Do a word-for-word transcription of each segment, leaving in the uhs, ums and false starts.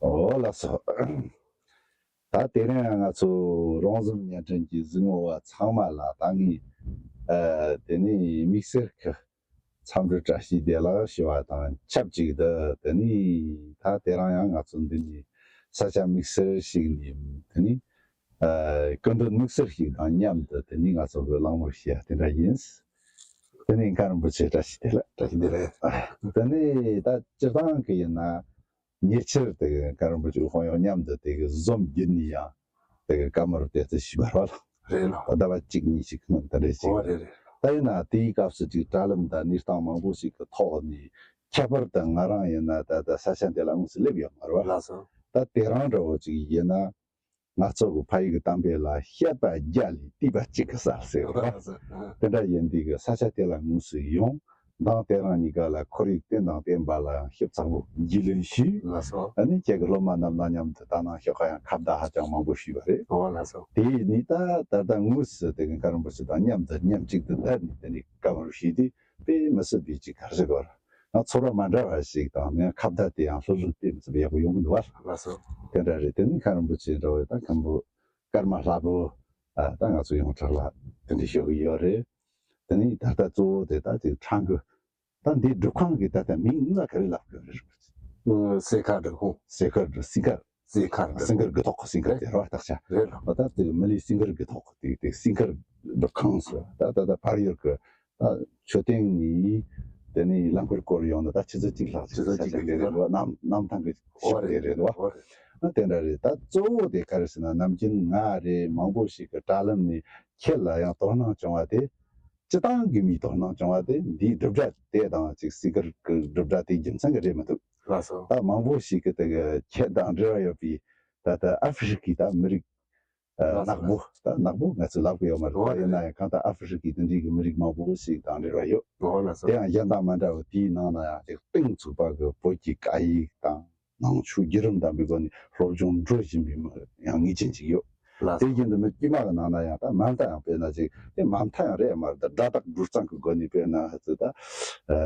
ཨོ་ལགས་སོ། ད་དེ་རིང་ང་ཚོ་རོང་ཟོམ་བརྙན་འཕྲིན་གྱི་གཟིགས་མོ་བ་ཚང་མ་ལ་ད་ངས་ཨ་དེ་ནས་དམིགས་བསལ་གྱི་འཚམས་འདྲི་བཀྲ་ཤིས་བདེ་ལེགས་ཞུ་བ་དང་ཆབས་ཅིག་ཏུ། དེ་ནས་ད་དེ་རིང་ཡང་ང་ཚོ་འདི་ནས་ས་ཆ་དམིགས་བསལ་ཞིག་ནས་དེ་ནས་ཨ་སྐུ་མགྲོན་དམིགས་བསལ་ཞིག་དང་མཉམ་དུ་དེ་ནས་ང་ཚོ་གི་གླེང་མོལ་བྱེད་ཡ་དེ་འདྲ་ཡིན། དེ་ནས་མཁན་རིན་པོ་ཆེ་བཀྲ་ཤིས་བདེ་ལེགས། བཀྲ་ཤིས་བདེ་ལེགས། དེ་ནས་ད་སྤྱིར་བཏང་གི་ཡིན་ན། ཉེ་ཆར་དེ་གི་མཁན་རིན་པོ་ཆེ་ཁོང་ཡང་མཉམ་དུ་དེ་གི་ཟོམ་བརྒྱུད་ནས་ཡང་དེ་གི་བཀའ་མོལ་དེ་ཚོ་ཞུས་པ་རེད་བ། རེད་ལགས། ཟླ་བ་གཅིག་གཉིས་ཤིག་སྔོན་དེ་འདྲ་ཞིག་ཨོ་རེད་རེད། ད་ཡིན་ན་དེའི་སྐབས་སུ་ཅིག་དྲ་ལམ་དང་གནས་སྟངས་མང་པོ་ཞིག་གི་ཐོག་ནས། ཁྱད་པར་དུ་ང་རང་ཡིན་ན་ད་ལྟ་ས་ཆ་འདི་ལ་དངོས་སུ་སླེབས་ཡོད་མ་རེད་བ། ལགས་སོ། ད་དེ་རིང་འདྲ་བོ་ཅིག་ཡིན་ན། ང་ཚོ་གི་ཕ་ཡུལ་གྱི་གཏམ་དཔེ་ལ། བཤད་པ་བརྒྱ་ལས་བལྟས་པ་གཅིག་གི་གསལ་ཟེར་བ། ལགས་སོ། ཨ། དེ་འདྲ་ཡིན་དུས་ཀྱི་ས་ཆ་དེ་ལ་དངོས་སུ་ཡོང་། མདང་དེ་རིང་གཉིས་ཀ་ལ་ཁོར་ཡུག་དེ་དང་བསྟན་པ་ལ་ཡང་ཞིབ་ཚགས་པོ་རྒྱུས་ལོན་ཞུས། ལགས་སོ། ཨ་ནི་ཁྱེད་ཀྱི་སློབ་མ་རྣམས་དང་མཉམ་དུ་ད་ནང་ཞོགས་ཁ་ཡང་ཁ་བརྡ་ཧ་ཅང་མང་པོ་ཞུས་པ་རེད། ཨོ་ལགས་སོ། དེ་ནས་ད་ད་ལྟ་དངོས་སུ་དེ་གི་མཁན་རིན་པོ་ཆེ་དང་མཉམ་དུ་མཉམ་གཅིག་ཏུ་བསྡད་ནས་དེ་ནས་བཀའ་མོལ་ཞུས་དུས་དཔེ་མི་སྲིད་པའི་ཅིག་ག་རེ་ཟེར་དགོས་རེད། ང་ཚོར་བ་མ་འདྲ་བ་ཞིག་དང་། ངས་ཁ་བརྡ་དེ་ཡང་ལྷོད་ལྷོད་དེ་མི་ཚེ་ཡག་པོ་ཡོང་གི་འདུག་བ། ལགས་སོ། དེ་འདྲ་རེད། དེ་ནི་མཁན་རིན་པོ་ཆེ་འདྲ་བོ་དང་མཁན་པོ་ཀརྨ་ལྷ་བུ། ཨ། ད་ང་ཚོ་ཡོངས་གྲགས་ལ་དེ་འདྲ་ཞུ་གི་ཡོད་རེད། དེ་ནི་ད་ལྟ་གཙོ་བོ་དེ་ད་ཅིག་ཁྲང་གི། ད་འདི་སྒྲུབ་ཁང་གི་ད་ལྟ་མིང་ལ་ག་རེ་ལབ་དགོས་རེད། ཨ། སེ་ཁ་སྒྲུབ་ཁང་། སེ་ཁ་སྒྲུབ། སིང་གར། སེ་ཁ་སྒྲུབ། སིང་གར་དགུ་ཐོག་གི་སིང་གར་དེ་རེད་བ། ད་ཆ་རེད་ལ། ད་དེ་མི་ལི་སིང་གར་དགུ་ཐོག་གི་དེ་དེ་སིང་གར་སྒྲུབ་ཁང་ཟེར། ད་ད་ད་བར་ཡུལ་གི་ད་མཆོད་རྟེན་ནས་དེ་ནས་རླངས་འཁོར་སྐོར་ཡོང་ན་ད་ཆུ་ཚོད་གཅིག་ལྷག་ཆུ་ཚོད་གཅིག་ལྷག་དེ་རེད་བ། གནམ་གནམ་ཐང་གི་ཤོག་དེ་རེད་བ། ཨ། དེ་འདྲ་རེད། ད་གཙོ་བོ་དེ་ག་རེ་ཟེར་ན། ནམ་རྒྱུན་ང་རེད། མང་པོ་ཞིག་གི་དྲ་ལམ་ནས་ཁྱེད་ལ་ཡང་དོ་སྣང་བྱུང་བ་དེ། སྤྱི་བཏང་གི་མིའི་དོ་སྣང་བྱུང་བ་དེ་འདིའི་སྒྲུབ་སྒྲ་དེ་དང་ཅིག་སིང་གར་གི་སྒྲུབ་སྒྲ་དེའི་རྒྱུ་མཚན་གྱིས་རེད་མི་འདུག། ལགས་སོ། ད་མང་པོ་ཞིག་གི་དེ་གི་ཁྱེད་དང་འབྲེལ་བ་ཡོད་པའི་ད་ལྟ་ཨ་ཧྥེ་རི་ཁའི་ད་མི་རིགས། ཨ། ལགས་སོ། ནག་པོ། ད་ནག་པོ་ང་ཚོས་ལབ་གི་ཡོད་མ་རེད། ཨོ་ད་ཡིན་ན་ཡང་གང་ལྟར་ཨ་ཧྥེ་རི་ཁའི་དེ་འདྲའི་གི་མི་རིགས་མང་པོ་ཞིག་དང་འབྲེལ་བ་ཡོད། ཨོ་ལགས་སོ། དེ་ཡང་གཞན་དང་མ་འདྲ་བར་དེའི་ནང་ན་ཡང་ཅིག་གཏིང་ཚུགས་པ་གི་བོད་ཀྱི་སྐད་ཡིག་དང་ནང་ཆོས་བརྒྱུད་རིམ་ལྡན་པའི་སྒོ་ནས་སློབ་སྦྱོང་འགྲོ་བཞིན་པའི་མི་ཡང་ངེས་ཅན་ཅིག་ཡོད། ལགས་སོ། དེ་བཞིན་དུ་མི་དཀྱུས་མ་གི་ནང་ན་ཡང་ད་མ་མཐའ་ཡང་དཔེར་ན་ཅིག་དེ་མ་མཐའ་ཡང་རེད་མ་རེད། ད་སྒྲ་དག་འགྲོས་གཙང་གི་སྒོ་ནས་དཔེར་ན་ཧ་ཙི་ད་ཨ་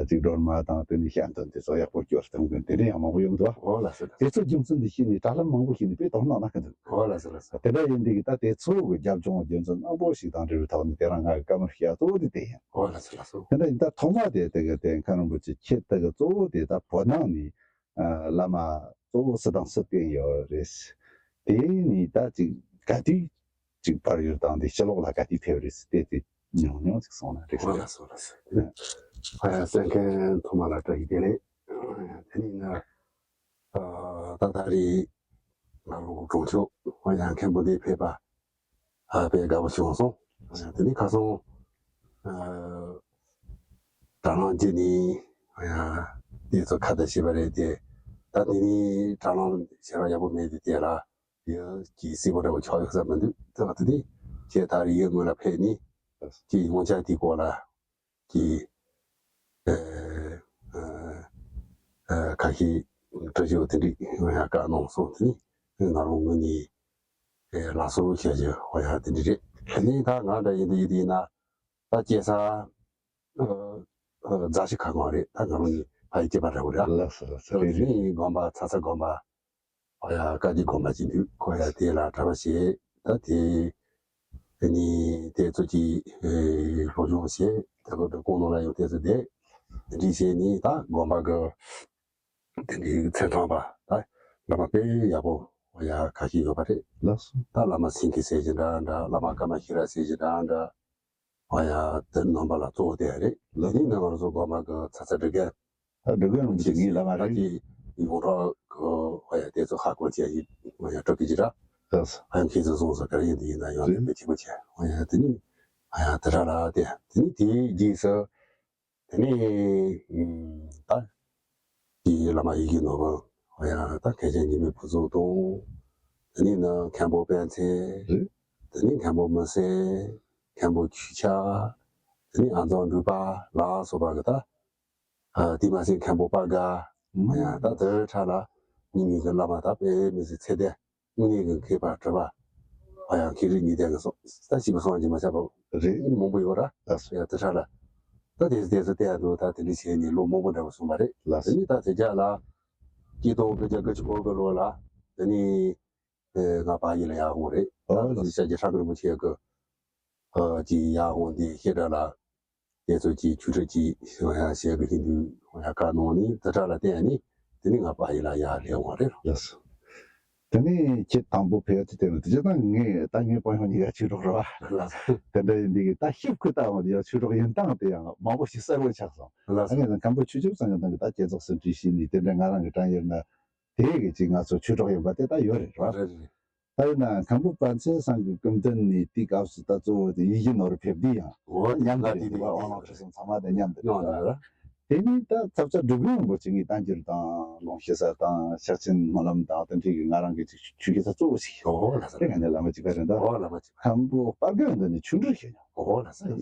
ཅིག་སྒྲོལ་མ་དང་དེ་ནས་ཤ་འདོན་དེ་ཚོ་ཡག་པོ་སྐྱོར་གཏོང་མཁན་དེ་འདྲ་ཡང་མང་པོ་ཡོང་འདུག་བ། ཨོ་ལགས་སོ། དེ་ཚོ་རྒྱུ་མཚན་དེ་ཤེས་ནས་དྲ་ལམ་མང་པོ་ཞིག་ནས་དཔེ་དོ་སྣང་གནང་གི་འདུག། ཨོ་ལགས་སོ་ལགས་སོ། དེ་འདྲ་ཡིན་དུས་ཀྱི་ད་དེ་ཚོ་གི་རྒྱབ་ལྗོངས་རྒྱུ་མཚན་མང་པོ་ཞིག་དང་འབྲེལ་བའི་ཐོག་ནས་དེ་རིང་ང་གི་བཀའ་མོལ་ཞུ་ཡ་གཙོ་བོ་དེ་དེ་ཡིན། ཨོ་ལགས་སོ་ལགས་སོ། དེ་འདྲ་ཡིན་ད་ཐོག་མ་དེ་དེ་གི་དེ་མཁན་རིན་པོ་ཆེ་ཁྱེད་དེ་གི་གཙོ་བོ་དེ་ད་བོད་ནང་ནས་ཨ་བླ་མ་གཙོ་བོ་སུ་དང་སུ་བསྟེན་ཡོད་རེད། དེ་ནས་ད་ཅིག་ག་དུས་ཅིག་བར་ཡུལ་དང་དེ་ཕྱི་ལོགས་ལ་ག་དུས་ཕེབས་རེད་ཟེར་དེ་དེ་ཉུང་ཉུང་ཅིག་གསུངས་ན་འགྲིག་ཨོ་ལགས་སོ་ལགས་སོ། ཨ་ཡ་གསན་མཁན་ཚང་མ་ལ་བཀྲ་ཤིས་བདེ་ལེགས། དེ་ནས་ན། ཨ་ད་ད་རེས་ང་རང་གི་གྲོང་ཆོག་ཡང་མཁན་པོ་འདིར་ཕེབས་པ་ཨ་དཔེ་དགའ་པོ་བྱུང་སོང་། དེ་ནས་ཁ་སང་ཨ་དྲ་ལམ་བརྒྱུད་ནས་ཡང་དེ་ཚོ་ཁ་བརྡ་བྱས་པ་རེད་དེ། ད་དེ་ནས་དྲ་ལམ་བྱས་པ་ཡག་པོ་མེད་དེ་དེ་ལ་ཡ་གི་སྲིད་པ་འདྲ་བོ་ཆགས་ཡོད་ས་མི་འདུག། དེ་ལ་དེ་ནས་ཁྱེད་ད་རེས་ཡུལ་དངོས་ལ་ཕེབས་ནས་ཀྱི་ཡོང་ཆ་དེའི་སྐོར་ལ། གི་ཨ་ཨ་ཨ་ཁ་ཤས་འདྲི་ཞུ་དེ་འདྲ་ཡང་བཀའ་གནང་སོང་། དེ་ནི་ང་རང་ངོས་ནས་ཨེ་ལགས་སོ་བཤད་རྒྱུ་ཧོ་ཡ་དེ་འདྲ་རེད། དེ་ནི་ད་ང་འདྲ་ཡིན་དུས་ཡིན་དུས་ཡིན་ན་ད་སྐྱེས་ས་ཨ་ཨ་རྫ་ཆུ་ཁ་སྒང་རེད། ད་ང་རང་ནི་ཕ་ཡུལ་སྐྱེས་པ་འདྲ་བོ་རེད། ཨ་ལགས་སོ་ལགས་སོ། དེ་ནི་དགོན་པ་ཚ་ཚ་དགོན་པ། ཨ་ཡ་བཀའ་བརྒྱུད་དགོན་པ་ཅིག་འདུག། ཁོ་ཡ་དེ་ལ་གྲྭ་པ་བྱས། ད་དེ་དེ་ནས་དེ་ཚོ་ཅིག་ཨེ་སློབ་སྦྱོང་བྱས། དེ་ཚོ་དེ་ཁོང་ནང་ལ་ཡང་དེ་ཚོ་བསྡད། དེ་འདྲ་བྱས་ནས་ད་དགོན་པ་གི་དེ་འདྲའི་མཚན་ཐོག་པ་ད་བླ་མ་དཔེ་ཡག་པོ་ཨ་ཡ་ཁ་ཤས་ཡོད་པ་རེད། ལགས་སོ། ད་བླ་མ་སེང་གེ་ཟེར་གྱི་འདྲ་འདྲ། བླ་མ་ཀརྨ་ཤེས་རབ་ཟེར་གྱི་འདྲ་འདྲ། ཨ་ཡ་དེ་རྣམ་པ་ལ་གཙོ་བོ་དེ་རེད། ལགས། དེ་ནས་ང་རང་ཚོ་དགོན་པ་གི་ཚ་ཚ་སྒྲིག་འགལ། ཨ་སྒྲིག་འགལ་རུང་ཅིག་ངའི་བླ་མ་རེད། ཀྱི་ཡོངས་གྲགས་གི་ཨ་ཡ་དེ་ཚོ་ཧ་གོ་བྱས་ཡིན། ཨ་ཡ་སྤྲོ་སྐྱིད་ཀྱི་ར། ལགས་སོ། ཨ་ཡ་མཁས་བཙུན་སོང་ས་ག་རེ་ཡིན་དེ་ཡིན་ན་ཡང་རེད། ལས་དཔེ་ཆེན་པོ་བྱས། ཨ་ཡ་དེ་ནས་ཨ་ཡ་དེ་ར་ལ་དེ་དེ་ནས་དེའི་རྗེས་སུ། དེ་ནས་ཨུམ་ད་ཀྱི་བླ་མ་ཡི་གེ་ནོར་བུ་ཨ་ཡ་ད་མཁན་ཆེན་འཇིགས་མེད་ཕུན་ཚོགས་དང་། དེ་ནས་ནི་མཁན་པོ་པཎ་ཆེན། རེད། དེ་ནས་མཁན་པོ་མི་སེར། མཁན་པོ་ཆོས་ཆ། དེ་ནས་ཨ་མཛངས་འབྲུག་པ་ལ་སོགས་པ་གི་ད་ཨ་དེ་མ་ཟད་མཁན་པོ་པ་དགའ། ཨ་ཡ་ད་དེ་ཁྲ་ལ་ཉི་མའི་གི་བླ་མ་ད་དཔེ་མི་སྲིད་ཚད་ལྡན། དངོས་གནས་ཀྱི་མཁས་པ་གྲུབ་པ། ཨ་ཡང་མཁས་རིག་གཉིས་ལྡན་གྱི་སོ་ད་ཞིབ་པ་སོང་གྱི་མ་ཆགས་པ་རེད། མང་པོ་ཡོད་ར། ལགས་སོ། ཡ་དེ་ཧྲ་ལ། ད་དེ་དེ་ཚོ་བལྟས་འདུག། ད་དེ་འདྲ་བྱས་ནས་ལོ་མང་པོ་འདྲ་བོ་སོང་བ་རེད། ལགས་སོ། དེ་ནས་ད་དེ་རྒྱ་ལ། ཆིག་སྟོང་དགུ་བརྒྱ་དགུ་བཅུ་གོ་དགུ་ལོ་ལ་དེ་ནས་ཨེ་ང་པ་ཡི་ལ་ཡར་འོང་རེད། ཨོ་ད་ལགས། ཤཱཀྱ་ཤྲཱི་ཀ་རིན་པོ་ཆེ་གི་ཨ་ཀྱི་ཡར་འོང་དེ་བཤད་གྲྭ་ལ་དེ་ཚོ་ཀྱི་ཆོས་ཁྲིད་ཀྱི་ཡང་བཤད་གི་ཧིན་དུ་ཡང་བཀའ་གནང་ནས་དེ་གྲྭ་ལ་བསྟེན་ནས་དེ་ནས་ང་པ་ཡི་ལ་ཡར་སླེབས་འོང་རེད། ལགས་སོ། དེ་ནས་ཁྱེད་དང་པོ་ཕེབས་དུས་དེ་ནས་དེ་ཅི་ད་ངས་ད་ངའི་དཔོན་ཡོང་གཉིས་ཀ་ཆོས་གྲོགས་རེད་བ། ལགས་སོ། དེ་འདྲ་ཡིན་དུས་ད་ཤིབ་ཁུ་ལྟ་བ་དེ་ཡང་ཆོས་གྲོགས་ཡིན་སྟངས་དེ་ཡང་མང་པོ་ཞིག་གསལ་བོ་ཆགས་སོང་། ལགས་ད་སོ། ངས་ད་མཁན་པོ་ཆོས་སྐྱབས་ཚང་གི་ནང་གི་ད་བསྐྱེད་རྫོགས་སུ་བྲིས་ཤིང་ནས་དེ་འདྲ་ང་རང་གི་དྲན་ཡོད་ན། དེ་གི་ཅིག་ང་ཚོ་ཆོས་གྲོགས་ཡིན་པ་དེ་ད་ཡོད་རེད་བ། རེད་རེད། ད་ཡིན་ན་མཁན་པོ་པཎ་ཆེན་ཚང་གི་སྐུ་མདུན་ནས་དེའི་སྐབས་སུ་ད་གཙོ་བོ་དེ་ཡིད་བཞིན་ནོར་བུ་ཕེབས་དུས་ཡང་འོ་མཉམ་དུ་ད་རེད་དེ་འདུག་བ། དབང་ལུང་ཁྲིད་གསུམ་ཚང་མ་དེ་མཉམ་དུ་མཉམ་དུ་རེད། དེ་ནས་ད་ཚབ་ཚ་འབྲི་གུང་རིན་པོ་ཆེ་ངའི་བསྟན་འགྱུར་དང་ལུང་གཤེགས་ས་དང་ཕྱག་ཆེན་སྨོན་ལམ་དང་དེ་འདྲའི་གི་ང་རང་གི་ཅིག་ཆོས་ཞུ་ས་གཙོ་བོ་ཞིག་འོ་ལགས་སོ། དེ་ག་ནས་བླ་མ་གཅིག་པ་རེད་འདུག་འོ་བླ་མ་གཅིག་པ། མཁན་པོ་དཔལ་དགའ་དོན་ནས་ཆོས་འབྲེལ་བྱས་མྱོང་། འོ་ལགས་སོ།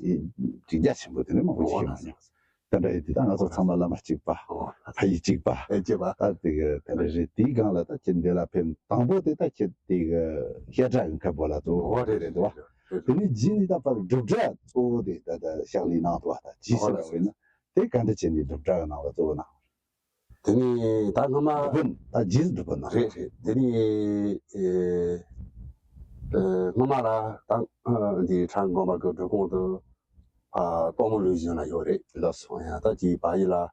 ཅིག་རྒྱ་ཆེན་པོ་དེ་ནས་མང་པོ་ཞིག་འོ་ལགས་སོ། མྱོང་། དེ་འདྲ་ཡིན་དུས་ད་ང་ཚོ་ཚང་མ་བླ་མ་གཅིག་པ། ཨོ། ཕ་ཡུལ་གཅིག་པ། ཨེ་གཅིག་པ། ད་དེ་གི་དེ་འདྲ་རེད། དེའི་སྒང་ལ་ད་ཁྱེད་འདི་ལ་ཕེབས་དང་པོ་དེ་ད་ཁྱེད་དེ་གི་བཤད་གྲྭ་གི་མཁན་པོ་ལ་གཙོ་བོ་ཨོ་རེད་རེད་འདུག་བ། རེད་རེད། དེ་ནས་རྗེས་ནས་ད་ཕར་སྒྲུབ་གྲྭ་གཙོ་བོ་དེ་ད་ད་ཕྱག་ལས་གནང་འདུག་བ། ད་རྗེས་ཨོ་སུ་ལ་ལ་བས་ན་དེ་ག་འདྲ་བྱས་ནས་སྒྲུབ་གྲྭ་གི་ནང་ལ་གཙོ་བོ་གནང་། དེ་ནས་ད་སྔ་མ་སྒྲུབ་དཔོན་ད་རྗེས་སུ་སྒྲུབ་དཔོན་གནང་། རེད་རེད། དེ་ནས་ཨེ་ཨེ་སྔ་མ་ལ་ད་ཨ་འདི་ཁྲ་འགོ་མ་གི་སྒྲུབ་ཁང་དུ། ཨ་སྟག་མོ་ལུས་བཞིན་ལ་ཡོད་རེད། ལགས་སོ། ཡང་ད་ཅིག་བ་ཡི་ལ་ཨ་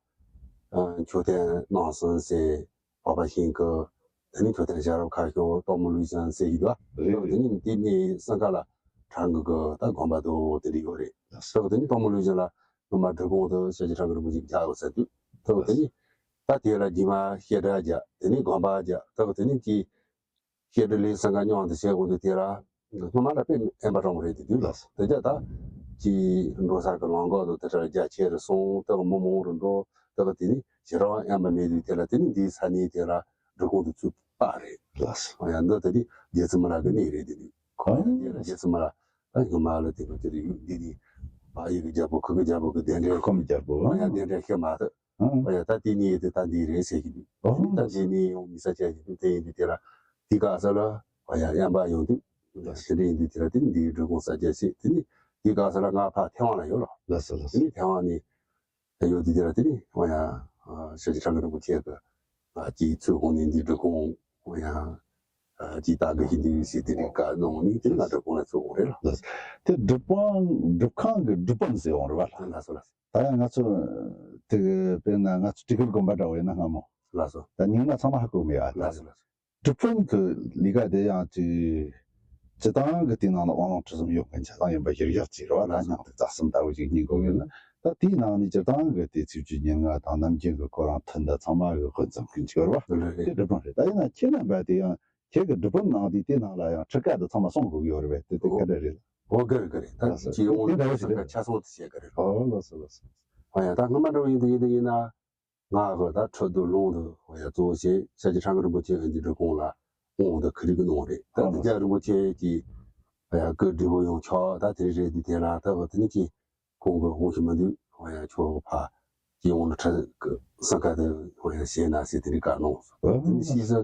མཆོད་རྟེན་སྣང་གསུམ་ཟེར་འཕགས་པ་ཤིང་གི། དེ་ནས་མཆོད་རྟེན་བྱ་རབས་ཁ་ཤོ་སྟག་མོ་ལུས་བཞིན་ཟེར་ཡོད་པ། རེད་རེད། དེ་ནས་དེ་ནས་སང་ཁ་ལ་ཁྲ་འགུ་གི་ད་དགོན་པ་དུ་དེ་འདྲ་ཡོད་རེད། ལགས་སོ། དེ་ནས་སྟག་མོ་ལུས་བཞིན་ལ་སྔོན་མ་སྒྲུབ་ཁང་དུ་ཤཱཀྱ་ཁྲ་འགུ་རིན་པོ་ཆེ་རྒྱག་དགོས་ཟེར་དུས། ད་དེ་ནས་ད་དེ་ལ་རྗེས་མ་བཤད་གྲྭ་རྒྱག་དེ་ནས་དགོན་པ་རྒྱག་ད་དེ་ནས་ཀྱི། བཤད་གྲྭ་ལས་སང་ག་མཉམ་དུ་བྱེད་དགོས་འདུག་དེ་ལ། སྔོན་མ་ལ་དཔེ་དབེན་པ་དྲང་པོ་རེད་དེ་དུས་ལ། དེ་རྒྱ་ད་ཀྱི་འགྲོ་ས་གི་ལམ་ཁ་དུ་དེ་ལྟར་རྒྱ་ཆེ་རུ་སོང་། དེ་ག་མི་མང་རུ་འགྲོ། དེ་ག་དེ་ནི་ཞེ་དྲག་དབེན་པ་མེད་དུས་དེ་ལ་དེ་ནི་འདིའི་ས་གནས་དེ་ལ་སྒྲུབ་ཁང་དུ་ཚུད་པ་རེད། ལགས་སོ། ཡང་འདི་དེ་དུས་རྗེ་བཙུན་མ་ལ་གི་གནས་རེད་དེ་དུས། ཁོང་ཡང་དེ་ལ་རྗེ་བཙུན་མ་ལ་ད་སྔོན་མ་ལ་དེ་ག་དེ་དུས་འདི་དུས་བ་ཡི་གི་རྒྱལ་པོ་ཁུ་གི་རྒྱལ་པོ་གི་གདན་འདྲེན། ཁོ་མི་རྒྱལ་པོ། ཁོང་ཡང་གདན་འདྲེན་ཞུ་མ་ཐུབ། ཨང་། ཨོ་ཡ་ད་དེ་ནས་དེ་ད་འདི་རེད་ཟེར་གྱི་འདུག་ཨོ་ད་དེ་ནས་ཡང་མི་ས་ཆ་ཞིག་འདུག་དེ་ཡིན་དུས་དེ་ལ་དེ་ག་ས་ལ་ཨོ་ཡ་དབེན་པ་ཡོང་དུས་དེ་འདྲ་ཡིན་དུས་དེ་ལ་དེ་ནས་འདིའི་སྒྲུབ་ཁང་གསར་རྒྱག་བྱས། དེ་ནས་དེ་ག་ས་ལ་ང་ཕར་ཐེ་ཝན་ལ་ཡོད་ལ། ལགས་སོ་ལགས་དེ་སོ། ནས་ཐེ་ཝན་ནས་ཡོད་དུས་དེ་ལ་དེ་ནས་ཨོ་ཡ་ཤཱཀྱ་ཁྲ་འགུ་རིན་པོ་ཆེ་གི་ཨ་ཅིག་ཚུར་འོང་ནས་འདིའི་སྒྲུབ་ཁང་ཨོ་ཡ་ཨ་ཅིག་ལྟ་གི་ཡིན་དུས་ཟེར་དེ་འདྲའི་བཀའ་གནང་ནས་དེ་ནས་ང་སྒྲུབ་ཁང་ལ་ཚུར་འོང་རེད་ལ། ལགས་སོ། དེ་སྒྲུབ་ཁང་སྒྲུབ་ཁང་གི་སྒྲུབ་དཔོན་ཟེར་འོང་རེད་བ་ལ། ལགས་སོ་ལགས་སོ། ད་ཡང་ང་ཚོ་དེ་གི་དཔེར་ན་ང་ཚོ་སྤྲུལ་སྐུ་དགོན་པ་འདྲ་བོ་ཡིན་ན་སྔ་མོ། ལགས་སོ། ད་རྙིང་མ་ཚང་མ་ཧ་གོ་མེད་ཨ། ལགས་སོ་ལགས་སོ། སྒྲུབ་དཔོན་གྱི་ལས་ཀ་དེ་ཡང་ཅིག་སྤྱིར་བཏང་གི་དེའི་ནང་ལ་དབང་ལུང་ཁྲིད་གསུམ་ཡོད་མཁན་ཆ་ཚང་ཡིན་པ་གཞིར་བཞག་ཅིག་རེད་བ། ད་སྙིང་ཐིག་རྩ་གསུམ་ལྟ་བུ་ཅིག་རྙེད་དགོས་ཡོད་ན། ད་དེའི་ནང་ནས་སྤྱིར་བཏང་གི་དེ་ཚེས་བཅུའི་ཉེར་ལྔ་དང་ནམ་རྒྱུན་གྱི་ཁོ་རང་ཐུན་དང་ཚང་མ་གི་དབུ་འཛོམས་མཁན་ཅིག་ཡོད་རེད་བ། དེ་སྒྲུབ་དཔོན་རེད། ད་ཡིན་ན་ཁྱེད་རྣམ་པ་དེ་ཡང་ཁྱེད་ཀྱི་སྒྲུབ་དཔོན་ནང་དེ་དེ་ནང་ལ་ཡང་ཁྲིད་བཀའ་དེ་ཚང་མ་སྲུང་དགོས་ཀྱི་ཡོད་རེད་པས། དེ་དེ་ག་འདྲ་རེད། ཨོ་ག་རེད་ག་རེད། ད་ལགས་སོ། ཅི་དབང་དེ་འདྲ་བོ་ཞིག་རེད། ཆ་ཚང་དུ་བྱེད་ག་རེད། ཨོ་ལགས་སོ་ལགས་སོ། ཨ་ཡ་ད་སྔ་མ་འདྲ་བོ་ཡིན་དུ་ཡིན་དུ་ཡིན་ན། ང་གི་ད་ཁྲི་གདུགས་ལུང་དུ་ཨོ་ཡ་གཙོ་བོ་བྱས་ཤཱཀྱ་ཁྲ་འགུ་རིན་པོ་ཆེ་ཨ་འདི་སྒྲུབ་ཁང་ལ་དབང་དུ་ཁྲིད་གི་གནང་རེད། ད་ཨོ་དེ་རྒྱ་རིན་པོ་ཆེ་གིས་ཨོ་ཡ་སྐུ་བགྲེས་པོ་ཡོང་ཆོག་ད་དེ་རེད་དུས་དེ་ལ་ད་འོ་དེ་ནི་ཅི་ཁོང་གི་དབང་ཞུ་མི་འདུག་ཨོ་ཡ་ཁྱོད་ཕ་ཅི་དབང་ལུང་ཁྲིད་གི་སང་ག་དུ་ཨོ་ཡ་བྱས་ན་ཟེར་དེ་རིགས་བཀའ་གནང་སོང་། ཨོ་དེ་ནི་ཕྱིས་སུ་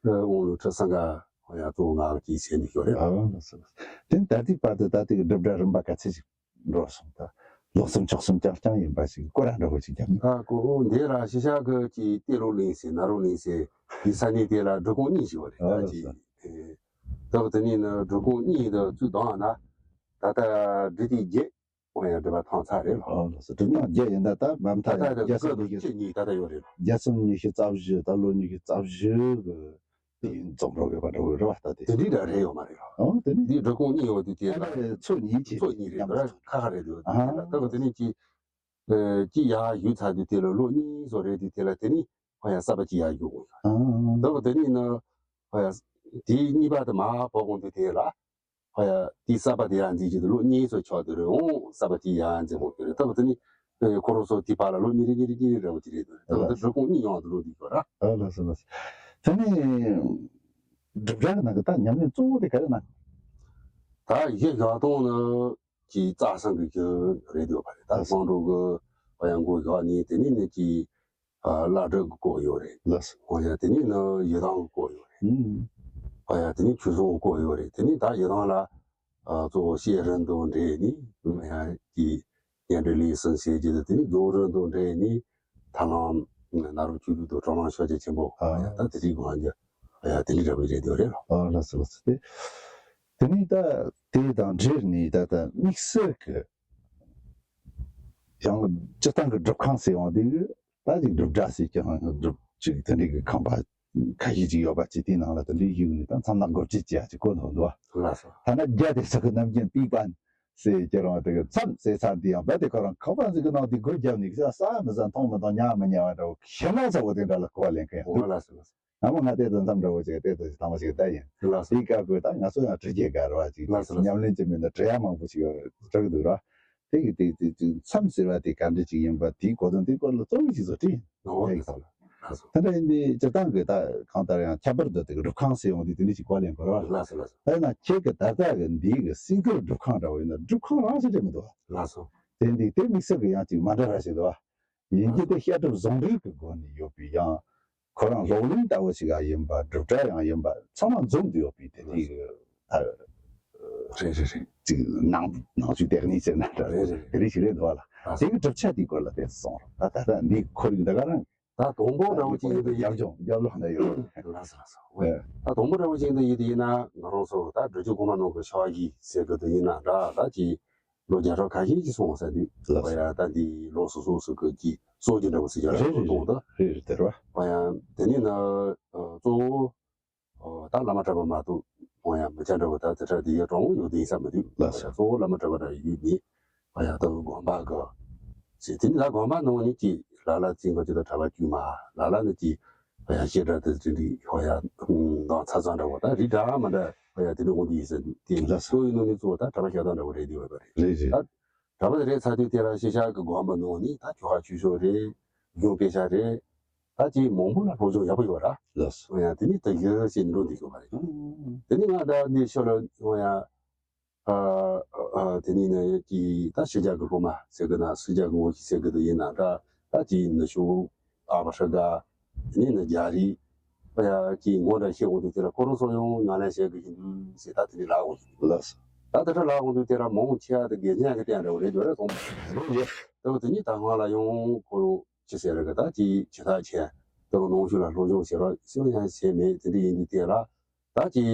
དབང་ལུང་ཁྲིད་སང་ག་ཨོ་ཡ་གཙོ་བོ་ང་གིས་བྱས་ནས་ཤོར་རེད། ཨོ་ལགས་སོ་ལགས་སོ། དེ་ནི་ད་ལྟའི་བར་དུ་ད་ལྟའི་གི་སྒྲུབ་གྲྭ་རིམ་པ་ག་ཚད་ཅིག་འགྲོ་སོང་། ད་ལོ་གསུམ་ཕྱོགས་གསུམ་རྐྱང་རྐྱང་ཡིན་པ་ཞིག་སྐོར་ར་འདྲ་བོ་ཞིག་རྒྱབ་ནས། ཨ་ཀོ་འདི་ར་ཤི་ཤ་གི་ཀྱི་ཏེ་ལོ་གླིང་ཟེར་ན་རོ་གླིང་ཟེར་གྱི་ས་གནས་དེ་ལ་སྒྲུབ་ཁང་གཉིས་ཞིག་ཡོད་རེད། ཨ་ད་ལགས་ཀྱི་སོ། ཨེ་ད་བ་དེ་ནས་ནི་སྒྲུབ་ཁང་གཉིས་དང་བཙུགས་དང་ན་ད་ལྟ་སྒྲུབ་སྡེ་བརྒྱད་འོ་ཡ་སྒྲུབ་པ་ཐང་ཚ་རེད་ལ། ཨ་ལགས་སོ། སྒྲུབ་ཁང་བརྒྱད་ཡིན་ད་ད་མ་མཐའ་ད་ལྟ་བརྒྱ་གི་སུམ་ཉི་ཤུ་ཁྲི་གཉིས་ད་ལྟ་ཡོད་རེད་ལ། བརྒྱ་སུམ་ཉི་ཤུ་རྩ་བཞི་ད་ལོ་ཉི་ཤུ་རྩ་བཞི་གི་དེ་ཡིན་རྩོམ་རོགས་ཡོད་པ་འདྲ་བོ་རེད་བ། ད་དེ་དེ་འདྲའི་འདྲ་རེད་ཡོད་མ་རེད་ལ། ཨོ་དེ་ནི་འདི་སྒྲུབ་ཁང་གཉིས་ཡོད་དུས་དེ་ལ་ཚོ་གཉིས་ཀྱི་ཚོ་གཉིས་རེད་ད་ཁ་ཁ་རེད་འདུག་ཨ་ད་བ་དེ་ནི་ཀྱི་ཨ་ཅི་ཡ་ཡུལ་ཚ་དུས་དེ་ལ་ལོ་གཉིས་སོ་རེད་དུས་དེ་ལ་དེ་ནི་ཧོ་ཡ་ས་པ་ཅི་ཡ་ཡུལ་དགོས་ཨ་ད་བ་དེ་ནི་ནི་ཧོ་ཡ་དེ་གཉིས་པ་དེ་མ་བོ་དགོངས་དུས་དེ་ལ་ཧོ་ཡ་དེ་ས་པ་དེ་ཡ་འཛིན་གྱི་དུ་ལོ་གཉིས་སོ་ཆོག་དུ་རེད། འོང་ས་པ་ཅི་ཡ་འཛིན་དགོས་དུ་རེད། ད་བ་དེ་ནི་ཁོ་རོ་སོ་དེ་པ་ལ་ལོ་གཉིས་རེ་གཉིས་རེ་གཉིས་རེ་རེ་བ་དེ་རེད་དུ་རེད། ད་བ་དེ་སྒྲུབ་ཁང་གཉིས་ཡོང་དུ་ལོ་དུ་ཡོད་ར། ཨ་ལགས་སོ་ལགས་སོ། དེ་ནི་སྒྲུབ་གྲྭ་གི་ནང་གི་ད་ཉམས་ལེན་གཙོ་བོ་དེ་ག་རེ་གནང་། ད་གཞི་བཞག་སྟངས་ནི་ཀྱི་རྩ་གསང་གི་རྒྱུ་རེད་འདོད་པ་རེད། ད་གསང་སྒྲུབ་ཀྱི་ཨ་ཡང་མགོ་བཞག་ནས་དེ་ནས་ནི་ཀྱི་ཨ་བླ་སྒྲུབ་ཀྱི་སྐོར་ཡོད་རེད། ལགས་སོ། ཨ་ཡང་དེ་ནས་ནི་ཡི་དམ་གྱི་སྐོར་ཡོད་རེད། ཨུམ། ཨ་ཡང་དེ་ནས་ཆོས་སྲུང་གི་སྐོར་ཡོད་རེད། དེ་ནས་ད་ཡི་དམ་ལ་ཨ་གཙོ་བོ་བཤད་རིན་དང་འབྲེལ་ནས་ཨ་ཡང་ཀྱི་སྙན་སྒྲོན་ལས་གསུམ་བཤད་རྒྱུ་དེ་ནས་རྫོགས་རིམ་དང་འབྲེལ་ནས་ཐར་ལམ་ ནཱ་རོ་ཆོས་སྡུད་དང་ཀྲོང་ལང་ཤོ་རྒྱ་ཆེན་པོ། ཨ། ཡ་ད་དེ་རིགས་གང་རྒྱ། ཡ་དེ་འདྲ་འདྲ་བོ་རེད་འདུག་རེད་ལ། ཨ་ལགས་སོ་ལགས་སོ། དེ་དེ་ནས་ད་དེ་དང་འབྲེལ་ནས་ད་ད་དམིགས་བསལ་གྱི་ཡང་སྤྱིར་བཏང་གི་སྒྲུབ་ཁང་ཟེར་ཡོང་དུས་ད་ཅིག་སྒྲུབ་གྲྭ་ཟེར་ཀྱང་སྒྲུབ་ཅིག་དེ་འདྲའི་གི་ཁང་པ་ཁ་ཤས་ཅིག་ཡོད་པ་ཅིག་དེའི་ནང་ལ་དེ་འདྲའི་བཞུགས་ནས་ད་མཚམས་ནག་སྒོ་ཕྱེ་བྱས་ཅིག་བསྐོར་འདུག་འདུག་ལགས་སོ། ཐ་ན་རྒྱ་དེ་ཚོ་གི་ནམ་རྒྱུན་པིག་པན་ཟེར་ཀྱི་རང་དེ་གི་མཚམས་ཟེར་ཚར་དུས་ཡང་རྦད་དེ་ཁོ་རང་ཁང་པ་ཟིག་གི་ནང་དེ་སྒོ་བརྒྱབ་ནས་ས་མི་ཟ་མཐོང་མི་མཐོང་ཉལ་མི་ཉལ་བ་འདྲ་བོ་ཞེ་མ་ཚ་བོ་དེ་འདྲ་ལ་གོ་བ་ལེན་མཁན་ཡང་འོ་འདུག་ལགས་སོ་ལགས་སོ། ང་མོ་ང་དེ་དང་འཚམས་འདྲ་བོ་ཅིག་དེ་དང་དང་བ་ཞིག་བསྡད་ཡིན། ལགས་སོ། དེའི་སྐབས་ཀྱི་ད་ང་ཚོ་ཡང་བྲི་རྒྱུ་དགའ་ར་བ་ཅིག་ལགས་སོ་ལགས་སོ། ཉམས་ལེན་གྱི་མི་འདི་བྲི་ཡ་མང་པོ་ཞིག་བྲི་གི་འདུག་ར། དེ་གི་དེ་དེ་དེ་མཚམས་ཟེར་བ་དེ་ག་འདྲ་ཅིག་ཡིན་པ་དེའི་གོ་དོན་དེའི་སྐོར་ལ་རྩོམ་ཡིག་ཅིག་བཟོ་བྲིས་ཡིན། ཨོ་དེ་ལགས་སོ་ལགས་སོ། དེ་འདྲ་ཡིན་དུས་སྤྱིར་བཏང་གི་ད་གང་ལྟར་ཡང་ཁྱད་པར་དུ་དེ་གི་སྒྲུབ་ཁང་ཟེར་ཡོང་དུས་དེ་འདྲ་ཅིག་གོ་ལེན་དགོས་ར། ལགས་སོ་ལགས་སོ། ད་ཡིན་ན་ཁྱེད་ཀྱི་ད་ལྟ་གི་འདི་གི་སིང་གལ་སྒྲུབ་ཁང་འདྲ་བོ་ཡིན་ན་སྒྲུབ་ཁང་རང་ཞིག་རེད་མི་འདུག་ལགས་སོ། དེ་འདི་དེ་དམིགས་བསལ་གི་ཡང་ཅིག་མ་འདྲ་ར་ཞིག་འདུག་ཡིན་གྱི་དེ་བཤད་སྒྲུབ་ཟུང་འབྲེལ་གྱི་སྒོ་ནས་ཡོད་པའི་ཡང་ཁོ་རང་སློབ་གླིང་ལྟ་བུ་ཞིག་ཡང་ཡིན་པ་སྒྲུབ་གྲྭ་ཡང་ཡིན་པ་ཚང་མ་འཛོམས་ཏེ་ཡོད་པའི་དེ་དེ་ཨ། རེད་རེད་རེད། ཅིག་ནང་ནང་ཆོས་ལྟེ་གནས་ཟེར་ན་འདྲ་རེད་རེད། དེ་རིགས་ཤིག་རེད་འདུག་བ་ལ། ཨ། དེ་གི་གྲུབ་ཆ་དེའི་སྐོར་ལ་དེ་གསུངས་རོགས། ད་ད་ལྟ་འདི་ཁོར་ཡུག་འདི་ག་རང་ད་དང་པོ་འདྲ་བོ་ཅིག་ཡིན་དུས་ཡིན། རྒྱབ་ལྗོངས་རྒྱབ་ལོགས་ན་ཡོད་རེད། ལགས་སོ་ལགས་སོ། ཨེ། ད་དང་པོ་འདྲ་བོ་ཅིག་ཡིན་དུས་ཡིན་དུས་ཡིན་ན་ང་རང་ཚོ་ད་འགྲོ་རྒྱུ་གོང་མ་ནང་གི་ཕྱག་བཞེས་ཟེར་གི་འདུག་ཡིན་ན་འདྲ་ད་ཅིག་ལོ་བརྒྱ་ཕྲག་ཁ་ཤས་ཅིག་སོང་ཟེར་དུས། ལགས་སོ། ཨོ་ཡ་ད་འདི་ལོ་སོ་སོ་སོ་གི་ཅིག་གསོ་རྒྱུ་འདྲ་བོ་ཟེར་རྒྱུ་རེད་རེད་རེད་གཏོང་ད། རེད་རེད་དེ་རེད་བ། ཨོ་ཡ་དེ་ནས་ན་གཙོ་བོ་ཨོ་ད་བླ་མ་གྲྭ་པ་མ་གཏོགས་ཨོ་ཡ་མི་སྐྱ་འདྲ་བོ་ད་དེ་འདྲ་དེ་ཡ་གྲོང་བོ་ཡོད་དེ་ཡིན་ས་མི་འདུག་ལགས་སོ། ཨོ་ཡ་གཙོ་བོ་བླ་མ་གྲྭ་པ་འདྲ་ཡོད་ནི། ཨོ་ཡ་ད་དགོན་པ་གི་ཟེར་དེ་ནི་ད་དགོན་པ་ནང་ནི་ཅིག་ལ་ལ་རྩིས་འགོ་ཅིག་ད་གྲྭ་པ་དཀྱུས་མ་ལ་ལ་ནི་ཅིག་ཨོ་ཡ་བཤད་གྲྭ་དེ་དེ་འདྲའི་ཨོ་ཡ་འདང་ཚ་ཚ་འདྲ་བོ་ད་རི་འདྲ་མ་འདྲ་ཨོ་ཡ་དེ་འདྲ་འོང་དུ་ཡིན་ས་འདུག་དེ་ལགས་སོ། གཙོ་བོའི་ནང་ནི་གཙོ་བོ་ད་གྲྭ་པ་ཤ་སྟག་འདྲ་བོ་རེད་དེ་འོས་པ་རེད། རེད་རེད། ད་གྲྭ་པ་དེ་རེད་ཚ་དུས་དེ་ལ་ཤེས་བྱ་གི་དགོན་པ་ནང་ནི་ད་ཁྱོ་ག་ཆོས་ཕྱོགས་རེད། གཞུང་དཔེ་ཆ་རེད། ད་ཅིག་མང་པོ་ལ་སློབ་སྦྱོང་ཡག་པོ་ཡོད་ར། ལགས་སོ། ཨོ་ཡ་དེ་ནི་ད་གི་ཞེས་འགྲོ་འདི་ཡོད་པ་རེད། ཨང་། དེ་ནི་ང་ད་འདི་ཤོ་ལ་ཨོ་ཡ། ཨ་ཨ་དེ་ནི་ནི་ཅིག་ད་ཕྱི་རྒྱལ་གི་སློབ་མ་ཟེར་གི་ན་སུ་རྒྱལ་གི་ངོ་ཤེས་ཟེར་གི་དུ་ཡིན་ན་འདྲ། ད་ཅིག་ནི་ཤུ་ཨ་བ་ཧྲ་ག་དེ་ནི་ནི་རྒྱ་རི། ཨོ་ཡ་ཅིག་ངོ་འདྲ་ཤེས་འོང་དུས་དེ་ལ་ཁོ་རང་ཚོ་ཡང་ཉམས་ལེན་བྱེད་གི་ཡིན་དུས་ཟེར་ད་དེ་ནི་ལ་འོང་དུས། ལགས་སོ། ད་དེ་འདྲ་ལ་འོང་དུས་དེ་ལ་མང་ཆེ་བ་དེ་དགེ་རྒན་གི་སྟེང་འདྲ་བོ་རེད་འགྲོ་རེད་སོང་། རེད་རེད། ད་དེ་ནི་ད་སྔ་ལ་ཡང་ཁོ་རང་ཅི་ཟེར་རེད་གི་ད་ཅིག་ཇི་ལྟར་བྱས་ད་ནང་ཆོས་ལ་སློབ་སྦྱོང་བྱེད་རོགས་སུ་ཡང་བྱས་མེད། དེ་འདྲ་ཡིན་དུས་དེ་ལ་ད་ཅིག་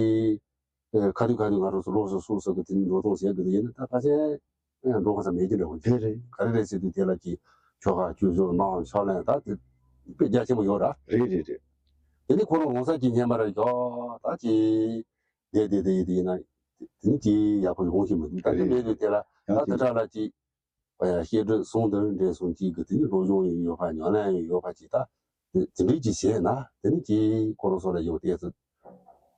ཨེ་ཁ་ཐུག་ཁ་ཐུག་ང་རང་ཚོ་ལོགས་སུ་སུ་སུ་གི་དེ་ནི་འགྲོ་སྟངས་བྱེད་དགོས་དེ་ཡིན་ན་ད་ཕལ་ཆེར་ཡང་འགྲོ་ག་ས་མེད་ཀྱི་འདྲ་བོ་དེ་རེད། ག་རེ་རེད་ཟེར་དུས་དེ་ལ་ཅིག་ཆོ་ག་ཆོས་ཕྱོགས་ནང་ཕྱག་ལེན་ད་དེ་དཔེ་རྒྱ་ཆེན་པོ་ཡོད་ར། རེད་རེད་རེད། དེ་ནི་ཁོ་རང་རང་ས་ཅིག་ཉན་པ་རེད་ཀྱོ་ད་ཅིག་དེ་དེ་དེ་དེ་ཡིན་ན་དེ་ནི་ཅིག་ཡག་པོ་ཡོང་གི་མི་འདུག་ད་དེ་རེད། མེད་དུས་དེ་ལ་ད་ཡང་དེ་ཅིག་དྲག་ལ་ཅིག་ཨ་ཡ་བཤད་སྒྲུབ་ཟུང་དུ་འབྲེལ་སོང་ཅིག་གི་དེ་ནི་སློབ་སྦྱོང་ཡོད་པ་ཉམས་ལེན་ཡོད་པ་ཅིག་ད་དེ་དེ་འདྲའི་ཅིག་བྱས་ན་དེ་ནི་ཅིག་ཁོ་རང་ཚོ་ལ་ཡོད་དེ་ཚོ་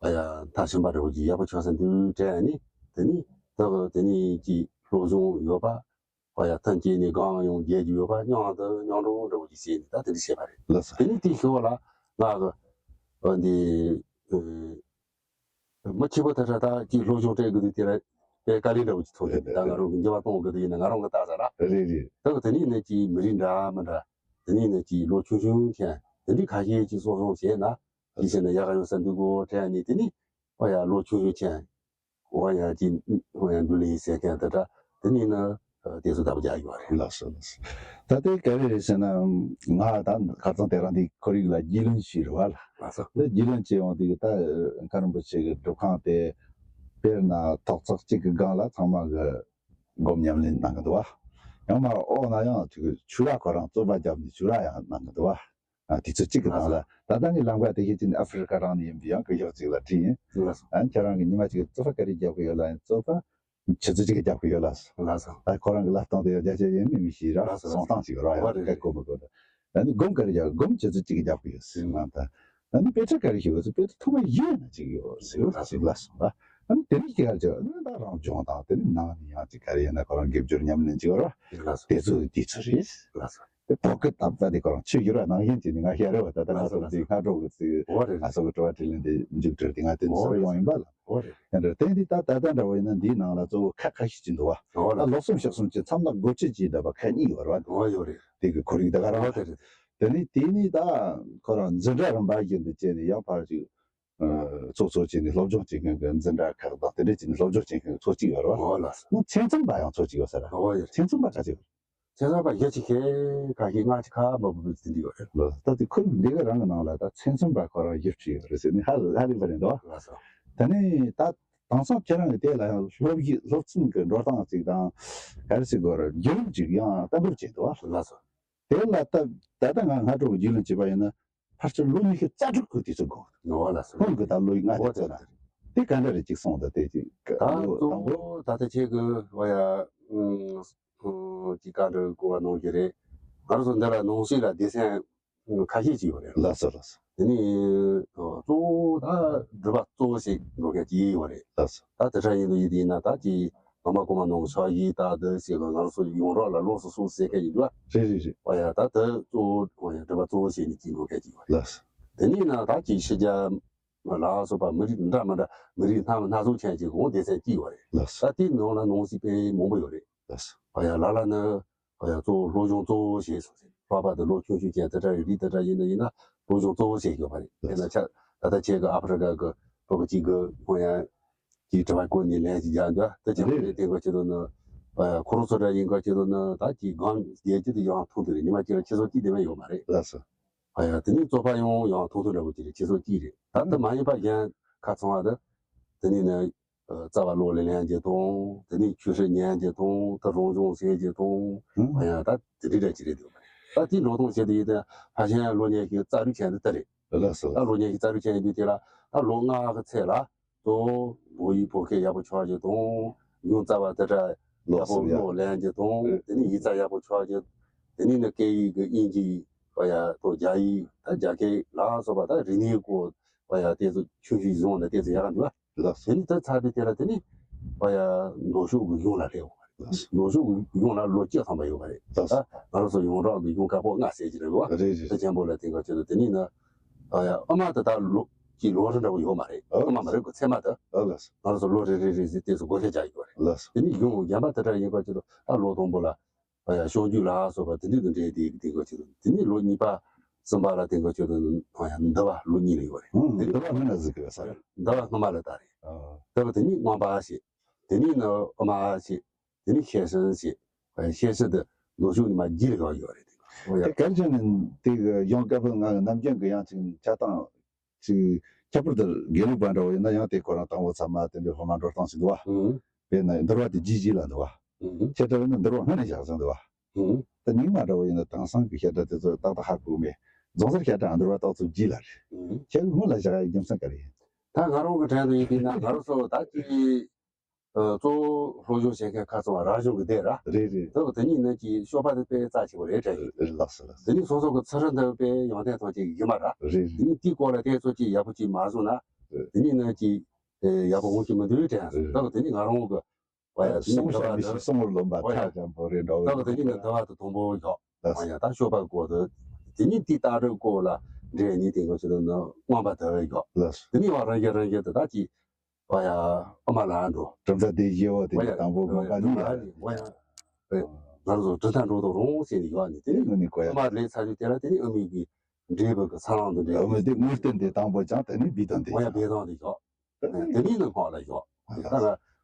ཨ་ཡ་མཐར་ཕྱིན་པ་འདྲ་བོ་ཅིག་ཡག་པོ་ཆགས་ས་འདུག་དྲན་ནི་དེ་ནི་ད་གི་དེ་ནི་ཅིག་སློབ་སྦྱོང་ཡོད་པ་ཨ་ཡ་ཐོན་སྐྱེད་ནི་གང་ཡོང་རྒྱལ་གྱི་ཡོད་པ་མཉམ་དུ་མཉམ་འགྲོ་འདྲ་བོ་ཅིག་བྱས་ནི་ད་དེ་འདྲ་བྱས་པ་རེད། ལགས་སོ། དེ་ནི་དེ་ཤོར་ལ་ང་གི་ཨ་འདི་ཨ། མི་ཁྱི་པོ་དེ་འདྲ་ད་ཀྱི་སློབ་སྦྱོང་སྤྲད་དགོས་དུས་དེ་ར་དཔེ་དཀའ་ལས་འདྲ་བོ་ཅིག་ཐོན་ཡོད་ད་ང་རང་གི་འགྱུར་བ་གཏོང་དགོས་དུས་ཡིན་ན་ང་རང་གི་ལྟ་ས་ར། རེད་རེད། ད་གི་དེ་ནས་ནི་ཀྱི་མི་རིགས་འདྲ་མི་འདྲ་དེ་ནས་ནི་ཀྱི་ལོ་ཆུང་ཆུང་ཅན་དེ་འདྲའི་ཁ་ཤས་ཀྱིས་གསོ་སྐྱོང་བྱས་ན་དེ་བྱས་ན་ཡག་ག་ཡོད་ས་འདུག་གོ་དྲན་ནས་དེ་ནས་ཨོ་ཡ་ལོ་ཆུང་ཆུང་ཅན་ཨོ་ཡ་ཀྱི་ཨོ་ཡ་འདུལ་ལེ་ཟེར་མཁན་དེ་འདྲ་དེ་ནས་ནི། དེ་ཚོ་ལྟ་བུ་རྒྱག་ཡོད་རེད། ལགས་སོ་ལགས་སོ། ད་ལྟའི་ག་རེ་རེད་ཟེར་ན་ང་ད་ཁ་སང་དེ་རང་འདི་ཁོར་ཡུག་ལ་རྒྱུས་ལོན་བྱས་རེད་བ་ལ། ལགས་སོ། ད་རྒྱུས་ལོན་བྱས་ཡོང་དུས་ད་མཁན་རིན་པོ་ཆེ་གི་སྒྲུབ་ཁང་དེ་དཔེར་ན་ཐོག་བརྩེགས་གཅིག་གི་སྒང་ལ་ཚང་མ་གི་སྒོམ་ཉམས་ལེན་གནང་གི་འདུག་བ། ཡང་མ་འོག་ན་ཡང་ཆུ་ཆུ་ར་ཁོ་རང་རྩོད་པ་བརྒྱབ་ནས་ཆུ་ར་ཡང་གནང་གི་འདུག་བ། ཨ་དུས་ཚོད་གཅིག་གི་ནང་ལ་ད་ལྟ་ངའི་ལམ་ཁ་དེ་ཤེས་ཀྱི་ནི་ཨ་ཧྥེ་རི་ཁ་རང་ནས་ཡིན་པའི་ཡང་གི་ཞོགས་གཅིག་ལ་བྲིས་ཡིན། ལགས་སོ། ཨ་ཁྱེད་རང་གི་ཉི་མ་གཅིག་རྩོད་པ་ག་རེ་བརྒྱབ་གི་ཡོད་ལ་ཡིན་རྩོད་པ། ཆུ་ཚོད་གཅིག་གི་རྒྱབ་ཀྱི་ཡོད་ལ། ལགས་སོ། ད་ཁོ་རང་གི་ལབ་སྟངས་དེ་ཡང་རྒྱ་ཆེ་ཡིན་མིན་མི་ཤེས་ར། ལགས་སོ། སོང་སྟངས་ཅིག་ར་ཡང་ཨོ་རེད་སྐད་གོ་མི་གོ་ད། ཨ་ནི་སྒོམ་ག་རེ་རྒྱབ་སྒོམ་ཆུ་ཚོད་གཅིག་གི་རྒྱབ་ཀྱི་ཡོད་ཟེར་མ་ད། ཨ་ནི་དཔེ་ཁྲིད་ག་རེ་ཞུ་གི་ཟེར་དཔེ་ཁྲིད་ཐོག་མ་ཡིན་ན་ཅིག་ཡོད་ཟེར་ཡོད་ཟེར་ལ་སོང་ད། ཨ་ནི་དེ་ནི་ཅིག་ག་རེ་བྱས་ཨ་ནི་ད་རང་སྦྱོང་དང་དེ་ནི་ནང་ནས་ཡང་ཅིག་ག་རེ་ཡིན་ན་ཁོ་རང་དགེ་སྦྱོར་ཉམས་ལེན་ཅིག་ཡོད་ར། ལགས་སོ། དེ་ཚོ་དེ་ཚོ་རེད། ལགས་སོ། དེ་ཐོག་གི་ཐབས་ད་དེ་ཁོ་རང་ཆོས་བསྒྱུར་བ་ནང་བཞིན་བྱས་ནས་ང་ཤེས་རེད་བ། ད་ལྟ་ང་ཚོ་འདི་སྔ་དྲོ་གི་ཚིག་ཨོ་རེད། ང་ཚོ་གི་དྲི་བ་དྲིས་ལན་འདི་མཇུག་སྒྲིལ་ཏེ་ང་དེ་ཚོ་ཡོང་ཡིན་པ་ལ། ཨོ་རེད། ཡང་འདྲ་བསྟན་འདི་ད་ད་ལྟ་འདྲ་བོ་ཡིན་ན་འདིའི་ནང་ལ་གཙོ་བོ་ཁག་ཁ་ཤས་ཅིག་འདུག་བ། ཨོ་ད་ལགས། ལོ་གསུམ་ཞག་གསུམ་གྱི་མཚམས་ལ་སྒོ་ཕྱེ་ཅིག་འདྲ་བ་ཁག་གཉིས་ཡོད་རེད་བ། ཨོ་ཡོད་རེད། དེ་གི་ཁོར་ཡུག་ད་ག་རང་ཨོ་རེད། དེ་ནི་དེ་ནི་ད་ཁོ་རང་འཛིན་གྲྭ་རིམ་པ་བཞིན་དུ་བྱས་ནས་ཡང་ཕར་ཅིག་ཚོགས་གཙོ་བྱས་ནས་སློབ་སྦྱོང་བྱེད་མཁན་གྱི་འཛིན་གྲྭ་ཁག་དང་དེ་འདྲ་བྱས་ནས་སློབ་སྦྱོང་བྱེད་མཁན་གྱི་ཚོ་གཅིག་ཡོད་རེད་བ། ཨོ་ལགས། ནི་ཚན་ཚང་པ་ཡང་ཚོ་གཅིག་ཡོད་ས་རེད། ཨོ་ཡོད་རེད། ཚན་ཚང་པ་ག་ཚོད་ཡོད། མཚན་ཚང་པ་བཞི་ཅིག་ཁེ་ཁ་ཤས་ལྔ་ཅིག་ཁ་མ་བུ་བུ་ཟིན་གྱི་ཡོད་རེད། ལགས་སོ། ད་དེ་ཁོ་འདི་ག་རང་གི་ནང་ལ་ད་མཚན་ཚང་པ་ཁོ་རང་བཞི་བཅུ་ཡོད་རེད་ཟེར་ནས་ཧ་ཧ་ལས་པ་རེད་འདུག་ལགས་སོ། དེ་ནས་ད་དེང་སང་ཁྱེད་རང་གི་དེ་ལ་ཡང་སློབ་གཞི་སློབ་ཚན་གྱི་འགྲོ་སྟངས་ཅིག་དང་ག་རེ་ཟེར་དགོས་རེད། བརྒྱུད་རིམ་ཅིག་ཡང་གཏན་འབེབས་བྱས་འདུག་ལགས་སོ། དེ་ལ་ད་ད་ལྟ་ང་སྔ་དྲོ་གི་རྒྱུས་ལོན་བྱས་པ་ཡིན་ན་ཕལ་ཆེར་ལོ་ཉི་ཤུ་རྩ་དྲུག་གི་དུས་ཚོད་འགོར་འདུག་ལགས་སོ། སྔོན་གྱི་ད་ལོ་ལྔ་དེ་ཚོ་ལ་དེ་ག་འདྲ་རེད་ཅིག་གསུངས་ད་དེ་ཅིག་ད་ལོ་དང་པོ། གཙོ་བོ་ད་ལྟ་ཁྱེད་ཀྱི་བ་ཡ་ཨུམ་ཨུམ་ཅིག་བཀའ་འདྲི་གོ་བ་གནང་རྒྱུ་རེད། ང་རང་ཚོ་འདི་ལ་ནང་སྲིད་ལ་སྡེ་ཚན་ཁ་ཤས་ཅིག་ཡོད་རེད། ལགས་སོ་ལགས་སོ། དེ་ནས་གཙོ་བོ་ད་སྒྲུབ་པ་གཙོ་བོ་ཞིག་འགྲོ་མཁན་ཅིག་ཡོད་རེད། ལགས་སོ། ད་དེ་འདྲ་ཡིན་དུ་ཡིན་དུ་ཡིན་ན་ད་ཅིག་ནང་པ་གོང་མ་ནང་གི་ཕྱག་བཞེས་ད་འདི་ཞེས་པ་ང་ཚོ་ཡོངས་གྲགས་ལ་ལོགས་སུ་སོ་ཟེར་མཁན་ཡིན་འདུག་རེད་རེད་རེད། བ་ཡ་ད་དེ་གཙོ་བོ་བ་ཡ་སྒྲུབ་པ་གཙོ་བོ་བྱས་ནས་ཅིག་འགྲོ་མཁན་ཅིག་ཡོད་རེད། ལགས་སོ། དེ་ནས་ན་ད་ཅིག་ཕྱི་རྒྱལ་ལ་སོགས་པ་མི་རིགས་འདྲ་མི་འདྲ་མི་རིགས་སྣ་སྣ་ཚོགས་ཅན་ཅིག་འོང་སྡེ་ཚན་ཅིག་ཡོད་རེད། ལགས་སོ། ད་དེའི་ནང་ལ་ནང་སྲིད་དཔེ་མང་པོ་ཡོད་རེད། ལགས་སོ། བ་ཡ་ལ་ལ་ནི་བ་ཡ་གཙོ་བོ་སློབ་སྦྱོང་གཙོ་བོ་བྱས་སོང་ཟེར། སློབ་པ་དང་སློབ་ཆུང་ཆུང་ཅན་དེ་འདྲ་ཡོད་རིགས་དེ་འདྲ་ཡིན་ན་ཡིན་ན་སློབ་སྦྱོང་གཙོ་བོ་བྱས་ཡོད་པ་རེད། དེ་ན་ཆ་ད་ལྟ་ཁྱེད་ཀྱི་ཨ་ཕྲི་ཀ་གི་ཕྲུ་གུ་གཅིག་གི་ཁོང་ཡ་གི་དྲི་བ་བཀོད་ནས་ལན་ཅིག་རྒྱག་འདུག་དེ་ཅི་རེད་རེད། དེ་ག་ཆེད་དུ་ནི་བ་ཡ་ཁོ་རང་ཚོ་འདྲ་ཡིན་ག་ཆེད་དུ་ནི་ད་ཀྱི་སྒང་རྒྱལ་སྤྱི་དུ་ཡང་མཐོང་དུ་རེད། ཉི་མ་གཅིག་ལ་ཆེད་སོགས་ཀྱི་དེ་བས་ཡོད་མ་རེད། ལགས་སོ། བ་ཡ་དེ་ནི་རྩོད་པ་ཡོང་ཡང་མཐོང་ཐོས་འདྲ་བོ་ཅིག་རེད། ཆེད་སོགས་ཀྱི་རེད། ད་ལྟ་མ་ཡིན་པ་གཞན་ཁ་ཚང་བ་དེ་དེ་ནི་ནི་རྩ་བ་ལོག་ལས་ལེན་གྱི་དང་། དེ་ནས་ཆོས་སྲིད་ཉན་གྱི་དང་། དེ་རང་བྱུང་ཟེར་གྱི་དང་། ཨང་། ཡང་ད་དེ་འདྲ་ཅིག་རེད་འདུག་ད་དེ་འགྲོ་སྟངས་བྱེད་དུ་ཡིན་ཏེ་ཕ་ཤན་ལོ་ཉན་ཞིག་རྩ་རུ་ཆེན་དུ་ལྟ་རེད། ལགས་སོ། ད་ལོ་ཉན་ཞིག་རྩ་རུ་ཆེན་དུ་དེ་ལ་ད་ལོ་ལྔ་གི་ཚེ་ལ་གཙོ་བོ་བོད་ཡིག་བོད་སྐད་ཡག་པོ་ཆགས་ཀྱི་དང་། གཞུང་རྩ་བ་དེ་འདྲ་ཡག་པོ་ཀློག་ལེན་གྱི་དང་། དེ་ནས་ཡིག་རྩ་ཡག་པོ་ཆགས་ཀྱི། དེ་ནས་ནི་སྐད་ཡིག་གི་དབྱིན་ཇི་ཡིག་པ་ཡ་ཐོག་རྒྱ་ཡིག་ད་རྒྱ་སྐད་ལ་སོགས་པ་ད་རིག་གནས་སྐོར་བ་ཡ་དེ་ཚོ་ཆུང་ཆུང་བཟུང་ནས་དེ་ཚོ་ཡག་ག་འདུག་ལགས་སོ། དེ་ནི་ད་ཚར་དུས་དེ་ལ་དེ་ནི་བ་ཡ་མདོ་ཕྱོགས་ཀྱི་གཞུང་ལ་སླེབས་ཡོང་བ་རེད། ལགས་སོ། མདོ་ཕྱོགས་ཀྱི་གཞུང་ལ་ལོ་བཅུ་ཐམ་པ་ཡོད་པ་རེད། ལགས་སོ། ད་ང་རང་ཚོ་ཡོངས་གྲགས་ཀྱི་གཞུང་བཀའ་པོད་ལྔ་ཟེར་གྱི་རེད་བ། རེད་རེད། དེ་ཆེན་པོ་ལ་དེ་ག་ཆེད་དུ་དེ་ནི་ན་བ་ཡ་ཨ་མ་དེ་ད་ལོ་ཀྱི་ལོ་རེ་འདྲ་བོ་ཡོད་མ་རེད། ཨ་ཨ་མ་མ་རེད་གོ་ཚད་མ་དེ། ཨ་ལགས་སོ། ང་རང་ཚོ་ལོ་རེ་རེ་རེ་ཟེར་དེ་ཚོ་སྒོ་ཁྱི་རྒྱག་ཡོད་རེད། ལགས་སོ། དེ་ནི་གཞུང་རྒན་པ་དེ་འདྲ་ཡིན་པ་ཆེད་དུ་ད་ལོ་དང་པོ་ལ། ཨ་ཡ་ཤོག་རྒྱུགས་ལ་སོགས་པ་དེ་འདྲ་དང་འབྲེལ་ཏེ་དེ་ག་ཆེད་དུ་དེ་ནས་ལོ་གཉིས་པ་གསུམ་པ་ལ་དེ་ག་ཆེད་དུ་ཨ་ཡ་འདུལ་བ་ལོ་གཉིས་ལ་ཡོད་རེད། ཨང་། དེ་འདུལ་བ་སྔོན་ལ་གཟིགས་དགོས་ས་རེད། འདུལ་བ་སྔོན་མ་ལ་ད་རེད། ཨ། ད་ག་དེ་ནས་མངོན་པ་ཞེས། དེ་ནས་ནི་དབུ་མ་ཞེས། དེ་ནས་ཤེར་ཕྱིན་ཞེས། ཨ་ཡ་ཤེར་ཕྱིན་དེ་ནུབ་ཕྱོགས་ནས་མར་རྒྱུད་ལ་ཡོད་ཡོད་རེད། དེ་ག་ཨོ་ཡ། དེ་གལ་ཆེ་ནི་དེ་ག་གཞུང་བཀའ་པོད་ལྔ་གི་ནམ་རྒྱུན་གྱི་ཡང་ཅིག་ཆ་སྟངས། ཅིག་ཁྱད་པར་དུ་དགེ་ལུགས་པ་འདྲ་བོ་ཡིན་ན་ཡང་དེ་ཁོ་རང་དང་པོ་ཚང་མ་དེ་འདྲའི་སློབ་མ་འགྲོ་སྟངས་ཤིག་འདུག་བ། ཨང་། དཔེར་ན་འདུལ་བ་དེ་རྒྱུད་རྒྱུད་ལ་འདུག་བ། ཨང་། ཁྱེད་ལྟ་བུ་ནི་འདུལ་བ་སྔོན་ནས་བཞག་ཟིན་འདུག་བ། ཨང་། ད་རྙིང་མ་འདྲ་བོ་ཡིན་ན་དེང་སང་གི་བཤད་གྲྭ་དེ་ཚོ་ཏག་ཏག་ཧ་གོ་མེད། རྫོང་སར་བཤད་གྲྭ་འདུལ་བ་ཏག་ཚོ་རྒྱུད་ལ་རེད། ཨང་། ཁྱེད་ཀྱི་སྔོན་ལ་བཞག་ཡ་རྒྱུ་མཚན་ག་རེ་ཡིན། ད་ང་རང་གི་དྲན་དུ་ཡིན་དུས་ན་ང་རང་ཚོ་ད་ཅིག་ཨ་གཙོ་བོ་སློབ་སྦྱོང་བྱེད་མཁན་ཁ་ཚང་བ་རང་གཞུང་གི་སྡེ་ར། རེད་རེད། ད་དེ་གཉིས་ནི་ཅིག་སྤྱོད་པ་དེ་དཔེ་རྩ་ཆེ་བོ་རེད་དྲན་ཡོད། རེད་ལགས་སོ་ལགས་སོ། དེ་ནི་སོ་སོ་གི་ཚུལ་ཁྲིམས་དེ་དཔེ་ཡོན་ཏན་ཐོག་ཅིག་ཡིན་མ་ར། རེད་རེད། དེ་ནི་དེའི་སྐོར་ལ་དེ་ཚོ་ཅིག་ཡག་པོ་ཅིག་མ་བཟུང་ན། རེད། དེ་ནི་ནི་ཅིག་ཨེ་ཡག་པོ་འོང་གི་མི་འདུག་དྲན། རེད། ད་དེ་ནི་ང་རང་གི་བ་ཡ་དེ་ནི་སོང་འདུལ་བ་ཤ་མི་དེ། ཤི་སོང་བར་རློམ་པ། བ་ཡ་ཐག་ཆོད་པོ་རེད་འགྲོ་ད་གི་དེ་ནི་ནི་འདུལ་བ་དེ་དང་པོ་ཡོད། ལགས་སོ། བ་ཡ་ད་སྤྱོད་པ་སྐོར་དུ་དེ་ནི་དེའི་ལྟ་གྲུབ་སྐོར་ལ་འདྲེས་ནི་དེ་ག་ཆེད་དུ་ནི་མངོན་པ་དེ་ཡོད། ལགས་སོ། དེ་ནི་བ་རང་བཞིན་རང་བཞིན་དུ་ད་ཅིག་བ་ཡ་ཨ་མ་ལ་འགྲོ། གྲུབ་མཐའ་སྡེ་བཞི་བོ་དེ་བ་ཡ་ནི་དང་པོ་དགོན་པ་གཉིས་ཡ་རེད། བ་ཡ་ང་རང་ཚོ་གྲུབ་མཐའ་འགྲོ་དང་རུང་ཟེར་ནས་ཡོད་ནི་དེ་ནི་དངོས་གནས་གོ་ཡ། ཨ་མ་ལས་ཚར་དུས་དེ་ལ་དེ་ནི་ཨ་མའི་གི་འབྲས་བུ་གི་ས་ལམ་དུ་འབྲས་ཨ་མ་དེ་དངོས་བསྟན་དེ་དང་པོ་ཀྱང་དེ་ནི་བི་དང་དེ་བ་ཡ་བི་དང་དེ་ཡོད། དེ་ནི་ནི་སྔོན་ལ་ཡོད། ད་ང་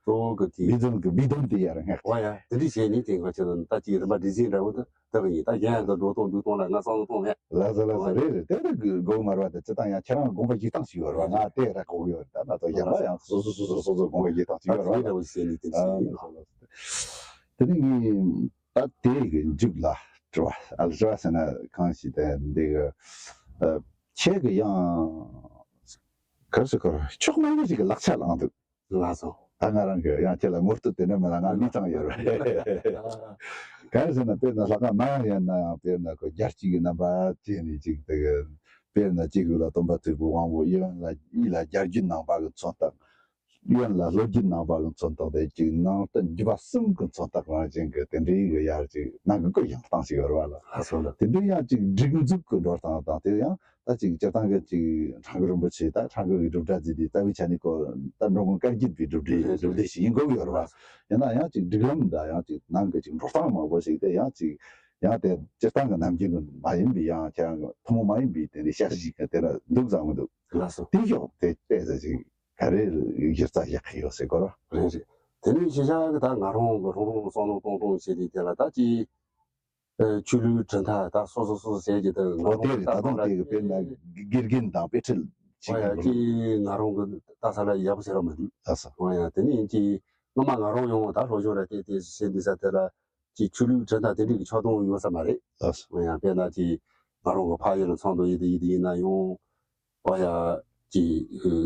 གཙོ་བོ་གི་དེ་བི་དང་གི་བི་དང་དེ་ཡ་ར་ང་བ་ཡ་དེ་འདྲ་བྱས་ནས་དེ་ང་ཆེ་དང་ད་ཅིག་རིམ་པ་འདི་ཟིན་འདྲ་བོ་དེ། དེ་གི་ཡིན། ད་གཞན་ཡང་དུ་འགྲོ་སྟངས་འདུག་སྟངས་ལ་ང་བསམ་བློ་གཏོང་མེད། ལགས་སོ་ལགས་སོ། རེད་རེད། དེ་ནི་དགོས་མ་རེད་བ། དེ་སྤྱིར་བཏང་ཡང་ཁྱེད་རང་དགོངས་པ་བཞེས་སྟངས་ཤིག་ཡོད་རེད་བ། ང་དེ་ར་གོ་གི་ཡོད་རེད། ད་ང་ཚོ་གཞན་པ་ཡང་སོ་སོ་སོ་སོ་སོ་སོ་དགོངས་པ་བཞེས་སྟངས་ཤིག་ཡོད་རེད་བ། ཨ་ལགས་སོ་ལགས་སོ། དེ་ནི་ངས་ད་དེ་གི་མཇུག་ལ་དྲི་བ་ཨ་དྲི་བ་ཟེར་ན་གང་ཞིག་དེ་འདི་གི་ཨ་ཁྱེད་ཀྱི་ཡང་གར་སོ་གར་ཕྱོགས་མང་པོ་ཞིག་གི་ལག་ཆ་བླངས་འདུག་ལགས་སོ། ད་ང་རང་གི་ཡང་ཁྱེད་ལ་ངོ་སྤྲོད་དེ་འདྲ་མིན་ལ་ང་མི་ཚང་ཡོད་རེད། གང་ཟེར་ན་དཔེར་ན་ལྷ་ཁང་ནང་ཡིན་ན་ཡང་དཔེར་ན་ཁོ་རྒྱལ་སྤྱི་གི་རྣམ་པ་བྱས་ནས་ཅིག་དེ་གི་དཔེར་ན་སྤྱི་བོ་ལ་སྟོན་པ་དུས་ཀྱི་དབང་པོ། གཡོན་ལ་གཡས་ལ་རྒྱལ་བརྒྱུད་ནང་པ་གི་མཚོན་རྟགས། གཡོན་ལ་ལྷོ་བརྒྱུད་ནང་པ་གི་མཚོན་རྟགས་དེ་ཅིག་ནང་བསྟན་བརྒྱུད་པ་གསུམ་གི་མཚོན་རྟགས་རང་བཞིན་གི་དེ་འདྲའི་གི་ཡར་ཅིག་ནང་གི་བཀོད་ཡང་སྟངས་ཤིག་ཡོད་རེད་བ་ལ། ལགས་སོ་ལགས། དེ་འདྲའི་ཡང་ཅིག་སྒྲིག་འཛུགས་གི་འགྲོ་སྟངས་དང་དེ་ཡང་ད་ཅིག་སྤྱིར་བཏང་གི་ཅིག་ཁྲ་འགུ་རིན་པོ་ཆེ་ད་ཁྲ་འགུ་གི་སྒྲུབ་གྲྭ་བརྩིས་ཏེ་རྩ་བའི་ཆ་ནས་ཁོ་ད་འགྲོ་མགོན་བཀའ་བརྒྱུད་པའི་སྒྲུབ་སྡེ་སྒྲུབ་སྡེ་ཞིག་ཡིན་དགོས་ཀྱི་ཡོད་རེད་བ། ཡིན་ན་ཡང་ཅིག་སྒྲིག་ལམ་དང་ཡང་ཅིག་ནང་གི་ཅིག་འགྲོ་སྟངས་མང་པོ་ཞིག་དེ་ཡང་ཅིག་ཡང་དེ་སྤྱིར་བཏང་གི་ནམ་རྒྱུན་གི་མ་ཡིན་པའི་ཡང་ཁྱེད་རང་གི་ཐུན་མོང་མ་ཡིན་པའི་དེ་འདྲའི་བཤད་གཞི་གི་དེ་འདྲ་འདུག་བསམ་གི་འདུག་ལགས་སོ། དེ་ཤོག་དེ་ཏོག་ཙམ་ཅིག་ག་རེ་གཞི་རྩ་བཞག་གི་ཡོད་ཟེར་དགོས་ར། རེད་རེད། དེ་ནས་གཞི་བཞག་གི་ད་ང་རང་གི་རང་རང་བསམ་བློ་གཏོང་སྟངས་བྱས་ཏེ་དེ་ལ་ད་ཅིག་ ཆོས་ལུགས་གྲུབ་མཐའ་ད་སོ་སོ་སོ་སོ་ཟེར་གྱི་ད་ང་ཨོ་རང་དེ་གི་རེད། ད་ད་དུང་ལྟ་དེ་གི་དཔེར་ན་དགེ་རྒན་དང་དཔེ་ཁྲིད་བྱེད་ཨོ་ཡ་མཁན་ཅི་ང་རང་གི་ལྟ་ས་ལ་ཡག་པོ་ཟེར་བ་མི་འདུག་ལགས་སོ། ཨོ་ཡ་དེ་ནས་ཅི་སྔོན་མ་ང་རང་ཡང་ད་སློབ་སྦྱོང་ལ་བལྟས་ཏེ་བྱེད་འདུག་ས་དེ་ལ་ཅི་ཆོས་ལུགས་གྲུབ་མཐའ་དེ་འདྲའི་གི་ཕྱོགས་གཏོང་ཡོད་ས་མ་རེད། ལགས་སོ། ཨོ་ཡ་དཔེར་ན་ཅི་ང་རང་གི་ཕ་ཡུལ་ལ་ཚང་དུ་ཡིན་དུ་ཡིན་དུ་ཡིན་ན་ཡང་ཨོ་ཡ་ཅི་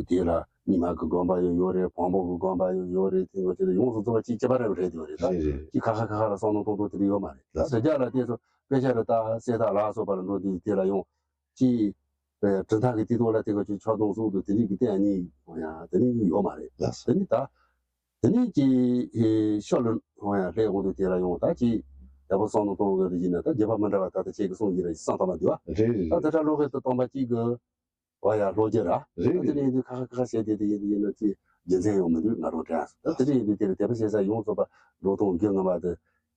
དེ་ལ་རྙིང་མ་གི་དགོན་པ་ཡང་ཡོད་རེད། བོན་པོ་གི་དགོན་པ་ཡང་ཡོད་རེད། དེ་ངོ་ཅི་ལ་ཡོངས་སུ་རྫོགས་པ་ཅི་ཅི་པ་རེད་རེད་དེ་ཡོད་རེད་ད། རེད་རེད། ཅི་ཁ་ཁ་ཁ་ཁ་ལ་བསམ་བློ་གཏོང་གཏོང་དེ་འདྲ་ཡོད་མ་རེད་ད། ལགས་སོ། དེ་རྒྱ་ལ་བལྟས་སོ་དཔེ་ཆ་རེ་ལྟ་གསལ་བརྡ་ལ་སོགས་པ་ལ་འགྲོ་དུས་དེ་ལ་ཡང་། ཅིག་ཨེ་གྲུབ་མཐའ་གི་དེ་ཐོག་ལ་དེ་ག་ཅིག་ཕྱོགས་གཏོང་སོགས་དུ་དེ་རིགས་ཀྱི་སྟེང་ནས་ཡང་དེ་ནི་ཡོད་མ་རེད། ལགས་སོ། དེ་ནི་ད་དེ་ནི་ཅིག་ཨེ་ཤོ་ལོ་ཡང་ལྷའི་དབང་དུ་དེ་ལ་ཡོང་ད་ཅིག་ཡག་པོ་བསམ་བློ་གཏོང་དགོས་དེ་ཡིན་ན་ད་རྒྱུད་པ་མི་འདྲ་བ་ད་ལྟ་ཁྱེད་ཀྱི་གསུང་གི་རེད་བསམ་ཐོག་མ་འདུག་ཨ། རེད་རེད། ད་དེ་འདྲ་བློ་ཁེལ་དུ་གཏོང་པ་གཅིག་གི་བ་ཡ་ལྷོ་རྒྱུད་ར། རེད་ད་དེ་རེད། ནི་ཡིན་དུས་ཁ་ཁ་ཁ་ཁ་བྱས་དེ་དེ་ཡིན་དུས་ཡིན་ན་ཅིག་རྒྱུ་མཚན་ཡོང་མི་འདུག་ང་རང་དྲན་སོང་ད་དེ་འདྲ་ཡིན་དུས་དེ་ལ་དད་པ་བྱེད་ས་ཡོངས་རྫོགས་པ་འགྲོ་སྟངས་རྒྱུ་ངོ་མ་དེ།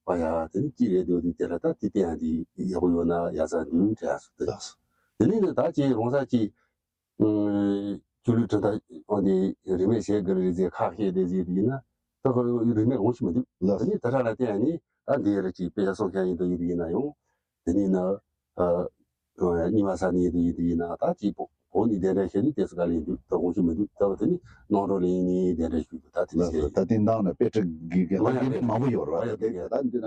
བ་ཡ་དེ་ནི་ཅི་རེད་འདུག་དེ་དེ་ལ་ད་དེ་བསྟན་ཡ་དེ་ཡག་པོ་ཡོད་ན་ཡག་ས་འདུག་དྲན་སོང་དེ། ལགས་སོ། དེ་ནི་ནི་ད་ཅི་རོང་ས་ཅི་ཆོས་ལུགས་གྲུབ་མཐའ་འོ་ནི་རིས་མེད་བྱེད་དགོས་རེད་ཟེར་ཁག་བཤད་དེ་ཟེར་དེ་ཡིན་ན་ད་ཁོ་རིས་མེད་འོང་ཞིག་མི་འདུག་ལགས་སོ། དེ་ནི་ད་ཆ་ལ་བསྟན་ཡ་ནི་ད་འདི་རེད་ཅི་དཔེ་ཆ་སོང་མཁན་ཡིན་དུ་ཡིན་དུ་ཡིན་ན་ཡང་དེ་ནི་ན་ཨ་རྙིང་མ་ས་ནི་ཡིན་དུ་ཡིན་དུ་ཡིན་ན་ད་ཅི་བོད་ནི་གདན་འདྲེན་བྱེད་དུས་དེ་སུ་ག་ལ་ཡིན་དུས་ད་འོང་ཞིག་མི་འདུག་ད་དེ་ནི་ནང་འགྲོ་ལ་ཡིན་ནི་གདན་འདྲེན་ཞུ་དུས་ད་དེ་ནི་ལགས་སོ། ད་དེ་ནང་ན་དཔེ་ཁྲིད་དགེ་རྒན་ད་དགེ་རྒན་མང་པོ་ཡོད་རེད་བ། ད་དེ་ག་ད་འདི་ན་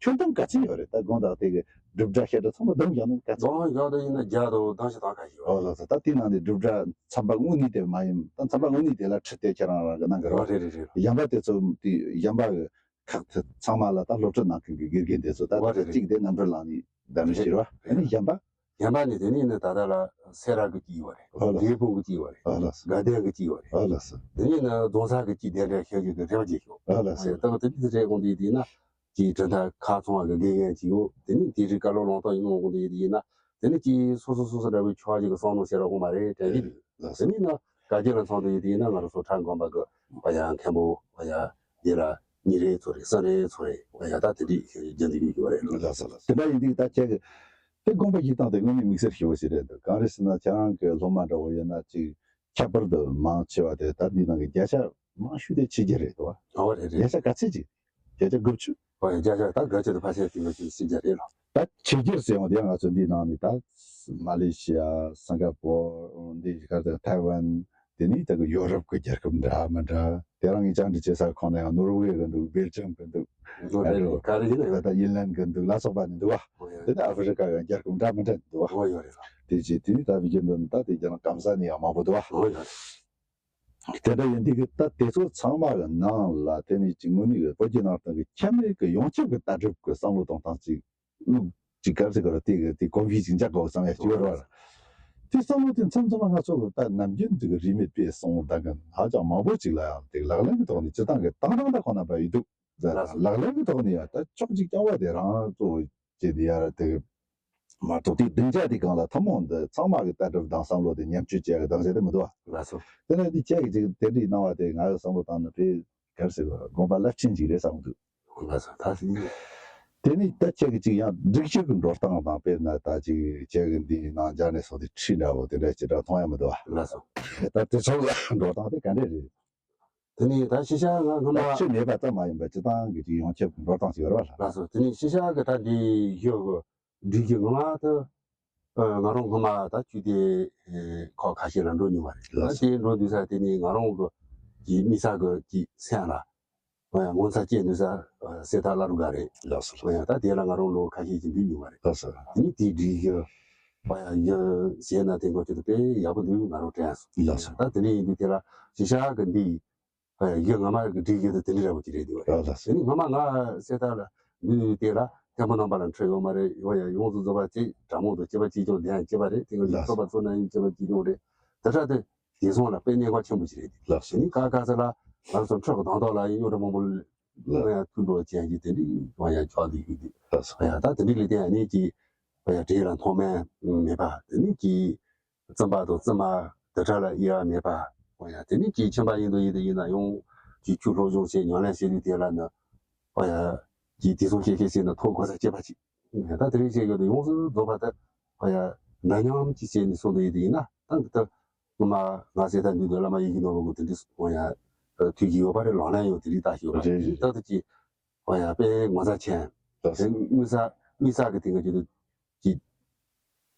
ཁྱོན་བསྡོམས་ག་ཚད་ཡོད་རེད། ད་དགོངས་དག་དེ་གི་སྒྲུབ་གྲྭ་བཤད་གྲྭ་ཚང་མ་བསྡོམས་བཞག་ན་ག་ཚད། བསྡོམས་བཞག་དུས་ཡིན་ན་བརྒྱ་དང་བདུན་ཅུ་དང་ཁ་ཤས་ཡོད། ཨོ་ལགས་སོ། ད་དེ་ནང་ནས་སྒྲུབ་གྲྭ་ཚན་པ་དངོས་གནས་དེ་མ་ཡིན་ད་ཚན་པ་དངོས་གནས་དེ་ལ་ཁྲིད་དེ་ཁྱེད་རང་རང་གི་གནང་གི་རེད་བ། རེད་རེད་རེད། གཞན་པ་དེ་ཚོ་དེ་གཞན་པ་གི་ཁག་དེ་ཚང་མ་ལ་ད་སློབ་ཁྲིད་གནང་མཁན་གྱི་དགེ་རྒན་དེ་ཚོ་ད་ཨོ་རེད་རེད། གཅིག་དེ་རྣམ་གྲོལ་ལངས་ནས་གདན་འདྲེན་ཞུས་རེད་བ། ཨ་ནི་གཞན་པ། གཞན་པ་ནི་དེ་ནི་ནི་ད་ལྟ་ལ་སེ་ར་གི་གཅིག་ཡོད་རེད། ཨོ་ལགས། འབྲས་སྤུངས་གི་གཅིག་ཡོད་རེད། ཨོ་ལགས། དགའ་ལྡན་གི་གཅིག་ཡོད་རེད། ཨོ་ལགས་སོ། དེ་ནི་ནི་རྫོང་སར་གི་གཅིག་གདན་འདྲེན་ཞུ་རྒྱུ་གི་རེ་བ་བྱེད་ཤོག་ཨོ་ལགས་སོ། ད་དེ་དུས་རེད་དགོངས་དུས་དེ་ན་ཅིག་གྲུབ་མཐའ་ཁག་ཚང་བ་གི་དགེ་རྒན་གཅིག་ཡོད། དེ་ནི་དེ་རིགས་བཀའ་སློབ་ལུང་སྟོན་ཡིན་དགོངས་དུས་དེ་ཡིན་ན་དེ་ནི་ཅིག་སོ་སོ་སོ་སོ་འདྲ་བའི་ཕྱོགས་གཅིག་གི་བསམ་བློ་ཟེར་བ་དགོངས་པ་རེད་དྲན་གྱི་འདུག་ལགས་སོ། དེ་ནི་ན་བཀའ་བརྒྱུད་ལ་མཚོན་དུ་ཡིན་དེ་ཡིན་ན་ང་རང་ཚོ་ཁྲ་དགོན་པ་གི་བ་ཡ་མཁན་པོ་བ་ཡ་འདི་ལ་གཉིས་རེ་ཚོ་རེ་གསུམ་རེ་ཚོ་རེ་བ་ཡ་ད་དེ་འདྲའི་རྒྱུན་དུ་ཡོད་ཡོད་རེད། ལགས་སོ་ལགས་སོ། དེ་འདྲ་ཡིན་དུས་ད་ཁྱེད་ཀྱི་དེ་དགོངས་པ་བཞེས་སྟངས་དེ་དངོས་གནས་དམིགས་བསལ་ཞེ་པོ་ཞིག་རེད་འདུག་གང་རེད་ཟེར་ན་ཁྱེད་རང་གི་སློབ་མ་འདྲ་བོ་ཡོད་ན་ཅིག་ཁྱད་པར་དུ་མང་ཆེ་བ་དེ་ད་འདི་ནང་གི་བརྒྱ་ཆ་མང་ཤོས་དེ་ཕྱི་རྒྱལ་རེད་འདུག་བ། ཨོ་རེད་རེད། བརྒྱ་ཆ་ག་ཚད་ཅིག་བརྒྱ་ཆ་དགུ་བཅུ། ཨོ་རེད། བརྒྱ་ཆ་ད་དགུ་བཅུ་དང་ཕལ་ཆེར་དེ་ང་ཚོའི་ཕྱི་རྒྱལ་རེད་ལ། ད་ཕྱི་རྒྱལ་ཟེར་ཡོང་དེ་ང་ཚོ་འདི་ནང་ནས་ད་མ་ལེ་ཤི་ཡ། སིང་ག་པོར། འདི་ག་ད་ཐའེ་ཝན། དེ་ནས་ད་གི་ཡོ་རོབ་ཀྱི་རྒྱལ་ཁབ་འདྲ་མི་འདྲ་དེ་རང་གི་བཅར་འདྲི་བྱེད་ས་ཁོང་ན་ཡང་ནོར་ཝེ་གི་འདུག་སྦེལ་ཇམ་གི་འདུག་ཨོ་རེད་རེད། ག་རེ་ཡིན་ན་ཡང་ད་ད་ཡིན་ལན་གི་འདུག་ལ་སོགས་པ་ནི་འདུག་བ། ཨོ་ཡོད་དེ་ནས་ཨ་ཧྥེ་རི་ཀ་གི་རྒྱལ་ཁབ་འདྲ་མི་འདྲ་འདུག་བ། ཨོ་ཡོད་རེད་ལ། དེ་རྗེས་དེ་ནས་ད་བི་ཀན་འདི་ནི་ད་དེ་རྒྱ་ནག་སྐམ་ས་ནས་ཡང་མང་པོ་འདུག་བ། ཨོ་ཡོད་རེད། དེ་འདྲ་ཡིན་དུས་ཀྱི་ད་དེ་ཚོ་ཚང་མ་གི་ནང་ལ་དེ་ནས་ཅིག་དངོས་གནས་ཀྱི་བོད་བརྒྱུད་ནང་བསྟན་གྱི་ཁྱད་མེད་ཀྱི་ཡོངས་ཁྱབ་ཀྱི་ལྟ་གྲུབ་ཀྱི་བསམ་བློ་གཏོང་སྟངས་ཅིག་ལུགས་ཅིག་ག་རེ་ཟེར་དགོས་རེད། དེ་གི་དེ་གོམས་གཤིས་ཅིག་འཇགས་དགོས་བསམ་ཡ་ཅིག་ཡོད་རེད་བ། དེ་བསམ་བློ་དེ་མཚམས་མཚམས་ལ་ང་ཚོ་གི་ད་ནམ་རྒྱུན་དེ་གི་རིས་མེད་པའི་གསུང་ད་གི་ཧ་ཅང་མང་པོ་ཅིག་ལ་ཡང་དེ་ལག་ལེན་གྱི་ཐོག་ནས་སྤྱི་བཏང་གི་བཏང་སྟངས་ད་ཁོ་ན་པ་ཡིན་འདུག་ལགས་སོ། ལག་ལེན་གྱི་ཐོག་ནས་ཡང་ད་ཕྱོགས་གཅིག་རྐྱང་བ་དེ་རང་གཙོ་བོ་བྱས་ཏེ་ཡར་དེ་མ་གཏོགས་དེའི་སྡིངས་ཆ་དེ་སྒང་ལ་ཐུན་མོང་འདི་ཚང་མ་གི་ལྟ་གྲུབ་དང་བསམ་བློ་དེ་ཉམས་བཅོས་བྱེད་ཡག་གི་སྡིངས་ཆ་དེ་མི་འདུག་བ། ལགས་སོ། དེ་ནས་འདི་ཁྱེད་ཀྱིས་ཅིག་དེ་འདྲའི་གནང་བ་དེ་ང་གི་བསམ་བློ་བཏང་ན་དཔེ་ག་རེ་ཟེར་དགོས་དགོངས་པ་རླབས་ཆེན་ཅིག་རེད་བསམ་གི་འདུག་ལགས་སོ། ད་དེ་ནས་ད་ཁྱེད་ཀྱིས་ཅིག་ཡང་སྒྲིག་གཞི་གི་འགྲོ་སྟངས་དང་དཔེར་ན་ད་ཅིག་ཁྱེད་ཀྱི་འདིའི་ནང་སྦྱར་ནས་སོགས་དེ་ཁྲིད་འདྲ་བོ་དེ་འདྲ་ཅིག་འདྲ་མཐོང་ཡ་མི་འདུག་བ། ལགས་སོ། ད་དེ་ཚོ་འགྲོ་སྟངས་དེ་ག་འདྲས་རེད། དེ་ནས་ད་ཤེས་བྱ་ང་སྔོན་མ་ད་ཆོས་མེད་པ་ཙམ་མ་ཡིན་པར་སྤྱི་བཏང་གི་ཅིག་ཡོངས་ཁྱབ་འགྲོ་སྟངས་ཤིག་ཡོད་རེད་བ། ལགས་སོ། དེ་ནས་ཤེས་བྱ་གི་ད་འདི་ཡོད་གི་སྒྲིག་གཞི་ངོ་མ་ད་ང་རང་སྔོན་མ་ད་ཆོས་སྡེ་ཁག་ཁ་ཤས་ལ་འགྲོ་མྱོང་བ་རེད། ལགས་སོ། ད་དེ་འགྲོ་དུས་ས་དེ་ནས་ང་རང་གི་ཅིག་དམིགས་བསལ་གི་ཅིག་སེམས་ལ་ངོ་མཚར་སྐྱེས་དུས་ས་གསེར་རྟ་བླ་རུང་སྒར་རེད། ལགས་སོ། ད་དེ་ལ་ང་རང་ལོ་ཁ་ཤས་ཅིག་འདུག་མྱོང་བ་རེད། ལགས་སོ། དེ་ནས་དེའི་སྒྲིག་གཞི་བ་ཡ་ཡ་ཟེར་ན་དེ་འགོ་ཁྲིད་དེ་དཔེ་ཡག་པོ་འདུག་ང་རང་དྲན་སོང་། ལགས་སོ། ད་དེ་ནས་ཡིན་དུས་དེ་ལ་ཤེས་བྱ་གི་འདི། ཨ་ཡ་ཡ་སྔ་མ་གི་སྒྲིག་གཞི་དེ་དེ་འདྲ་འདྲ་བོ་ཅིག་རེད་འདུག་བ། ཨ་ལགས་སོ། དེ་ནི་སྔ་མ་ང་གསེར་རྟ་ལ་འདུག་དེ་ལ་མཁན་པོ་རྣམ་པ་ལ་འཕྲོད་ཡོད་མ་རེད། ཡོད་ཡ་ཡོངས་སུ་རྫོགས་པ་ཅིག་དྲང་མོ་དང་སྐྱེས་པ་གཅིག་རྐྱང་ལྡན་སྐྱེས་པ་རེད། དེ་ག་ལགས་ཡིག་ཚོགས་པ་ཚོ་ན་ཡིན་སྐྱེས་པ་གཅིག་རྐྱང་རེད། དེ་འདྲ་དེ་དེང་སང་ལ་དཔེ་གནད་འགག་ཆེན་པོ་ཅིག་རེད། ལགས་སོ། དེ་ནི་ཁ་ཁ་ས་ལ་ང་ཚོ་འཕྲོད་གི་དང་ཐོག་ལ་ཡིན་རྙོག་དྲ་མང་པོ་ལ་ཡང་མཐུན་འགྲོ་ཅན་གྱི་དེ་འདྲ་ཡང་ཡང་ཆགས་འདུག་ཡོད་དེ། ལགས་སོ། ཨ་ཡ་ད་དེ་འདྲ་ལས་དེ་ཡང་ནི་ཅིག་ཨ་ཡ་གྲས་ལ་མཐོ་དམན་མེད་པ་དེ་ནི་ཅིག་བཙུན་པ་དང་བཙུན་མ་དེ་འདྲ་ལ་དབྱེ་བ་མེད་པ། འོ་ཡ་དེ་ནི་ཅིག་ཁྱིམ་པ་ཡིན་དུ་ཡིན་དུ་ཡིན་ན་ཡང་ཅིག་ཆོས་སློབ་སྦྱོང་བྱེད་ཉམས་ལེན་བྱེད་དུས་དེ་ལ་ནི་འོ་ཡ་ཅིག་དེ་ཚོ་ཤེས་ཤེས་བྱས་ན་ཐོག་གོ་ས་སྐྱེས་པ་ཅིག་ད་དེ་རིང་བཤད་ཡོད་དུ་ཡོངས་སུ་རྫོགས་པ་ད་འོ་ཡ་འདྲ་མཉམ་ཅིག་བྱས་ནས་སོང་དུ་ཡིན་དུ་ཡིན་ན་ད་འདི་ད་སྔོན་མ་ང་ཟེར་ད་འདི་དུ་བླ་མ་ཡིད་ཀྱི་ནོར་བུ་གི་དེ་འདྲ་འོ་ཡ་ཐུགས་ཀྱི་ཡོད་པ་རེད། ལག་ལེན་ཡང་དེ་རིགས་ད་ཞིག་ཡོད་པ་རེད། ད་ད་ཅིག་འོ་ཡ་དཔེ་ངོ་མཚར་ཆེན། ལགས་སོ། དེ་དངོས་ས་ དམིགས་བསལ་གྱི་དེ་ག་ཅིག་ཏུ་ཅིག་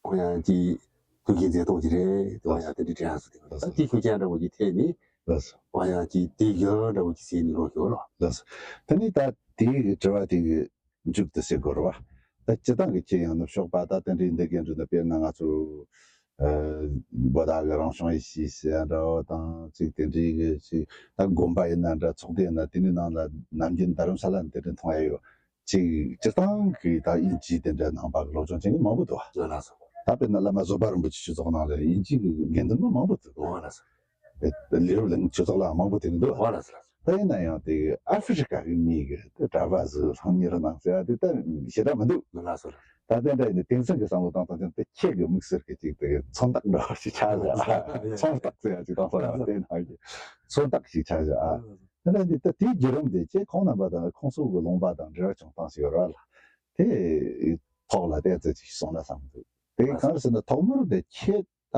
ཁོ་ཡང་ཅིག་ཐུགས་ཀྱི་མཛད་སྟངས་ཅིག་རེད། དེ་བ་ཡང་དེ་འདྲ་དྲན་སོང་། དེ་ད་དེ་ཤུགས་རྐྱེན་འདྲ་བོ་ཅིག་ཐེབས་ནས་ལགས་སོ། བ་ཡང་ཅིག་དེ་ཡང་འདྲ་བོ་ཅིག་བྱས་ནས་འགྲོ་ཞོར་ལ། ལགས་སོ། དེ་ནས་ད་དེའི་གི་དྲི་བ་དེ་གི་མཇུག་ཏུ་ཟེར་དགོས་རེད་བ། ད་སྤྱི་བཏང་གི་ཁྱེད་ཡང་ནུབ་ཕྱོགས་པ་ད་དེ་འདྲའི་འདི་གའི་འདྲ་ད་དཔེར་ན་ང་ཚོ་ཨ་བོད་ད་གི་རང་བྱུང་ཡེ་ཤེས་ཟེར་ཡ་འདྲ་བོ་དང་ཅིག་དེ་འདྲའི་གི་ཅིག་ད་དགོན་པ་ཡིན་ན་འདྲ་ཚོགས་སྡེ་ཡིན་ན་དེ་ནི་ནང་ལ་ནམ་རྒྱུན་རྡ་རམ་ས་ལ་འདི་འདྲ་མཐོང་ཡ་ཡོད། ཅིག་སྤྱིར་བཏང་གི་ད་དབྱིན་ཇི་དེ་འདྲ་ནང་པ་གི་སློབ་སྦྱོང་བྱེད་མཁན་མང་པོ་འདུག་བ། ལགས་སོ། ད་དཔེར་ན་བླ་མ་བཟོད་པ་རིན་པོ་ཆེ་ཆོས་ཚོགས་ནང་ལ་དབྱིན་ཇི་གི་དགེ་འདུན་མ་མང་པོ་འདུག་ལགས་སོ། ལི་རུ་ལིང་ཆོས་ཚོགས་ལ་མང་པོ་དེ་འདུག་བ། ལགས་སོ། ད་ཡིན་ན་ཡང་དེ་ཨ་ཧྥེ་རི་ཀ་གི་མི་གི་དེ་གྲྭ་པ་ཟིག་ལྷང་ཉེར་ནང་ཟེར་ཡ་དེ་ད་ཞེ་དྲག་མི་འདུག་ལགས་སོ། ད་དེ་འདྲ་ཡིན་ན་དེང་སང་གི་བསམ་བློ་བཏང་སྟངས་ཀྱང་དེ་ཁྱེད་ཀྱི་དམིགས་བསལ་གི་ཅིག་དེ་མཚོན་རྟགས་འདྲ་བ་ཞིག་ཆགས་ཡོད་ཨ། མཚོན་རྟགས་ཟེར་ཡ་ཅིག་དང་སོང་ཡ་དེ་ནང་གི་མཚོན་རྟགས་ཤིག་ཆགས་ཡོད་ཨ། དེ་འདྲ་ཡིན་དུས་ད་དེའི་བརྒྱུད་རིམ་དེ་ཁྱེད་ཁོང་རྣམ་པ་དང་ཁོང་ཚོ་གི་ལུང་པ་དང་འབྲེལ་བ་བྱུང་སྟངས་ཤིག་ཡོད་རེད་ལ། དེ་ཐོག་ལ་ཏོག་ཙམ་ཅིག་གསུངས་ན་བསམ་འདུག་དེ་གང་རེད་ཟེར་ན་ཐོག་མར་དེ་ཁྱེད་ད་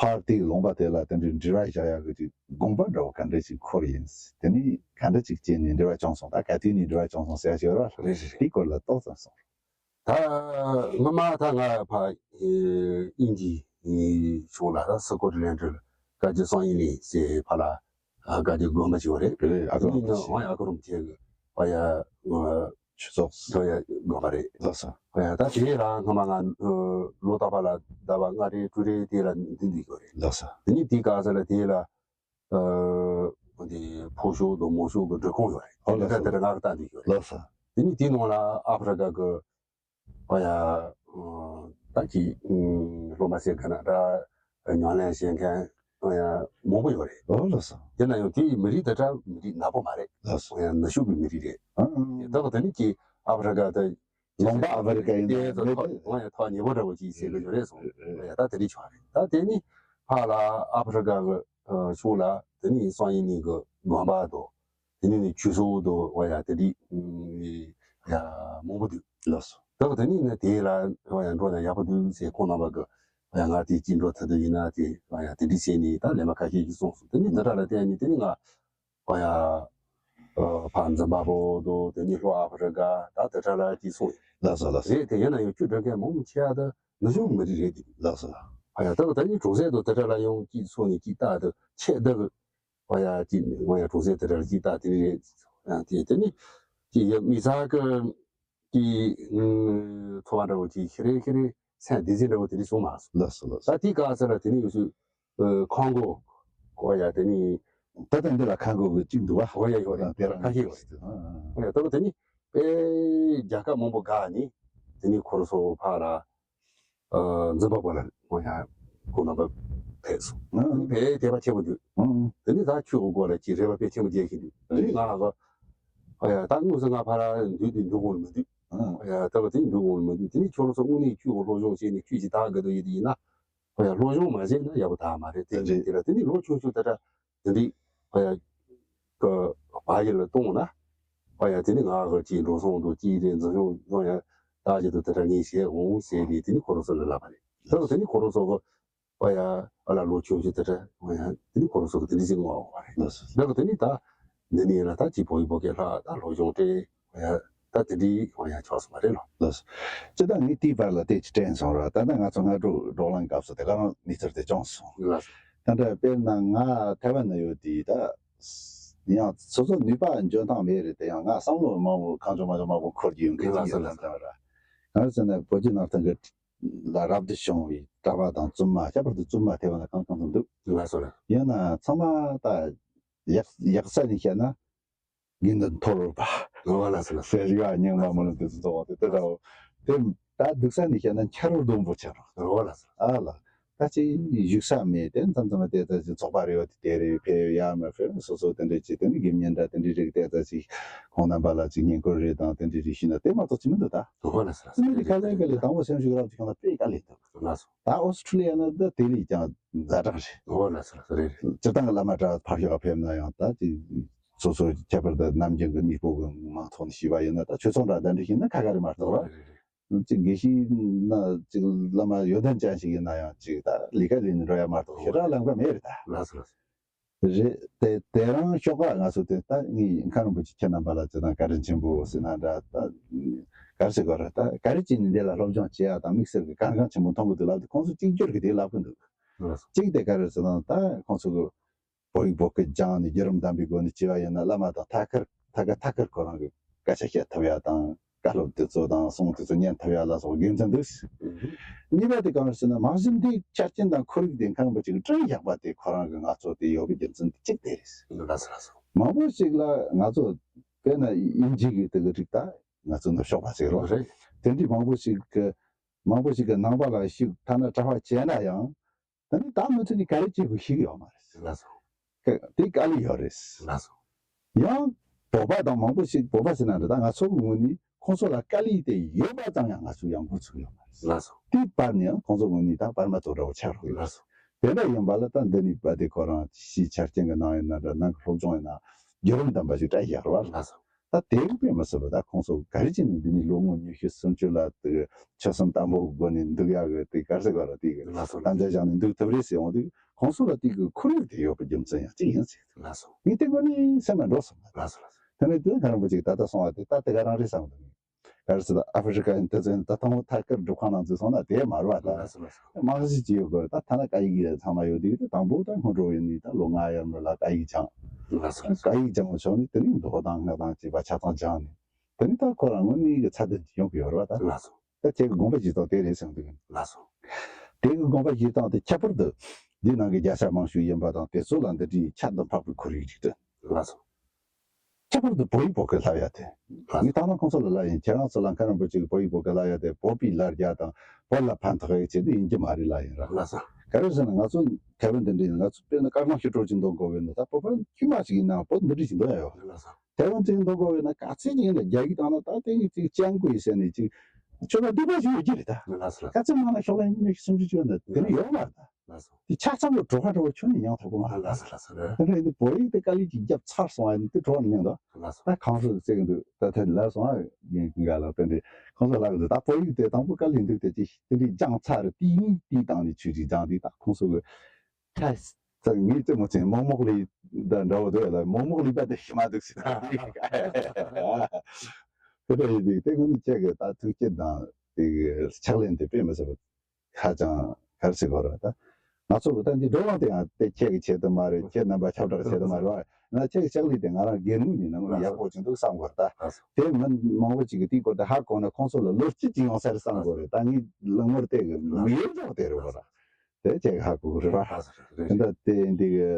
ཕར་དེའི་ལུང་པ་དེ་ལ་དེ་འདྲའི་འབྲེལ་བ་བཞག་ཡག་གི་ཅིག་དགོངས་པ་འདྲ་བོ་ག་འདྲ་ཞིག་འཁོར་ཡིན། དེ་ནས་ག་འདྲ་ཅིག་བྱས་ནས་འབྲེལ་བ་བྱུང་སོང་། ད་ག་དུས་ནས་འབྲེལ་བ་བྱུང་སོང་ཟེར་ཡག་ཞིག་ཡོད་རེད་བ། རེད་རེད་རེད། དེའི་སྐོར་ལ་ཏོག་ཙམ་གསུངས་རོགས། ད་སྔོན་མ་ད་ང་ཕ་ཨེ་དབྱིན་ཇི་ཨེ་ཕྱོགས་ལ་ད་སི་ཀོ་ཊི་ལན་ཌི་ལ་སྐད་ཆ་སང་ཡིན་ལི་ཟེར་ཕ་ལ་ཨ་སྐད་ཆ་དགོན་པ་ཅིག་ཡོད་རེད། རེད། ཨ་ཁུ་རུ་དེ་ནས་ཨ་ཁུ་རུ་ཐེ་གི་ཕ་ཡ་ཆོས་ཚོགས་ཚོ་ཡ་དགོན་པ་རེད། ལགས་སོ། ཕ་ཡ་ད་དེ་ལ་སྔོན་མ་ང་ལོ་རྟག་པ་ལ་ཟླ་བ་ལྔ་རེ་དྲུག་རེ་དེ་ལ་འདི་འདི་ཡོད་རེད། ལགས་སོ། དེ་ནས་དེ་ག་ས་ལ་དེ་ལ་ཨ་འདི་ཕོ་ཤོག་དང་མོ་ཤོག་གི་སྒྲིག་ཁོངས་ཡོད་རེད། ཨོ་ལགས་སོ། དེ་ལ་ང་གི་ལྟ་འདི་ཡོད་རེད། ལགས་སོ། དེ་ནས་དེའི་ནང་ལ་ཨ་ཧྥེ་རི་ཀ་གི་ཨོ་ཡ་ད་ཅིག་སློབ་མ་ཟེར་ག་ན་ད་ཉམས་ལེན་བྱེད་མཁན་ཨོ་ཡ་མང་པོ་ཡོད་རེད། ཨོ་ལགས་སོ། དེ་ན་ཡང་དེའི་མི་རིགས་དེ་འདྲ་མི་རིགས་ནག་པོ་མ་རེད། ལགས་སོ། ཨོ་ཡ་ནུ་ཞོ་གི་མི་རིགས་རེད། ཨང་ཨང་། དེ་ག་དེ་ནི་ཅིག་ཨ་ཧྥེ་རི་ཀ་དེ་ལུང་པ་ཨ་ཧྥེ་རི་ཀ་ཡིན་ན་དེ་ཚོ་མེད་ཐོག་དེ། ཨོ་ཡ་ཐོག་ཉེ་པོ་འདྲ་བོ་ཅིག་ཟེར་གི་ཡོད་རེད་སོང་། ཨོ་ཡ་ད་དེ་རིགས་ཆགས་རེད། ད་དེ་ནི་ཕ་ལ་ཨ་ཧྥེ་རི་ཀ་གི་ཕྱོགས་ལ་དེ་ནི་སང་ཉིན་ནི་གི་དགོན་པ་དང་། དེ་ནས་ནི་ཆུ་སོ་དོ་བ་ཡ་དེ་འདྲི་ཡ་མང་པོ་འདུག་ལགས་སོ། ད་ག་དེ་ནས་ནི་དེ་ལ་བ་ཡ་འགྲོ་ན་ཡག་པོ་འདུག་ཟེར་ཁོང་རྣམ་པ་གི་བ་ཡ་ང་དེ་ཅི་འགྲོ་ཐུབ་འདུག་ཡིན་ན་དེ་བ་ཡ་དེ་འདྲི་བྱས་ནས་ད་ལས་མ་ཁ་ཤས་ཀྱིས་གསུངས་སོང་། དེ་ནས་དེ་འདྲ་ལ་བལྟས་ནས་དེ་ནས་ང་བ་ཡ་ཕ་འཛམ་བུ་གླིང་དོ་དེ་ནས་ལྷོ་ཨ་ཧྥེ་རི་ཀ་ད་དེ་འདྲ་ལ་ཅི་སོང་ཡིན། ལགས་སོ་ལགས་སོ། རེད་དེ་ཡིན་ན་ཡང་ཁྱོད་འགྲོ་མཁན་མང་མི་ཆེ་ཡ་ད་ནུ་ཞོ་མི་རིགས་རེད་དེ། ལགས་སོ། བ་ཡ་ད་ག་དེ་ནས་གྲོང་གསེབ་དོ་དེ་འདྲ་ལ་ཡང་ཅི་སོང་ནས་ཅི་ལྟ་དུ་ཆེ་ད་གི་བ་ཡ་ཅིག་བ་ཡ་གྲོང་གསེབ་དེ་འདྲ་ལ་ཅིག་ལྟ་དེ་རེད། ཡང་དེ་དེ་ནི་ཅིག་ཡ་མི་ཚ་གི་ཅིག་ཚོ་བ་འདྲ་བོ་ཅིག་ཤི་རེ་ཤི་རེ་སེམས་བདེ་ཚིག་འདྲ་བོ་དེ་རིགས་བྱུང་མ་སོང་། ལགས་སོ་ལགས་སོ། ད་དེའི་སྐབས་སུ་ལ་དེ་ནི་ཡོད་སུ་ཁང་གོ་བ་ཡ་དེ་ནི་ད་ལྟ་འདི་ལ་ཁང་གོ་གི་གཅིག་འདུག་བ། བ་ཡ་ཡོད་རེད། དེ་རང་ཁ་ཤས་ཡོད་རེད། བ་ཡ་ད་ག་དེ་ནི་དཔེ་རྒྱལ་ཁབ་མང་པོ་འགག་ནི་དེ་ནི་ཁོར་སོ་ཕ་ལ། འཛིན་པ་པོ་ལ་ངོ་ཡ་ཁོང་རྣམ་པ་ཕེབས་སོང་། ཨང་། ཕེབས་དད་པ་ཆེན་པོ་འདུག་ཨང་། དེ་ནི་ད་ཆོས་ཀྱི་སྐོར་ལ་ཅིག་རེ་བ་དཔེ་ཆེན་པོ་རྒྱས་བཞིན་འདུག་དེ་ནི་ང་ག་ཨ་ཡ་ད་དངོས་སུ་ང་ཕ་ར་འདུག་དེ་འདུག་དགོངས་མི་འདུག་ཨང་། ཨ་ཡ་ད་ག་དེ་འདུག་དགོངས་མི་འདུག་དེ་ནི་ཁྱོད་རང་ཚོ་དངོས་གནས་ཆོས་ཀྱི་སློབ་སྦྱོང་བྱས་ནས་ཆོས་ཀྱི་དག་དགའ་དུ་ཡིན་དེ་ཡིན་ན་ཨ་ཡ་སློབ་སྦྱོང་མ་བྱས་ན་ཡག་པོ་ད་མ་རེད། དེ་ཡིན་དེ་ལ་དེ་ནི་ལོ་ཆུང་ཆུང་དེ་འདྲ། དེ་འདྲའི་ཨ་ཡ་གི་བ་ཡི་ལ་གཏོང་ན་ཨ་ཡ་དེ་ནི་ང་གི་ཅིག་འགྲོ་སོང་དང་ཅིག་རེད། འཛིན་སྐྱོང་སྐྱོང་ཡ་ད་ཅི་ཐུབ་དེ་འདྲ་ངས་བྱས་འོང་ཟེར་ནས་དེ་ནི་ཁོ་རང་ཚོ་ལ་ལབ་པ་རེད། ད་དེ་ནི་ཁོ་རང་ཚོ་གི་ཨ་ཡ་ཨ་ལ་ལོ་ཆུང་ཆུང་དེ་འདྲ་ཨ་ཡ་དེ་ནི་ཁོ་རང་ཚོ་གི་དེ་འདྲ་ཞིག་ངོ་བ་རེད། ལགས་སོ། ད་གི་དེ་ནི་ད་འདི་ནི་ཡིན་ན་ད་ཅིག་བོད་ཡིག་བོད་སྐད་ལྷག་ད་སློབ་སྦྱོང་སྤྲད། ཨ་ཡ་ད་དེ་འདྲའི་ཨ་ཡ་ཆགས་སོང་བ་རེད་ལོ། ལགས་སོ། སྤྱིར་བཏང་ངས་དེའི་བར་ལ་དེ་ཅི་དྲན་སོང་ར། ད་ལྟ་ང་ཚོ་སྔ་དྲོ་བགྲོ་གླེང་སྐབས་སུ་དེ་ག་རང་གནས་ཚུལ་དེ་བྱུང་སོང་། ལགས་སོ། ད་ལྟ་དཔེར་ན་ང་ཐའེ་ཝན་ན་ཡོད་དུས་ད་ཡང་སོ་སོ་ནུས་པ་འཇོན་ཐང་མེད་རེད་དེ་ཡང་ང་བསམ་བློ་མང་པོ་གང་བྱུང་མ་བྱུང་མང་པོ་འཁོར་གྱི་ཡོང་གི་ལགས་སོ་ཡོད་ལགས་སོ། ད་ལྟ་ར། གང་ཟེར་ན་བོད་བརྒྱུད་ནང་བསྟན་གྱི་ལ་རབ་ཏུ་བྱུང་བའི་གྲྭ་པ་དང་བཙུན་མ་ཁྱད་པར་དུ་བཙུན་མ་ཐའེ་ཝན་ལ་གང་གང་དུ་འདུག་ལགས་སོ་ལགས། ཡིན་ན་ཚང་མ་ད་ཡག་ཡག་ས་ནས་བཤད་ན། དགེ་འདུན་མཐོ་རིས་པ། ཨོ་ལགས་སོ་ལགས་སོ། ཟེར་ཡོད་ཨ། རྙིང་མ་མ་ལ་དེ་ཚོ་ཚོགས་པ་དེ་ལྟ་བུ། དེ་ད་འདུག་ས་ནས་བཤད་ན་ཆ་རོགས་སྡོང་པོ་ཆགས་རོགས། ཨོ་ལགས་སོ། ཨ་ལ། ད་ཅིག་བཞུགས་ས་མེད་དེ་མཚམས་མཚམས་ལ་བལྟས་ཙང་ཅིག་ཚོགས་པ་རེ་བ་དེ་དེ་རེ་ཕེབས་ཡ་མ་ཕེབས་སོ་སོ་དེ་འདྲ་ཅིག་དེ་ནི་དགེ་བསྙེན་འདྲ་དེ་འདྲ་རིགས་བལྟས་ཙང་ཅིག་ཁོང་རྣམ་པ་ལ་ཅིག་བསྙེན་བཀུར་རེ་དང་དེ་འདྲ་རིགས་ཞུས་ན་དེ་མ་གཏོགས་ཅི་མི་འདུག་ད། ཨོ་ལགས་སོ་ལགས་སོ། སེམས་ནི་དཀའ་ལས་དཀའ་ལས་དང་པོ་སེམས་ཤུགས་རབ་ཅིག་ཁོང་ལ་དཔེ་དཀའ་ལས་འདུག་ལགས་སོ། ད་ཨོ་སི་ཁྲུ་ལི་ཡ་ན་ད་དེ་ལས་ཀྱང་ཛ་དྲག་རེད། ཨོ་ལགས་སོ་ལགས་སོ། རེད་རེད། སྤྱིར་བཏང་གི་བླ་མ་གྲྭ་ཕར་ཞོག་ཕེབས་ན་ཡང་ད་ཅིག་སོ་སོ་ཁྱད་པར་དུ་ནམ་རྒྱུན་གྱི་གནས་སྤོ་གི་མང་ཚོགས་ནས་ཞུས་པ་ཡིན་ན་ད་ཆོས་ཚོགས་འདྲ་དེ་འདྲ་ཞིག་ན་ཁ་ཁ་རེད་མ་གཏོགས་ར། རེད་རེད། ཅིག་དགེ་བཤེས་ན་ཅིག་བླ་མ་ཡོན་ཏན་ཅན་ཞིག་ཡིན་ན་ཡང་ཅིག་ད་ལས་ཀ་ལས་ནས་འགྲོ་ཡ་མ་གཏོགས་ཞེ་དྲག་ལམ་ཁ་མེད་རེད་ད། ལགས་སོ་ལགས་སོ། རེད་དེ་དེ་རང་ཤོག་ཁག་ང་ཚོ་དེ་ད་ངས་མཁན་རིན་པོ་ཆེ་ཁྱེད་རྣམ་པ་ལ་ཅི་དང་བཀའ་དྲིན་ཆེན་པོ་ཟེར་ན་འདྲ་ད་ ག་རེ་ཟེར་དགོས་རེད། ད་ག་རེ་བྱས་ནས་འདི་ལ་སློབ་སྦྱོང་བྱེད་ཡ་དང་དམིགས་བསལ་གྱི་གལ་འགངས་ཆེན་པོ་མཐོང་གི་འདུག་ལབ་དུས། ཁོང་ཚོ་གཅིག་གྱུར་གྱིས་དེ་ལབ་གི་འདུག་ལགས་སོ། གཅིག་དེ་ག་རེ་ཟེར་ན། ད་ཁོང་ཚོ་གི་བོད་ཡིག་བོད་སྐད་སྦྱངས་ནས་བརྒྱུད་རིམ་ལྡན་པའི་སྒོ་ནས་བྱས་པ་ཡིན་ན། བླ་མ་དང་ཐད་ཀར་ཐད་ཀར་ཐད་ཀར་ཁོ་རང་གི་སྐད་ཆ་བཤད་ཐུབ་ཡ་དང་། བཀའ་སློབ་དེ་ཚོ་དང་གསུང་དེ་ཚོ་ཉན་ཐུབ་ཡ་ལ་སོགས་དགེ་མཚན་འདུག་གཉིས་པ་དེ་གང་རེད་ཟེར་ན། མ་གཞི་འདིའི་ཆ་རྐྱེན་དང་ཁོར་ཡུག་དེ་མཁན་རིན་པོ་ཆེ་གིས་བསྐྲུན་བཞག་པ་དེ་ཁོ་རང་གི་ང་ཚོ་དེ་ཡོད་པའི་རྒྱུ་མཚན་དེ་གཅིག་དེ་རེད། ལགས་སོ། ལགས་སོ། མང་པོ་ཞིག་ལ་ང་ཚོ་དཔེར་ན་དབྱིན་ཇི་གི་དེ་གི་རིགས། ད་ང་ཚོ་ནུབ་ཕྱོགས་པ་ཟེར་རོ། རེད། དེ་འདྲའི་མང་པོ་ཞིག་གི་མང་པོ་ཞིག་གིས་ནང་པ་ལ་ཞུགས། ཐ་ན་གྲྭ་པ་བྱས་ན་ཡང་། ད་ནི་ད་མུ་མཐུད་ནས་ག་རེ་བྱེད་དགོས་ཤེས་ཀྱི་ཡོད་མ་རེད། ལགས་སོ། ཀ- དེ་དཀའ་ལས་ཡོད་རེད། ལགས་སོ། ཡང་བོད་པ་དང་མང་པོ་ཞིག་བོད་པ་ཟེར་ན་འདྲ། ད་ང་ཚོ་གི་ངོས་ནས་ཁོང་ཚོ་ལ་དཀའ་ལས་དེ་ཡོད་པ་ཙམ་ཡང་ང་ཚོས་ཡང་འགོ་ཚུགས་ཡོད་མ་རེད། ལགས་སོ། དེའི་བར་ནས་ཡང་ཁོང་ཚོ་ངོས་ནས་ད་པར་མ་ཐོག་འདྲ་བོ་ཆགས་རོགས་ཡོད། ལགས་སོ། དེ་འདྲ་ཡིན་པ་ལ། ད་འདི་ནས་བ་དེ་ཁོ་རང་ཕྱིའི་ཆ་རྐྱེན་གྱི་ནང་ཡིན་ན་འདྲ། ནང་གི་སློབ་སྦྱོང་ཡིན་ན་བརྒྱུད་རིམ་ལྡན་པ་ཞིག་སྤྲད་བཞག་རེད་བ། ལགས་སོ། ད་དེ་གི་དཔེ་མི་སྲིད་པ། ད་ཁོང་ཚོ་ག་རེ་བྱས་ནས་འདི་ནས་ལོ་ངོ་ཉི་ཤུ་སུམ་ཅུ་ལ་དེ་ཆོད་སེམས་དམ་པོ་གི་སྒོ་ནས་འདུག་ཡག་གི་དེ་ག་རེ་ཟེར་དགོས་རེད། དེ་གི་ལགས་སོ། དམ་བཅའ་བཞག་ནས་འདུག་ཐུབ་རེད་ཟེར་ཡོང་དུས། ཁོང་ཚོ་ལ་དེ་གི་ཁོར་ཡུག་དེ་ཡོད་པའི་རྒྱུ་མཚན་ཡང་གཅིག་ཡིན་ཟེར། ལགས་སོ། ངས་དེ་དངོས་གནས་སེམས་ལ་འགྲོ་སོང་། ལགས་སོ། ལགས་སོ། དེ་ནས་དེ་མཁན་རིན་པོ་ཆེས་ད་ལྟ་གསུངས་པ་དེ་ད་དེ་ག་རང་རེད་བསམ་གི་འདུག་ག་རེ་ཟེར་ན། ཨ་ཧྥེ་རི་ཁ་ཡིན། དེ་ཚོ་ཡིན། ད་དང་པོ་ཐད་ཀར་སྒྲུབ་ཁང་ནང་འཛུལ་སོང་ན་དེ་མ་རེད་བ། ད་ལགས་སོ། ལགས་སོ། རྨང་གཞི་ཅིག་ཡོད་དགོས་རེད། ད་ཐ་ན་སྐད་ཡིག་ཚང་མ་ཡོད་དུས། དེ་དང་པོ་ད་སྔོན་འགྲོ་ཡིན་ནི་ད་ལོ་ལྔ་ཡར་མར་ལ་སྐད་ཡིག་སྦྱངས། ལགས་སོ། ལགས་སོ། སྐད་ཡིག་སྦྱངས་པ་ཆོག་ནི། དེ་ནས་མདོ་དང་སྔགས་དང་བཅས་པ་ཆ་ཚང་སྦྱངས་ནས། དེ་ནས་ད་ཁོ་རང་དངོས་གནས་ཀྱི་ཚད་ལྡན་ཅིག་ཡོང་གི་ཡོད་རེད་བ་ད། ལགས་སོ། ད་ཁྱེད་ཀྱི་དགོངས་པ་བཞེས་སྟངས་དེ་རེད་བསམ་གི་འདུག་ལགས་སོ། དེ་གི་དགོངས་པ་བཞེས་སྟངས་དེ་ཁྱད་པར་དུ་འདི་ནང་གི་རྒྱལ་ས་མང་ཤོས་ཡིན་པ་དང་། དེ་ཚོ་ལ་འདི་འདྲའི་ཁྱད་དུ་འཕགས་པའི་ཁོར་ཡུག་ཅིག་སྐྲུན། ལགས་སོ། ཁྱད་པར་དུ་བོད་ཡིག་བོད་སྐད་བསླབ་ཡ་དེ། ལགས་སོ། ངས་ད་ལྟ་ཁོང་ཚོ་ལ་ལབ་ཡིན། ཁྱེད་རང་ཚོ་ལ་མཁན་རིན་པོ་ཆེ་གིས་བོད་ཡིག་བོད་སྐད་བསླབ་ཡ་དེ་བོད་པའི་ལ་རྒྱ་དང་བོད་ལ་ཕན་ཐོགས་ཡག་ཆེད་དུ་ཡིན་གྱི་མ་རེད་ལབ་ཡིན་ར། ལགས་སོ། ག་རེ་ཟེར་ན། ང་ཚོ་ཐའེ་ཝན་འདི་འདྲ་ཡིན། ང་ཚོ་དཔེར་ན་དཀར་ནག་ཞི་ཁྲོ་ཅིག་འདོན་དགོས་པ་ཡིན་ན། ད་བོད་པ་དཀྱུས་མ་ཞིག་ཡིན་ན་བོད་འདི་འདྲ་ཞིག་འདོན་ཡ་ཡོད་རེད། ལགས་སོ། ཐའེ་ཝན་ཅིག་འདོན་དགོས་པ་ཡིན་ན། ག་ཚོད་ཅིག་ཡིན་ན་རྒྱ་ཡིག་བཏང་ན། ད་དེ་གི་ཅིག་ཅང་གུའི་ཟེར་ནས་ཅིག་ཆོ་ག་སྡུག་པ་ཞིག་ཡོད་ཀྱི་རེད་ད། ལགས་སོ། ལགས་སོ། ག་ཚོད་མང་ན་ཤོག་ལྷེ་ཉི་ཤུ་སུམ་ཅུ་ཅིག་ཡོད་ན་དེ་ནི་ཡོད་མ་རེད་ད། ལགས་སོ། དེ་ཆ་ཚང་གི་བྲོ་ཁ་བྲོ་བ་ཁྱོན་ནས་མྱངས་ཐུབ་ཀྱི་མ་རེད། ལགས་སོ། ལགས་སོ། རེད། དེ་འདྲ་ཡིན་དུས་བོད་ཡིག་དེ་དཀའ་ལས་ཅིག་བརྒྱབ་ཚར་སོང་བ་ཡིན་དུས་བྲོ་བ་ནས་མྱངས་འདུག་ལགས་སོ། ད་གང་ཟེར་ཟེར་གི་འདུག་ད་ཐད་ལ་སོང་ཨ། ཡིན་ག་ལ་དཔེ་འདི་ཁོང་ཚོ་ལབ་གི་འདུག་ད་བོད་ཡིག་དེ་དང་པོ་དཀའ་ལས་འདུག་དེ་ཅིག་དེ་འདྲའི་སྦྱངས་ཚར་རེད། དེའི་དེའི་སྟེང་ནས་ཆོས་ཅིག་སྦྱངས་དུས། ད་ཁོང་ཚོ་གི་ད་ངས་རྩེད་མོ་རྩེ་མོག་མོག་ལི་ད་འདྲ་བོ་འདུག་ལ། མོག་མོག་ལི་པ་དེ་ཤི་མ་འདུག་ཟེར། དེ་འདྲ་ཡིན་དུས་དེ་ངོ་ནས་ཁྱེད་ཀྱི་ད་ཐུགས་བསྐྱེད་དང་དེ་གི་ཕྱག་ལེན་དེ་དཔེ་མི་སྲིད་པ། ཧ་ཅང་ག་རེ་ཟེར་དགོས་རེད་ད། ང་ཚོ་གི་ད་འདི་འགྲོ་ལམ་དེ་ཡང་དེ་ཁྱེད་ཀྱི་ཆེད་དུ་མ་རེད། ཁྱེད་རྣམ་པ་ཁྱབ་བསྒྲགས་ཆེད་དུ་མ་རེད་བ། ང་ཁྱེད་ཀྱི་ཕྱག་ལས་དེ་ང་རང་སྒེར་ངོས་ནས་ནང་ལ་ཡག་པོ་བྱུང་འདུག་བསམ་དགོས་རེད་ད། དེ་མི་མང་པོ་ཅིག་གིས་དེའི་སྐོར་དེ་ཧ་གོ་ན་ཁོང་ཚོ་ལ་ལོ་གཅིག་ཅིག་ཡོང་ས་རེད་བསམ་དགོས་རེད་ད། ངའི་ལག་ངོར་དེ་གི་མི་ཡོང་ཅོག་དེ་རེད་བ་ར། དེ་ཁྱེད་ཀྱིས་ཧ་གོ་གི་རེད་བ། དེ་འདྲ་དེ་འདི་གི་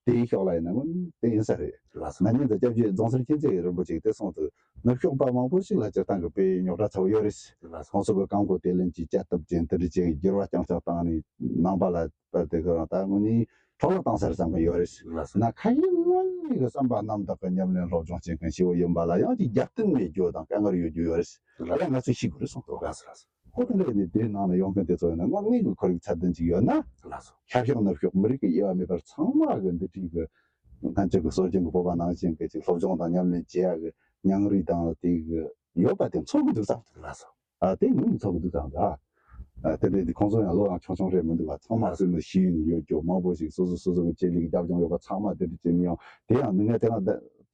དེའི་ཕྱོགས་ལ་ཡིན་ན་དངོས་གནས་དེ་ཡིན་ས་རེད། ལགས་སོ། ན་ནིང་ད་སྐྱབས་རྗེ་རྫོང་སར་མཁྱེན་བརྩེ་རིན་པོ་ཆེ་གིས་དེ་གསུངས་འདུག་ནུབ་ཕྱོགས་པ་མང་པོ་ཞིག་ལ་སྤྱིར་བཏང་གི་དཔེ་རྙོག་དྲ་ཚ་བོ་ཡོད་རེད། ལགས་སོ། ཁོང་ཚོ་གི་རྐང་འཁོར་དེ་ལེན་གྱི་བཅའ་ཐབས་ཅན་དེ་འདྲ་ཅིག་འགྱུར་བ་རྐྱང་རྐྱང་བཏང་ནས་ནང་པ་ལ་བར་དེ་གི་རང་ད་དངོས་གནས་འཕྲོ་བརླག་བཏང་ས་རེད་བསམ་གི་ཡོད་རེད། ལགས་སོ། ན་ཁ་ཡིན་ངོ་མ་གི་བསམ་པ་རྣམ་དག་གི་ཉམས་ལེན་སློབ་སྦྱོང་བྱེད་མཁན་ཞིག་ཡིན་པ་ལ་ཡང་ཅིག་རྒྱབ་རྟེན་མེད་རྒྱུ་དང་དཀའ་ངལ་ཡོད་རྒྱུ་ཡོད་རེད། ལགས་སོ། དེ་ང་ཚོས་ཤེས་དགོས་རེད་གསུངས་འདུག་ལགས་སོ། ལགས་སོ། ཁོ་དེ་འདྲ་ཡིན་དུས་དེའི་ནང་ལ་ཡོང་མཁན་དེ་ཚོ་ཡིན་ན་དངོས་གནས་ཀྱི་ཁོར་ཡུག་ཚད་ལྡན་ཅིག་ཡོད་ན། ལགས་སོ། ཤར་ཕྱོགས་ནུབ་ཕྱོགས་མི་རིགས་ཀྱི་དབྱེ་བ་མེད་པར་ཚང་མ་གི་འདི་འདྲའི་གི་སྔོན་ཆད་ཀྱི་སྲོལ་རྒྱུན་གྱི་བོད་པ་ནང་བཞིན་གྱི་ཅིག་སློབ་སྦྱོང་དང་ཉམས་ལེན་བྱེད་ཡག་གི་མྱོང་རིག་དང་དེ་གི་ཡོད་པ་དེ་མཚོན་གྱི་འདུག་བསམ་འདུག་ལགས་སོ། ཨ་དེ་ངོས་ནས་མཚོན་གྱི་འདུག་བསམ་འདུག་ཨ་དེ་འདྲ་དེ་ཁོང་ཚོ་ཡང་ལོ་ཡང་ཆུང་ཆུང་རེད་མི་འདུག་བ། ཚང་མ་སུས་ནི་ཤེས་ཡོན་ཡོད་རྒྱུ་མང་པོ་ཞིག་སོ་སོ་སོ་སོ་གི་ཆེད་ལས་རྒྱབ་ལྗོངས་ཡོད་པ་ཚང་མ་དེ་འདྲ་བྱས་ནས་ཡང་དེ་ཡང་ངས་དེ་རང་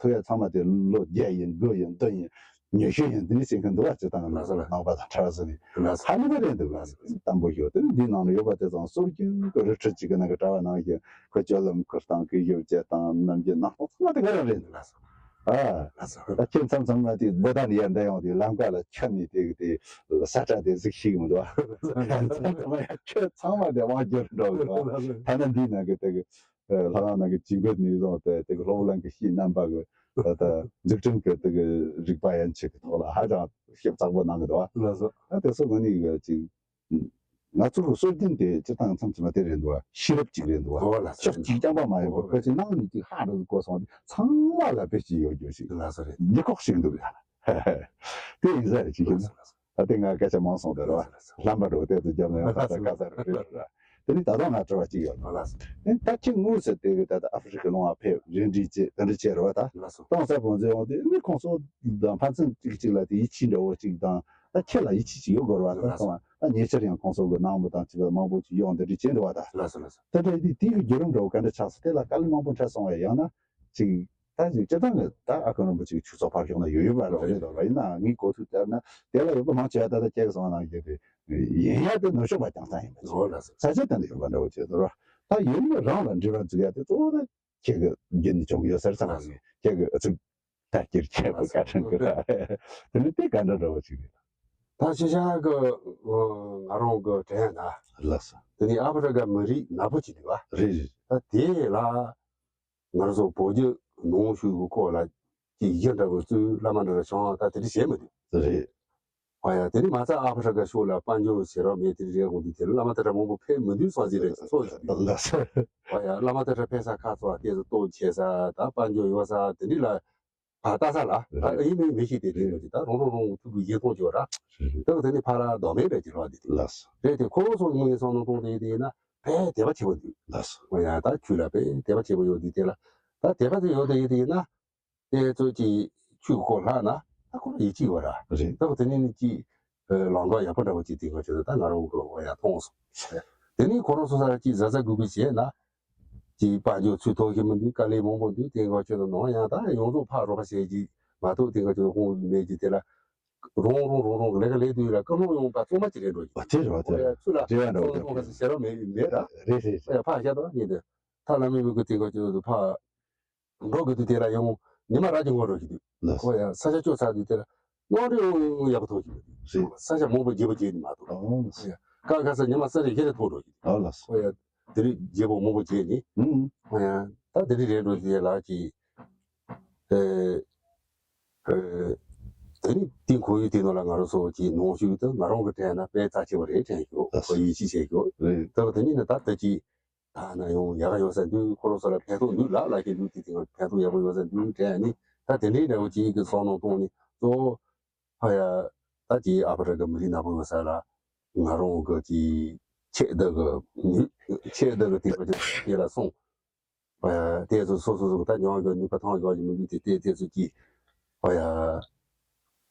ཐུག་ཡ་ཚང་མ་དེ་ལོ་བརྒྱད་ཡིན་དགུ་ཡིན་བདུན་ཡིན། ཉི་ཤུ་ཡིན་འདི་ནི་ཤེས་མཁན་འདུག་བ། སྤྱིར་བཏང་ལགས་སོ་ལགས། ནང་པ་དང་གྲྭ་བ་ཟེར་ནས་ལགས་སོ། ཧ་ལས་པ་རེད་འདུག་བ། ལགས་སོ། དམ་པོ་ཞོག་དེ་ནི་འདིའི་ནང་ལ་ཡོད་པ་དེ་ཚང་སྲོལ་རྒྱུན་གྱི་རི་ཁྲོད་ཅིག་གི་ནང་གི་གྲྭ་བ་ནང་བཞིན་ཁོ་སྤྱོད་ལམ་ཁུར་སྟངས་ཀྱི་ཞབས་བཅད་དང་ནམ་རྒྱུན་གནང་སྟངས་ཚང་མ་དེ་ག་རང་རེད་འདུག་ལགས་སོ། ཨ། ལགས་སོ། ད་ཁྱེད་མཚམས་མཚམས་ལ་དེ་བོད་ཟླ་ནས་ཡར་འདྲ་ཡོང་དུས་ལམ་ཁ་ལ་ཁྱབ་ནས་དེ་གི་དེ་ས་ཁྲ་དེ་གཟིགས་ཤེས་ཀྱི་མི་འདུག་བ། མཚམས་མཚམས་ལ་ཡང་ཁྱོད་ཚང་མ་དེ་དབང་སྒྱུར་འགྲོ་གི་འདུག་བ། ལགས་སོ། ཐ་ན་འདིའི་ནང་གི་དེ་གི་ལྷ་ཁང་ནང་གི་ཇུས་འགོད་ནས་བཟུང་སྟེ་དེ་གི་སློབ་གླིང་གི་གཞི་རྣམ་པ་གི་ད་ལྟ་འཛུགས་སྐྲུན་གྱི་དེ་གི་རིག་པ་ཡན་ཆད་ཀྱི་ཐོག་ལ་ཧ་ཅང་ཞིབ་ཚགས་པོ་གནང་གི་འདུག་བ། ལགས་སོ། ད་དེ་ཚོ་ངོས་ནས་གི་ཅིག་ང་ཚོ་གི་སྲོལ་རྒྱུན་དེ་སྤྱིར་བཏང་མཚམས་མཚམས་ལ་དེ་རེད་འདུག་བ། ཤེས་རབ་ཅིག་རེད་འདུག་བ། ཨོ་ལགས་སོ། ཕྱོགས་གཅིག་རྐྱང་པ་མ་ཡིན་པར་ཕལ་ཆེར་ནང་ནས་ཅིག་ཧ་འགྲོ་གོ་སོང་དེ་ཚང་མ་ལ་དཔེ་ཅིག་ཡོད་རྒྱུ་ཞིག་ལགས་སོ་རེད། ལྗིད་ཁོག་ཞིག་འདུག་ཡ། དེ་ཡིན་ས་རེད་ཅིག་ཡིན་ན། ད་ལྟ་ང་སྐད་ཆ་མང་སོང་དེ་རེད་བ། ལྷམ་པ་འགྲོ་བལྟས་ཚོ་རྒྱབ་ན་ཡང་ཁ་ཚ་ཁ་ཚ་རེད་རེད་རེད། དེ་ནི་ད་དུང་ང་དྲི་བ་གཅིག་ཡོད། ཨ་ལགས་སོ། ཨེ་ད་ཁྱེད་དངོས་སུ་དེ་གི་ད་ལྟ་ཨ་ཧྥེ་རི་ཁའི་ལུང་བ་ཕེབས་རེ་འདྲི་བྱེད་དེ་འདྲ་བྱེད་རེད་བ་ད། ལགས་སོ། སྟོང་ཟད་བོན་ཟེར་འོང་དུས་ནི་ཁོང་ཚོ་དང་ཕན་ཚུན་གཅིག་གཅིག་ལ་དེ་ཡིད་ཆེས་འདྲ་བོ་གཅིག་དང་ད་ཁྱེད་ལ་ཡིད་ཆེས་གཅིག་ཡོད་དགོས་རེད་བ་ད། ལགས་སོ། སོང་བ་ད་ཉེ་ཆར་ཡང་ཁོང་ཚོ་གི་ནང་མི་དང་གཅིག་ལ་མང་པོ་ཅིག་ཡོང་དེ་འདྲ་བྱེད་འདུག་བ་ད། ལགས་སོ་ལགས་སོ། དེ་འདྲ་དེ་དེ་གི་བརྒྱུད་རིམ་འདྲ་བོ་ག་འདྲ་ཆགས་སོང་དེ་ལ་དཀའ་ལས་མང་པོ་འཕྲད་སོང་བས་ཡང་ན་ཅིག་ད་ཅིག་སྤྱིར་བཏང་གི་ད་ཨ་ཁུ་རིན་པོ་ཆེའི་ཆོས་ཚོགས་ཕར་ཞོག་ན་ཡོད་ཡོད་པ་རེད་རེད་དོ། ཡིན་ནའང་ངས་གོ་ཐོས་ལྟར་ན་དེ་ལ་ཡོད་པ་མང་ཆེ་བ་ད་ལྟ་ཁྱེད་ཀྱིས་གསུངས་པ་ནང་བཞིན་དེ་ཡིན་ཡ་དེ་ནུབ་ཕྱོགས་པ་རྐྱང་ཐང་ཡིན་པ་ཟོ་ལ་ས་ཆ་དེ་འདྲ་ཡོད་པ་འདྲ་བོ་བྱས་ཟོ་ར། ད་ཡུལ་མི་རང་ལ་འབྲེལ་བ་འཛུགས་ཡ་དེ་གཙོ་བོ་ད་ཁྱེད་ཀྱི་རྒྱུན་ནས་བྱུང་གི་ཡོད་ཟེར་ཙང་ཁྱེད་ཀྱི་ཨ་ཚུགས་ད་སྐྱིར་ཆད་པོ་བཀའ་དྲིན་གི་ར། དེ་ནི་དེ་ག་འདྲ་འདྲ་བོ་ཅིག་རེད། ད་ཤི་ཤ་གི་ང་རང་གི་དྲན་ན་ལགས་སོ། དེ་ནི་ཨ་ཕ་ར་ག་མི་རིགས་ནག་པོ་ཅིག་འདུག་བ། རེད་རེད། ད་དེ་ལ་ང་རང་ཚོ་བོད་བརྒྱུད་ནང་ཆོས་ཀྱི་སྐོར་ལ་ཀྱི་ཡི་གེ་འདྲ་བོ་བཙུགས་བླ་མ་འདྲ་བྱུང་ད་དེ་འདྲ་བྱས་མི་འདུག་རེད། ཨ་ཡ་དེ་ནི་མ་རྩ་ཨ་ཕ་ར་ག་ཤོག་ལ་དཔལ་འབྱོར་བྱེད་རོགས་མེད་དེ་རེད་དགོངས་དུས་དེ་ལ་བླ་མ་དེ་འདྲ་མང་པོ་ཕེབས་མི་འདུག་བསམ་གྱི་རེད་ཚོ་ཞིག་འདུག་ལགས་སོ། ཨ་ཡ་བླ་མ་དེ་འདྲ་ཕེབས་ས་ཁ་ཚོ་ལྟས་སུ་གཏོང་བྱེད་ས་ད་དཔལ་འབྱོར་ཡོད་ས་དེ་འདྲ་ལ་ཕར་ལྟ་ས་ལ་ད་ཨེ་མི་མི་ཤེས་དེ་རེད་ལོ་ཅི་ད་རང་རང་རང་ཐུག་གི་ཡིད་གཏོང་བྱེད་བ་ར། ད་དེ་ནི་ཕ་ར་རྡོག་མེད་རེད་ཀྱི་རོགས་དེ་དེ་ལགས་སོ། རེད་དེ་ཁོ་སོང་ངོས་སོང་ནང་གཏོང་དེ་ཡིན་དེ་ཡིན་ན་ཕའི་དད་པ་ཆེ་བོ་འདུག་ལགས་སོ། ཨ་ཡ་ད་ཁྱོད་ལ་ཕའི་དད་པ་ཆེ་བོ་ཡོད་དེ་དེ་ལ་ད་དད་པ་དེ་ཡོད་དེ་ཡིན་དེ་ཡིན་ན། དེ་ཚོ་ཀྱི་ཆོས་སྐོར་ལྷག་ན་ད་ཁོ་རང་ཡིད་ཆེས་ཡོད་ར། རེད། ད་དེ་ནས་ནི་ཅི་ལམ་ཁ་ཡག་པོ་འདྲ་བོ་ཅིག་དེ་ག་ཆོད་ད་ང་རང་གི་ཨོ་ཡ་མཐོང་སོང་། དེ་ནས་ཁོ་རང་སོ་སོ་ཅི་ཟ་ཟ་གུ་གུ་བྱས་ན་ཅི་དཔལ་འབྱོར་ཚུལ་ཐོག་གི་མི་འདུག་དཀའ་ལས་མང་པོ་འདུག་དེ་ག་ཆོད་ནང་ཡང་ད་ཡོངས་རྫོགས་ཕར་རོགས་པ་བྱེད་ཀྱི་མ་གཏོགས་དེ་ག་ཆོད་དབང་མེད་ཀྱི་དེ་ལ་རོང་རོང་རོང་རོང་གི་ལས་ཀ་ལས་དུས་ལ་སྐུ་ངོ་ཡོང་པ་གཙང་མ་ཅིག་རེད་འགྲོ་གི། ཨ་དེ་རེད་བ་དེ་ཨོ་ཡ་ཚུལ་ལ་དྲི་བ་འདྲ་བོ་གཙང་མ་དེ་ག་ཟེར་བྱེད་རོགས་མེད་མེད་ར། རེད་རེད་རེད། ཨ་ཡ་ཕར་བཤད་དོ་ཉིད་དུ་ཐ་ལ་མི་བུ་གི་དེ་ག་ཆོད་དུ་ཕར། འགྲོ་གི་དུས་དེ་ལ་ཡང་ཉི་མ་ར་གི་ངོ་འགྲོ་གི་དུས། ལགས། ཁོ་ཡ་ས་ཆ་སྐྱོ་ཚར་དུས་དེ་ལ་སྣང་རེ་ཡོང་ཡོང་ཡག་པོ་ཐོག་གི་མི་འདུག་རེད། ས་ཆ་མང་པོ་རྒྱས་པོ་རྒྱས་ནི་མ་གཏོགས། ཨོ་ལགས། ཁོ་ཡ་ཀ་ཁ་ས་ཉི་མ་ས་རེ་ཁྱེད་རེ་ཐོག་འགྲོ་གི་འདུག་ཨོ་ལགས། ཁོ་ཡ་དེ་རིགས་རྒྱས་པོ་མང་པོ་རྒྱས་ནི། ཨུམ། ཁོ་ཡ་ད་དེ་རིགས་རེད་འགྲོ་དེ་ལགས་ཀྱི། ཨེ། ཨེ། དེ་ནི་དེ་ཁོར་ཡུག་དེ་ནང་ལ་ང་རང་ཚོ་གི་ནང་ཆོས་དེ་ང་རང་གི་དྲན་ན་དཔེ་རྩ་ཆེ་བ་རེད་དྲན་ཞོག་ལགས། ཁོ་ཡིད་ཆེས་བྱེད་ཞོག་རེད། ད་དེ་ནི་ནི་ད་ལྟ་ཀྱི། ད་ན་ཡང་ཡག་ག་ཡོད་ས་འདུག་ཁོ་རང་ཚོ་ལ་ཕན་ཐོགས་འདུག་ལབ་ལབ་ཀྱི་འདུག་དེ་དེ་ཕན་ཐོགས་ཡག་པོ་ཡོད་ས་འདུག་དྲན་ནི་ད་དེ་འདྲའི་འདྲ་བོ་ཅིག་གི་བསམ་བློ་གཏོང་ནི་གཙོ་བོ་ཧ་ཡ་ད་ཅིག་ཨ་ཕ་ར་གི་མི་རིགས་ནག་པོ་ཡོད་ས་ལ་ང་རང་གི་ཅིག་ཆེད་དུ་གི་མི་ཆེད་དུ་གི་དེ་བ་ཅིག་དེ་ལ་སོང་ཧ་ཡ་དེ་ཚོ་སོ་སོ་སོ་གི་ད་མྱོང་ཡོད་ནུས་པ་ཐང་ཡོད་ཀྱི་མི་འདུག་དེ་དེ་དེ་ཚོ་ཅིག་ཧ་ཡ།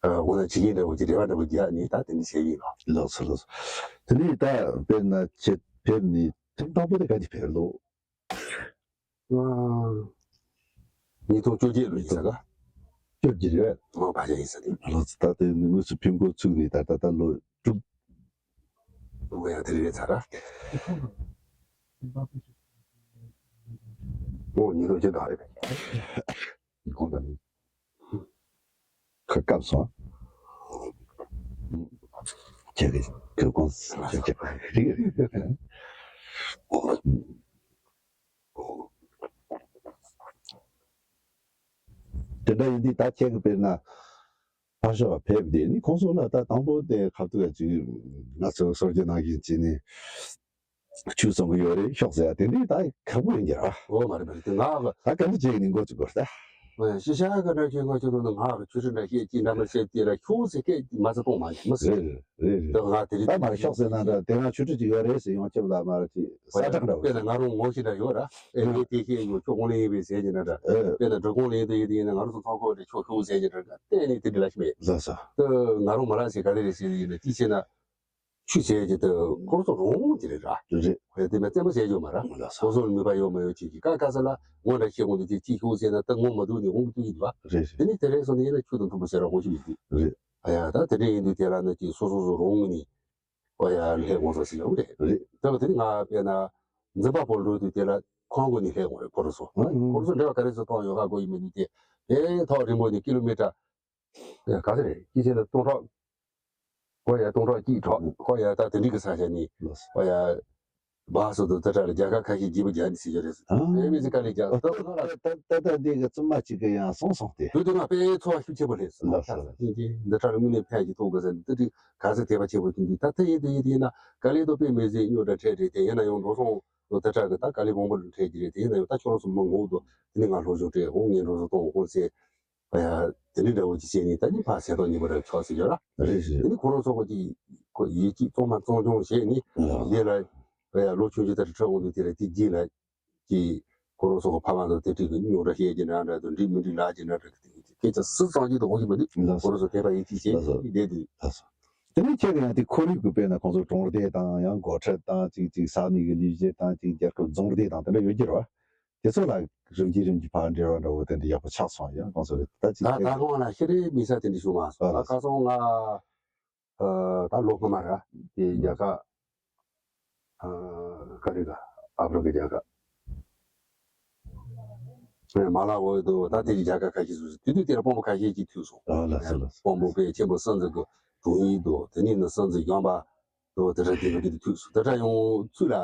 ཨ་འོ་ན་ཇི་སྙེད་འདྲ་བོ་ཅིག་རེ་བ་འདྲ་བོ་རྒྱག་ནས་ད་དེ་འདྲ་བྱས་ཡིན་ལ། ལགས་སོ་ལགས་སོ། དེ་ནས་ད་དཔེར་ན་ཁྱེད་ཕེབས་ནས་ཐེངས་དང་པོ་དེ་ག་དུས་ཕེབས་ལོ། ཨ། ཉིས་སྟོང་བཅོ་བརྒྱད་ལོ་ཡིན་ས་ག་བཅོ་བརྒྱད་རེད། ཨོ་བ་ཞག་ཡིན་ས་དེ། ལགས་སོ། ད་དེ་ནི་དངོས་སུ་ཕེབས་འགོ་ཚུགས་ནས་ད་ད་ལྟ་ལོ་དྲུག་འོ་ཡ་དེ་རེད་ཚར་ར། ཨོ་ཉིས་སྟོང་བཅུ་དག་རེད། གོང་དང་ཁ་བཀབ་སོང་། ཁྱེད་ཀྱི་གོང་ཁྱེད་ཀྱི་རིག་རིག་དེ་འདྲ་ཡིན་དུས་ད་ཁྱེད་ཀྱི་དཔེར་ན་ཕར་ཕྱོགས་ཕེབས་དེ་ནི་ཁོང་ཚོ་ལ་ད་དང་པོ་དེ་ཁ་ཐུག་ཅིག་ང་ཚོ་སོར་གྱི་ནང་བཞིན་བྱས་ནས། ཆོས་གསུང་གི་ཡོད་རེད་ཤོག་ཟེར་ཡ་དེ་འདྲའི་ད་ཁག་པོ་ཡིན་གྱི་ར། འོ་མ་རེད་མ་རེད་དེ་ང་གི་ད་ག་འདི་བྱས་ནས་འགོ་ཚུགས་དགོས་ད། ཤི་ཤ་ག་འདྲ་ཁྱོད་ང་ཁྱོད་ནང་ང་གི་ཆོས་ཁྲིད་འདྲ་བཤད་ཀྱི་འདྲ་མ་བཤད་དེ་ལ་ཁྱོད་ཟེར་སྐད་མ་ཟེར་གཏོང་མ་མ་ཟེར། རེད་རེད་རེད། ད་ང་དེ་རིགས་ད་མ་རེད་ཤོག་ཟེར་ན་འདྲ་དེ་ང་ཆོས་ཁྲིད་ཅིག་ཡོད་རེད་ཟེར་ཡོང་ཁྱབ་ལ་མ་རེད་ཅིག་ས་ཁྲག་འདྲ་བོ། དཔེར་ན་ང་རང་ངོ་ཤེས་འདྲ་ཡོད་ར་ཨེ་ཨེ་དེ་ཤེས་ཡོད་ཁྱོད་གོང་ལེན་ཡིན་པས་ཟེར་གྱི་འདྲ་འདྲ། དཔེར་ན་འགྲོ་གོང་ལེན་དེ་ཡིན་དེ་ཡིན་ན་ང་རང་ཚོ་ཚང་ཁོ་རེད་ཁྱོད་ཁྱོད་ཟེར་གྱི་འདྲ་འདྲ་གཏན་ནས་དེ་འདྲ་ལ་ཤི་མེད། ལགས་སོ། ད་ང་རང་མ་ལ་ཟེར་ག་རེ་རེད་ཟེར་ཡིན་ན་ཅི་བྱས་ན། ཆོས་བྱས་ཀྱི་དེ་ཁོ་རང་ཚོ་རང་དབང་གི་རེད་ར། རེད། ཁོས་དེ་མ་བཙན་པོ་བྱས་ཡོད་མ་ར། ལགས་སོ། ཁོ་ཚོ་ལ་ནུས་པ་ཡོད་མ་ཡོད་ཅིག་གི་ཀ་ཀ་ས་ལ་ངོ་འདྲ་ཤེས་དགོས་འདུག་དེ་ཅི་ཤོག་ཟེར་ན་ད་ངོ་མ་འདུག་ནི་འོང་གི་འདུག་ཡིན་པ། རེད་རེད། དེ་ནི་དེ་རེད་སོང་ནས་ཡིན་ན་ཆོས་དང་མཐུན་པ་བྱས་ར་འོང་ཤི་མི་འདུག་རེད། ཨ་ཡ་ད་དེ་འདྲ་ཡིན་དུས་དེ་ལ་ནི་ཅིག་སོ་སོ་སོ་རང་ངོས་ནས་ཨོ་ཡ་ལྷད་འོང་སོང་ཟེར་ཡོང་རེད། རེད། ད་དེ་ནི་ང་དཔེར་ན་འཛིན་པ་པོ་འགྲོ་དུས་དེ་ལ་ཁོང་ངོས་ནས་ལྷད་འོང་རེད་ཁོ་རང་ཚོ། ཨང་། ཁོ་རང་ཚོ་འབྲེལ་བ་ག་རེ་ཚོ་གཏོང་ཡོད་ཧ་གོ་ཡི་མི་འདུག་དེ་དེ་ཐོག་རིང་པོ་ནས་ཀི་ལོ་མི་ཊར། ཡ་ག་ཚོད་རེད་ཅི་ཟེར་ན་སྟོང་ཕྲག་ཁོ་ཡ་སྟོང་ཕྲག་གཅིག་ཕྲག་ཁོ་ཡ་ད་དེ་འདྲི་གི་ས་ཆ་ནི་ལགས་སོ། ཁོ་ཡ་བ་སོ་དུ་ད་ཕྲག་ལ་རྒྱལ་ཁ་ཁ་ཤས་རྒྱས་པ་རྒྱག་ནི་ཟེར་རྒྱུ་རེད་ཟེར། ཨ་ཨེ་མི་ཟི་ཀ་ལི་རྒྱག་ད་ད་ད་ད་ད་འདི་གི་བཙུན་མ་གཅིག་གི་ཡང་སོང་སོང་སྟེ། དུས་དུ་ང་དཔེ་ཚོར་བ་ཤུགས་ཆེ་པོ་རེད་ཟེར། ལགས་སོ། ཤིང་ཀྱི་འདི་ཕྲག་ལ་དངོས་གནས་ཕན་གྱི་ཐོག་གི་ཟེར་འདི་འདི་ག་ཚོད་དད་པ་ཆེ་པོ་ཅིག་འདུག་ད་ད་ཡིན་དུ་ཡིན་དུ་ཡིན་ན་དཀའ་ལས་དོ་དཔེ་མི་ཟེར་སྨྱོ་འདྲ་འཕྲད་རེད་དེ་ཡིན་ན་ཡང་འགྲོ་སོང་དོ་ད་ཕྲག་གི་ད་དཀའ་ལས་མང་པོ་འཕྲད་ཀྱི་རེད་དེ་ཡིན་ན་ཡང་ད་ཁྱོད་རང་ཚོ་མི་ངོ་དོ་དེ་ནི་ང་སློབ་སྦྱོང་སྤྲད་འོང་ངས་འགྲོ་སོང་གཏོང་འོང་ཟེར། ཨ་ཡ། དེ་ནི་འདྲ་བོ་ཅིག་བྱས་ནས་ད་ནི་ཕར་ཟས་ཏོག་ཉིན་པ་རེ་ཆོག་ཟེར་ཡོད་ར། རེད་རེད། དེ་ནི་ཁོ་རང་ཚོ་ཁོ་ཅིག་ཁོ་ཡིད་ཀྱིས་གཙང་མ་གཙང་སྐྱོང་བྱས་ནི། ཨ། འདི་ལ། ཨ་ཡ་ལོ་ཆུང་ཆུང་དེ་འདྲ་ཁྲིད་འོང་དུས་དེ་རེད་དེ་རྗེས་ལ། ཅིག་ཁོ་རང་ཚོ་ཁོ་ཕ་མ་ཚོ་དེ་འདྲ་གི་སྨྱོ་འདྲ་བཤད་ཀྱི་འདྲ་འདྲ་དང་འགྲིག་མི་འགྲིག་ལབ་ཀྱི་འདྲ་འདྲ་གི་དེ་སྐད་ཆ་སུ་ཚང་གི་དུ་འོང་གི་མི་འདུག་ལགས་སོ། ཁོ་རང་ཚོ་དད་པ་ཡིད་ཀྱིས་བྱས་ལགས་སོ། ནི་བསྡད་དུས། ལགས་སོ། དེ་ནི་ཁྱེད་ཀྱི་ཡང་དེ་ཁོར་ཡུག་གི་དཔེར་ན་ཁོང་ཚོ་གྲོང་སྡེ་དང་ཡང་འགོ་ཁྲིད་དང་ཅིག་ཅིག་ས་གནས་ཀྱི་ལས་བྱེད་དང་ཅིག་རྒྱལ་ཁབ་རྫོང་སྡེ་དང་དེ་འདྲ་ཡོད་ཀྱི་རེད་བ། དེ་ཚོ་ལ་རིམ་གྱིས་རིམ་གྱིས་ཕར་འབྲེལ་བ་འདྲ་བོ་དེ་འདྲ་ཡག་པོ་ཆགས་སོང་ཡང་གོང་ཚོ་རེད། ད་ཅིག་ད་ད་གོང་ལ་ཤི་རེ་མི་ས་དེ་འདྲ་བྱུང་མ་སོང་། ད་ཁ་སང་ང་ད་ལོ་སྔ་མ་ར་དེ་རྒྱ་གར་ག་རེ་ག་ཨ་ཕ་རི་ཀའི་རྒྱལ་ཁབ། མ་ལག་འོག་ཏུ་ད་དེ་རིང་རྒྱལ་ཁབ་ཁ་ཤས་སུ་དུས་དུས་དེར་དཔོན་པོ་ཁ་ཤས་ཀྱིས་ཐུག་སོང་། ཨ་ལགས་སོ་ལགས་སོ། དཔོན་པོ་དཔེ་ཆེན་པོ་སྲིད་འཛིན་གྱི་དྲུང་ཡིག་དུ་དེ་ནས་ནི་སྲིད་འཛིན་གཞོན་པ་དུ་དེ་འདྲ་དེ་འདྲ་དེ་ཐུག་སོང་། དེ་འདྲ་ཡང་ཚུར་ལ་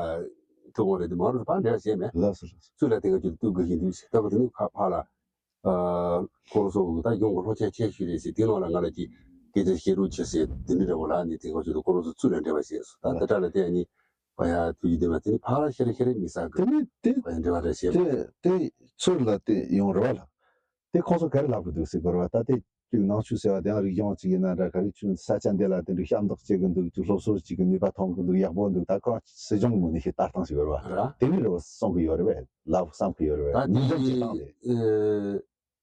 ཐུག་འོང་རེད་དེ་མ་རུ་ཕར་འབྲེལ་བ་བྱས་མེད། ལགས་སོ་ལགས་སོ། ཚུར་ལ་དེ་ག་ཅིག་ཐུག་དགོས་ཤིང་འདུག་ཟེར། ད་ག་དེ་ནས་ཁ་ཕར་ལ། ཨ། ཁོ་རང་ཚོ་ད་གཞུང་གི་སློབ་ཆེན་ཆེ་ཤོས་རེད་ཟེར། དེ་ནང་ལ་ང་ལ་ཅིག་སྐད་ཆ་བཤད་རོགས་བྱེད་ཟེར་དེ་འདྲ་འདྲ་བོ་ལ་ནི་དེ་ག་ཅིག་ཏུ་ཁོ་རང་ཚོ་ཚུར་ལ་འབྲེལ་བ་བྱས་སོང་། ད་དེ་འདྲ་ལ་བལྟས་ནི་ཨོ་ཡ་ཐུགས་རྗེ་ཆེ་མ་དེ་ནི་ཕར་ལ་ཤེ་རེ་ཤེ་རེ་མི་ས་གི་དེ་ནི་དེ་ཨོ་ཡ་འབྲེལ་བ་འདྲ་བྱས་མ། དེ་དེ་ཚུར་ལ་དེ་ཡོང་རེད་བ་ལ། དེ་ཁོང་ཚོ་ག་རེ་ལབ་གི་འདུག་ཟེར་དགོས་རེད་བ། ད་དེ་ཅིག་ནང་ཆོས་ཟེར་བ་དེའང་རིག་གཞུང་ཅིག་ཡིན་ན་འདྲ། ག་རེ་ཆོས་ས་ཆ་འདི་ལ་དེ་འདྲའི་ཞབས་འདེགས་བྱེད་གི་འདུག་ཅིག་སློབ་གསོ་བྱེད་གི་ནུས་པ་ཐོན་གི་འདུག་ཡག་པོ་འདུག་ད་ཁོ་རང་སྲིད་གཞུང་ངོས་ནས་ཞིག་ལྟ་སྟངས་ཤིག་ཡོད་རེད་བ། ར། དེ་ནི་རེ་བ་གསུང་གི་ཡོད་རེད་བས། ལབ་བསམ་གི་ཡོད་རེད་བས། ད་ཉིན་རྒྱབ་ཅིག་བཏང་སྟེ། ཨེ།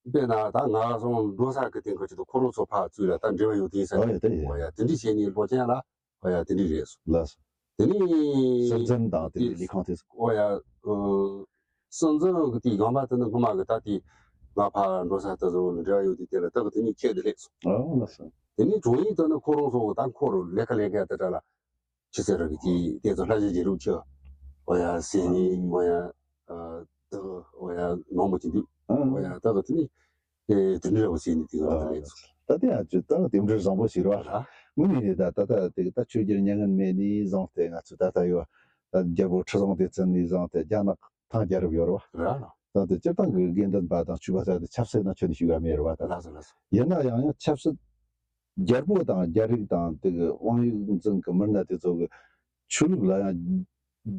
དཔེར་ན་ད་ང་ཚོ་འགྲོ་ས་གི་སྟེང་གི་ཆེད་དུ་ཁོ་རང་ཚོ་ཕར་ཚུར་ལ་ད་འབྲེལ་བ་ཡོད་དེ་ས་ཨོ་ཡ་དེ་ཡིན། ཨོ་ཡ་དེ་འདྲ་བྱས་ནས་ལོ་ཆེན་ལ་ཨོ་ཡ་དེ་འདྲ་རེད་སོ། ལགས་སོ། དེ་ནས་སྲིད་འཛིན་དང་དེ་འདྲའི་ལས་ཁང་དེ་ཚོ། ཨོ་ཡ། ཨ། སྲིད་འཛིན་གི་དེ་གཞོན་པ་དེ་ནི་སྔོན་མ་གི་ད་དེ་ང་ཕར་འགྲོ་ས་དེ་ཚོ་ལ་འབྲེལ་བ་ཡོད་དེ་དེ་ལ་ད་གི་དེ་གཉིས་ཁྱེར་དེ་སླེབས་སོང་། ཨོ་ལགས་སོ། དེ་ནས་དྲུང་ཡིག་དེ་ནི་ཁོ་རང་ཚོ་ད་ཁོ་རང་ལས་ཀ་ལས་མཁན་དེ་འདྲ་ལ། ཆི་ཟེར་ར་གི་ཅི་དེ་ཚོ་ལྷ་ཞྭ་རྗེ་རུ་ཆུ། ཨོ་ཡ་ཟེར་ནི་ཨོ་ཡ། ཨ་ད་ཨོ་ཡ་ནོར་མོ་ཅི་འདུག་ཨོ་ཡ་ད་གི་དེ་ནི་ཨེ་དེ་འདྲ་བ་ཟེར་ནི་དེ་ག་ད་ལེགས་སོ། ད་དེ་ཡང་ཅི་ད་དེ་འདྲ་བཟང་པོ་ཞིག་རེད་བ། དངོས་གནས་རེད། ད་ད་ད་དེ་ད་ཆོས་རྒྱལ་མྱ་ངན་མེད་ནས་བཟུང་སྟེ་ང་ཚོ་ད་ལྟ་ཡོད་ད་རྒྱལ་པོ་ཁྲི་སྲོང་ལྡེ་བཙན་ནས་བཟུང་སྟེ་རྒྱ་ནག་ཐང་རྒྱལ་རབས་ཡོད་རེད་བ། ར་ལ། ད་དེ་སྤྱིར་བཏང་གི་དགེ་འདུན་པ་དང་ཆོས་པ་ཟེར་དེ་ཆབ་སྲིད་ནང་ཁྱོན་ནས་ཞུགས་ཡ་མེད་རེད་བ་ད། ལགས་སོ་ལགས་སོ། ཡིན་ན་ཡང་ཡང་ཆབ་སྲིད། རྒྱལ་པོ་དང་རྒྱལ་རིགས་དང་དེ་གི་དབང་ཡོད་འཛིན་གི་མི་སྣ་དེ་ཚོ་གི་ཆོས་ལུགས་ལ་ཡང་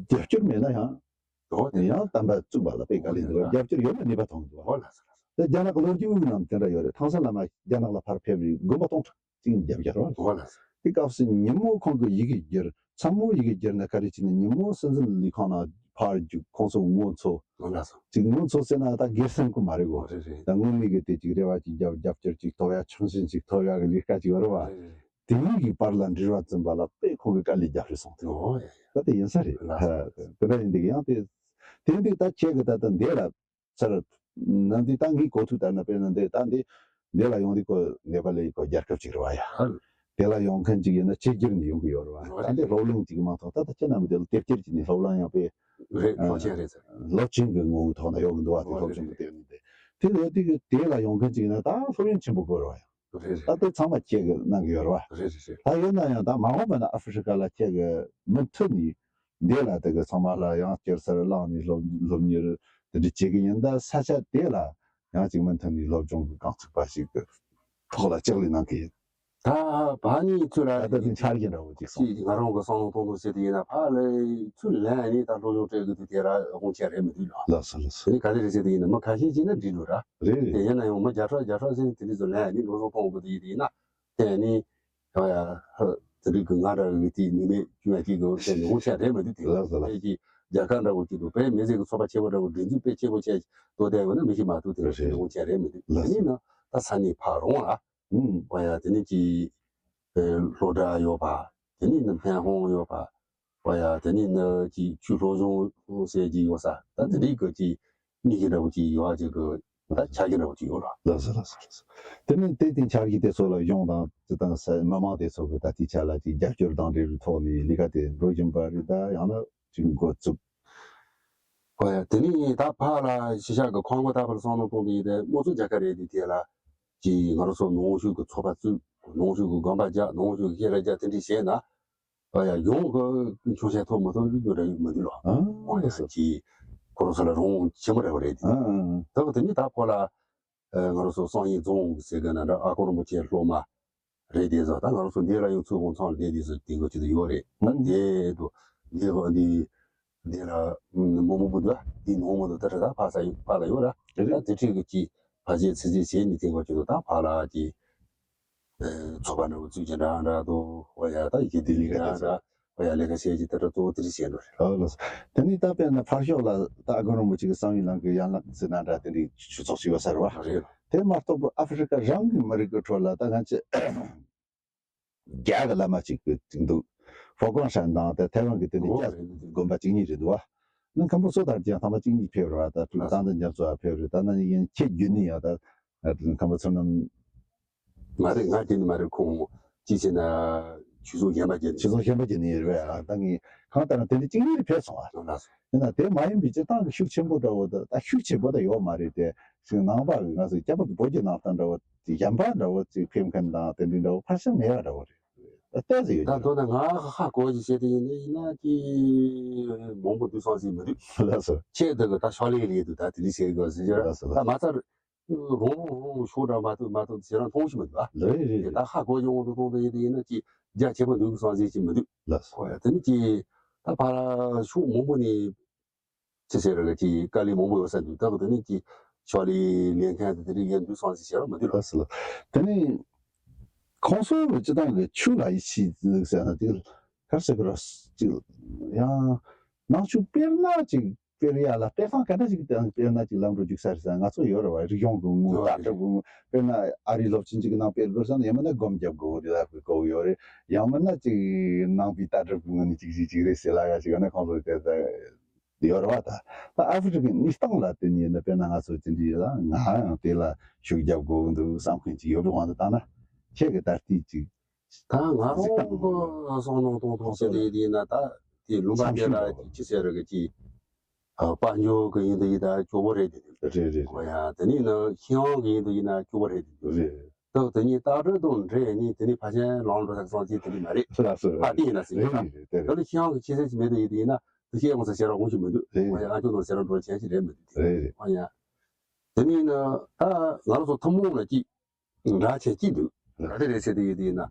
རྒྱབ་སྐྱོར་མེད་ན་ཡང་། ཨོ་དེ་ཡང་དམ་པ་བཙུགས་པ་ལ་དཔེ་དཀའ་ལས་འདུག་ཨོ་རྒྱབ་སྐྱོར་ཡོད་ན་ནུས་པ་ཐོན་འདུག་ཨོ་ལགས་སོ་ལགས་སོ། དེ་རྒྱ་ནག་གི་ལོ་རྒྱུས་ནང་དེ་འདྲ་ཡོད་རེད། ཐང་སན་བླ་མ་རྒྱ་ནག་ལ་ཕར་ཕེབས་རེད། དགོན་པ་སྟོང་ཕྲག་གཅིག་རྒྱབ་སྐྱོར་བ། ཨོ་ལགས་སོ། དེ་སྐབས་སུ་ཉིན་མོ་ཁོང་གི་ཡི་གེ་བསྒྱུར། མཚན་མོ་ཡི་གེ་བསྒྱུར་ན་ག་རེ་བྱས་ན་ཉིན་མོ་སྲིད་འཛིན་ལས་ཁང་ནང་ཕར་རྒྱུག་ཁོང་ཚོ་ངོ་འཚོ། ཨོ་ལགས་སོ། ཅིག་ངོ་འཚོ་ཟེར་ན་ད་སྒེར་སེམས་ཁུར་མ་རེད་གོ། རེད་རེད། ད་དངོས་གནས་གི་དེ་ཅིག་རེ་བ་ཅིག་རྒྱབ་རྒྱབ་སྐྱོར་ཅིག་ཐོབ་ཡ་ཆུང་ཆུང་ཅིག་ཐོབ་ཡ་གི་ལས་ཀ་ཅིག་ཡོད་རེད་བ། རེད་རེད། དེ་གཉིས་ཀྱི་བར་ལ་འབྲེལ་བ་བཙུན་པ་ལ་དཔེ་ཁོང་གི་དཀའ་ལས་རྒྱབ་རེད་སོང་དེ། ཨོ་ཡ་ཡ། ད་དེ་ཡིན་ས་རེད། ལགས་སོ། དེ་འདྲ་ཡིན་འདུག་ཡང་དེ་དེ་འདུག་ད་ཁྱེད་ཀྱི་ད་ལྟ་འདི་ལ་ཚར་ནམ་དུས་ད་ངའི་གོ་ཐོས་ལྟར་ན་དཔེར་ན་འདི་ད་འདི་འདི་ལ་ཡོང་དུས་ཁོ་ནེ་པ་ལའི་ཁོ་རྒྱལ་ཁབ་ཅིག་རེད་བ་ཡ། ཧ། དེ་ལ་ཡོང་མཁན་ཅིག་ཡིན་ན་ཕྱི་རྒྱལ་ནས་ཡོང་གི་ཡོད་རེད་བ། ད་འདི་སློབ་གླིང་ཅིག་མ་གཏོགས་ད་ལྟ་ཁྱེད་རྣམས་འདི་ལ་དེབ་སྐྱེལ་གྱི་ནས་སློབ་གླིང་ཡང་དཔེ་རེད། སློབ་ཆེན་རེད་ཟེར། སློབ་ཆེན་གྱི་ངོ་བོའི་ཐོག་ན་ཡོང་གི་འདུག་བ། དེ་སློབ་ཆེན་གྱི་དེབ་ནས་དེ་དེ་ལ་དེ་གི་དེ་ལ་ཡོང་མཁན་ཅིག་ཡིན་ན་ད་སློབ་ཡོན་ཆེན་པོ་དགོས་རེད་བ་ཡ། རེད་རེད། ད་དེ་ཚང་མ་ཁྱེད་ཀྱིས་གནང་གི་ཡོད་རེད་བ། རེད་རེད་རེད། ད་ཡོད་ན་ཡང་ད་མ་འོངས་པ་ན་ཨ་ཧྥི་རི་ཀ་ལ་ཁྱེད་ཀྱིས་མུ་མཐུད་ནས་འདི་ལ་དེ་གི་ཚང་མ་ལ་ཡང་སྐྱེལ་སར་བླངས་ནས་སློབ་སློབ་གཉེར་དེ་འདྲ་བྱེད་ཀྱི་ཡིན། ད་ས་ཆ་དེ་ལ་ཡང་ཅིག་མུ་མཐུད་ནས་སློབ་སྦྱོང་གི་རྐང་ཚུགས་པ་ཞིག་གི་ཐོག་ལ་ལྕགས་ལས་གནང་གི་ཡིན། ད་བ་ནི་ཚུ་ལ་ད་ལྟ་དེ་འཆར་གཞི་འདྲ་བོ་ཅིག་སོང་། ཅིག་ང་རང་གི་བསམ་བློ་གཏོང་སྟངས་ཟེར་དུས་ཡིན་ན་ཕ་ལས་ཚུར་ལན་ནི་ད་སློབ་སྦྱོང་སྤྲད་དགོས་དུས་དེ་ར་དགོངས་འཆར་རེད་མི་འདུག་ལ། ལགས་སོ་ལགས་སོ། དེ་ནི་ག་རེ་རེད་ཟེར་དུས་ཡིན་ན་མི་ཁ་ཤས་ཅིག་ན་འགྲིག་འགྲོ་ར། རེད་རེད། དེ་ཡིན་ན་ཡང་མི་བརྒྱ་ཕྲག་བརྒྱ་ཕྲག་ཟེར་ནས་དེ་འདྲ་ཚོ་ལན་ནི་སློབ་སྦྱོང་གཏོང་དགོས་དུས་ཡིན་ན་དེ་ནི་ཡ་ཡ་ཧ་དེ་རིགས་ཀྱི་ང་འདྲ་བའི་དེ་ནི་མེད་རྒྱུ་ཡ་གཅིག་གི་དེ་ནི་དགོངས་འཆར་རེད་མི་འདུག་དེ། ལགས་སོ་ལགས། དེ་གི་རྒྱལ་ཁབ་འདྲ་བོ་གཅིག་འདུག་དཔེ་མི་སེར་གི་ཚོགས་པ་ཆེ་བོ་འདྲ་བོ་སྒྲིག་འཛུགས་དཔེ་ཆེ་བོ་ཆེ་ཏོ་དེ་བ་ན་མི་ཤི་མ་ཐུག་དེ་རེད་རེད། དགོངས་འཆར་རེད་མི་འདུག་ལགས་སོ། དེ་ནི་ན་ད་ས་ནི་ཕ་རོང་ལ། ཨང་། ཨོ་ཡ་དེ་ནི་ཅི། ཨེ་སློབ་གྲྭ་ཡོད་པ། དེ་ནི་ནི་སྨན་ཁང་ཡོད་པ། ཨོ་ཡ་དེ་ནི་ནི་ཅི་ཆུ་སློབ་སྦྱོང་ཟེར་གྱི་ཡོད་ས་ད་དེ་འདྲའི་གི་ཅི་མི་གི་འདྲ་བོ་ཅི་ཡོད་ཅིག་གི་ད་ཆ་རྐྱེན་འདྲ་བོ་ཅི་ཡོད་ལ། ལགས་སོ་ལགས་སོ་ལགས་སོ། དེ་ནི་དེ་དེ་ཆ་རྐྱེན་དེ་ཚོ་ལ་གཞུང་དང་དེ་དང་ས་མི་མང་དེ་ཚོ་གི་ད་དེ་ཆ་ལ་ཅི་རྒྱབ་སྐྱོར་དང་འབྲེལ་བའི་ཐོག་ནས་ལས་ཀ་དེ་འགྲོ་བཞིན་པ་རེད། ད་ཡང་ན་ཅི་འགོ་བཙུགས། ཨོ་ཡ་དེ་ནི་ད་ཕ་ལ་ཤི་ཤག་གི་ཁང་གོ་ད་ཕ་ལ་སོང་ནང་གཏོང་དེ་ཡིན་ཏེ་དམངས་གཙོ་རྒྱལ་ཁབ་རེད་དེ་དེ་ལ་ཅི་ང་རང་ཚོ་ནང་ཆོས་ཀྱི་ཚོགས་པ་བཙུགས་ནང་ཆོས་ཀྱི་དགོན་པ་རྒྱག་ནང་ཆོས་ཀྱི་ཤེས་རབ་རྒྱག་དེ་འདྲ་བྱས་ན། ཨ་ཡ་ཡོང་གི་ཆོག་ཤེས་ཐོབ་མི་ཐོབ་ཡོད་ར་ཡོད་མི་འདུག་ལ། ཨ་ཨོ་ཡ་ལགས་སོ། ཅི་ཁོ་རང་ཚོ་ལ་རང་ཆེན་པོ་རེད་བ་རེད་དེ། ཨ་ཨ་ཨ། ད་གི་དེ་ནི་ད་ཁོ་ལ་ཨ་ང་རང་ཚོ་བསམ་ཡས་རྫོང་ཟེར་གི་ན་འདྲ་ཨ་ཁུ་རིན་པོ་ཆེ་སློབ་མ་རེད་དེ་ཟེར། ད་ང་རང་ཚོ་འདི་ལ་ཡང་ཚུར་ཁོང་ཚང་ལ་བསྡད་དེ་ཟེར་དེ་གི་ཅི་ད་ཡོད་རེད། ད་ཨ་དེ་དུ་འདི་གི་འདི་འདི་ལ་མོ་མོ་མོ་འདུག་འདི་ནོ་མོ་འདུག་ད་ད་ཕ་ས་ཡོད་ཕ་ལ་ཡོད་ར། ད་དེ་འཕྲལ་གི་ཅི་ཕ་ཅེ་ཚི་ཅེ་བྱས་ནི་དེ་གི་ཅི་ད་ད་ཕ་ལ་ཅི། ཚོགས་པ་འདྲ་བོ་བཙུགས་ཀྱི་འདྲ་འདྲ་འདུག་ཨོ་ཡ་ད་ཡི་གེ་ལྡི་ལི་འདྲ་འདྲ་ཨོ་ཡ་ལས་ཀ་བྱེད་ཀྱི་དེ་འདྲ་གཙོ་བོ་དེ་རིགས་བྱས་འགྲོ་རེད། ཨོ་ལགས་སོ། དེ་ནས་ད་དཔེར་ན་ཕར་ཕྱོགས་ལ་ད་ཨ་ཁུ་རིན་པོ་ཆེ་གི་གསང་བའི་ལམ་གྱི་ཡན་ལག་ཟེར་ན་འདྲ་དེ་འདྲའི་ཆོས་ཚོགས་ཤིག་ཡོད་ས་རེད་བ། རེད། དེ་མ་གཏོགས་པ་ཨ་ཧྥི་རི་ཀ་རང་གི་མི་རིགས་ཀྱི་ཁྲོད་ལ་ད་ང་ཚོས་རྒྱ་གི་བླ་མ་གཅིག་གི་གཅིག་འདུག་ཧྥོ་ཀང་ཧྲན་དང་དེ་ཐའེ་ཝན་གྱི་དེ་འདྲའི་ཨོ་རྒྱ་རེད་རེད་རེད། དགོན་པ་གཅིག་གཉིས་རེད་འདུག་བ། ནི་མཁན་པོ་སོ་ཐར་གྱིས་ཐ་མ་གཅིག་གཉིས་ཕེབས་རེད་བ། ད་ལྟ་ད་འདི་ཉར་ཚོ་ཡ་ཕེབས་རེད། ད་ན་ཡིན་ཁྱེད་རྒྱུན་ནི་ཡ་ད་མཁན་པོ་ཚུལ་རྣམ། མ་རེད། ང་རྒྱུན་ནི་མ་རེད། ཁོང་ཅི་བྱས་ན་ཆོས་ཚོགས་གཞན་པ་རྒྱུན་ཆོས་ཚོགས་གཞན་པ་རྒྱུན་ནི་ཡོད་རེད་བ། ད་ངས་གང་ལྟར་ན་དེ་འདྲ་གཅིག་གཉིས་རེ་ཕེབས་སོང་བ། ལགས་སོ། ཡིན་ན་དེ་མ་ཡིན་པའི་སྤྱིར་བཏང་གི་ཤུགས་ཆེན་པོ་འདྲ་བོ་ད་ད་ཤུགས་ཆེན་པོ་ད་ཡོད་མ་རེད་དེ། ཤིང་ནང་པ་གི་ང་ཚོ་ཁྱད་པར་དུ་བོད་ཀྱི་ནང་བསྟན་འདྲ་བོ་གཞན་པ་འདྲ་བོ་ཅིག་ཕེབས་མཁན་དང་དེ་འདྲའི་འདྲ་བོ་ཕལ་ཆེར་མེད་པ་འདྲ་བོ་རེད། ད་ལྟ་ཟེར་ཡོད་ད་ཀྱི་མདོར་ན་ང་ཧ་གོ་ཅིག་བྱས་ཏེ་ཡིན་ན་ཡིན་ན་ཀྱི་མང་པོ་འདུག་བསམ་སྲིད་མི་འདུག་ལགས་སོ། ཁྱེད་འདི་གི་ད་ཕྱག་ལས་ལས་འདུག་ད་དེ་འདྲ་བྱེད་དགོས་ཟེར་རྒྱུ་ལགས་སོ། ད་མ་རྩ་རུ་རོང་རོང་རོང་ཤོག་འདྲ་མ་ཐུབ་མ་ཐུབ་ཟེར་རང་མཐོང་ཞིག་མི་འདུག་ཨ། ལགས་རེད་རེད། ད་ཧ་གོ་ཡོང་དུ་གཏོང་དུ་ཡིན་དུ་ཡིན་ན་ཀྱི་རྒྱ་ཆེན་པོ་འདུག་བསམ་སྲིད་ཅིག་མི་འདུག་ལགས་སོ། ཨོ་ཡ་དེ་ནི་ཀྱི་ད་ཕ་ར་ཤོག་མང་པོ་ནི། ཅི་ཟེར་ར་གི་དཀའ་ལས་མང་པོ་ཡོད་ས་འདུག་ད་གི་དེ་ནི་ཀྱི་ཕྱག་ལས་ལས་མཁན་དེ་དེ་རིགས་ཡོད་འདུག་བསམ་ཞིག་བྱེད་རོགས་མི་འདུག་ལགས་སོ། དེ་ནི་ཁོང་ཚོ་གི་སྤྱི་བཏང་གི་ཆོས་ལ་ཡིད་ཆེས་ཟེར་ན་དེ་གར་ཟེར་གི་ར་ཅིག་ཡང་ནང་ཆོས་དཔེར་ན་ཅིག་དཔེར་ཡ་ལ་དཔེ་ཁང་ག་འདྲ་ཞིག་དང་དཔེར་ན་ཅིག་ལམ་འགྲོ་རྒྱུག་ས་རེད་ས། ང་ཚོ་ཡོད་རེད་བ། རིག་གཞུང་གི་དངོས་ལྟ་གྲུབ་གི་དངོས། དཔེར་ན་ཨ་རིའི་སློབ་ཆེན་ཅིག་གི་ནང་དཔེ་དགོས་ས་ན་ཡང་མིན་ན་སྒོམ་རྒྱབ་དགོས་རེད། ལ་དགོས་ཡོད་རེད། ཡང་མིན་ན་ཅིག་ནང་པའི་ལྟ་གྲུབ་གི་ངོས་ནས་ཅིག་ཅིག་ཅིག་རེད་ཟེར་ལ་ཡ་ཞིག་ཡོད་ན་ཁོང་ཚོ་དེ་ལྟ། ཡོད་རེད་བ། ད་ད་ཨ་ཧྥི་རི་ཀའི་གནས་སྟངས་ལ་བལྟས་ནས་ཡིན་ན་དཔེར་ན་ང་ཚོ་ཅི་འདྲ་ཡོད་ལ་ང་ཡང་དེ་ལ་ཤུགས་རྒྱབ་དགོས་ཀྱི་འདུག་བསམ་མཁན་ཅིག་ཡོད་པའི་དབང་དུ་བཏང་ན་ཁྱེད་ཀྱི་ད་ལྟའི་ཅིག་ད་ང་རང་གི་བསམ་བློ་གཏོང་ཐོག་ཟེར་དེ་ཡིན་ན་ད་དེ་ལུང་པ་དེ་ལ་ཅི་ཟེར་རེད་གི་ཅིག་དཔལ་འབྱོར་གི་ཡིན་དུ་ཡིན་ད་སྐྱོ་པོ་རེད་དེ། རེད་རེད། ཨོ་ཡ་དེ་ནས་ནི་ཤེས་ཡོན་གི་ཡིན་དུ་ཡིན་ན་སྐྱོ་པོ་རེད་དེ། རེད། ད་དེ་གཉིས་ལྟ་གྲུབ་དང་འབྲེལ་ནས་དེ་ནས་ཕལ་ཆེར་ལངས་འགྲོ་ཐག་སོང་ཅིག་དེ་འདྲ་མ་རེད། ལགས་སོ། ལགས་སོ། ཕ་དེ་ཡིན་ན་ཟེར་གི་རེད་ད། རེད་རེད། དེ་ད་རེད། ནི་ཤེས་ཡོན་གི་ཆེ་ཚད་ཅིག་མེད་དུ་ཡིན་དུ་ཡིན་ན་དེ་ཤེས་ཡོན་ས་ཟེར་ར་འོང་ཞིག་མི་འདུག་རེད། ཨོ་ཡ་ཨ་ཅོ་དང་ཟེར་ར་འགྲོ་ཆེན་ཞིག་རེད་མི་འདུག་དེ། རེད་རེད། ཨོ་ཡ་དེ་ནས་ནི་ད་ང་རང་ཚོ་ཐུན་མོང་ལ་ཅིག་འདྲ་ཆེ་ཅིག་འདུག་ད་དེ་རེད་ཟེར་དུ་ཡོད་དུ་ཡིན་ན་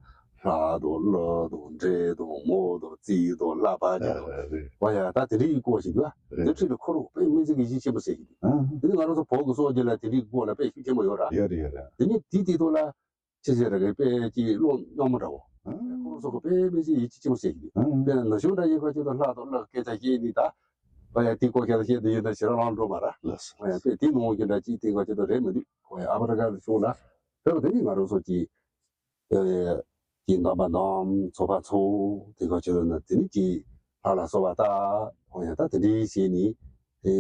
ལྷ་དང་ཀླུ་དང་འདྲེ་དང་མོ་དང་རྩིས་དང་བསླབ་པ་ཅིག་དང་། རེད། ཨོ་ཡ་ད་དེ་འདྲའི་སྐོར་ཞིག་འདུག་ཨ། རེད། དེ་འཕྲིན་ལས་ཁོ་རང་དཔེ་མི་ཚེ་གི་གཞི་ཆེན་པོ་ཟེར་གྱི་འདུག་ཨ། དེ་ནི་ང་རང་ཚོ་བོད་ཀྱི་སྲོལ་རྒྱུན་ལ་དེ་འདྲའི་སྐོར་ལ་དཔེ་ཤུགས་ཆེན་པོ་ཡོད་ར། ཡོད་རེད་ཡོད་རེད། དེ་ནི་དེའི་དེ་ཐོག་ལ་ཅི་ཟེར་ར་གི་དཔེ་ཅིག་བློ་སྙོམས་པོ་འདྲ་བོ། ཨ། ཁོ་རང་ཚོ་གི་དཔེ་མི་ཚེ་ཡིད་ཆེས་ཆེན་པོ་ཟེར་གྱི་འདུག་ཨ། དཔེ་ན་ན་གཞོན་འདྲ་ཡིན་ཁ་ཆེ་དང་ལྷ་དང་ཀླུ་སྐད་ཆ་བཤད་ནི་ད། ཨ་ཡ་དེ་སྐོར་ཁྱེད་ལ་བཤད་དུ་ཡོད་ན་ཞེ་ར་ལང་འགྲོ་མ་ར། ལགས་སོ། ཨ་ཡ་དཔེ་དེ་ནང་གི་འདྲ་ཅིག་དེ་ཁ་ཆེ་དང་རེད་མི་འདུག་ཁོ་ཡ་ཨ་ཕ་རི་ཀ་ལ་བྱུང་ལ། དེ་བ་དེ་ནི་ང་རང་ཚོ་གི་ཨེ་ཀྱི་འདོན་པ་འདོན་ཚོགས་པ་ཚོགས་དེ་ཁ་ཆེ་དང་ན་དེ་ནི་ཀྱི་ལྷ་ལ་གསོལ་བ་བཏབ། ཁོ་ཡ་ད་དེ་འདྲའི་བྱས་ནི་ཨེ་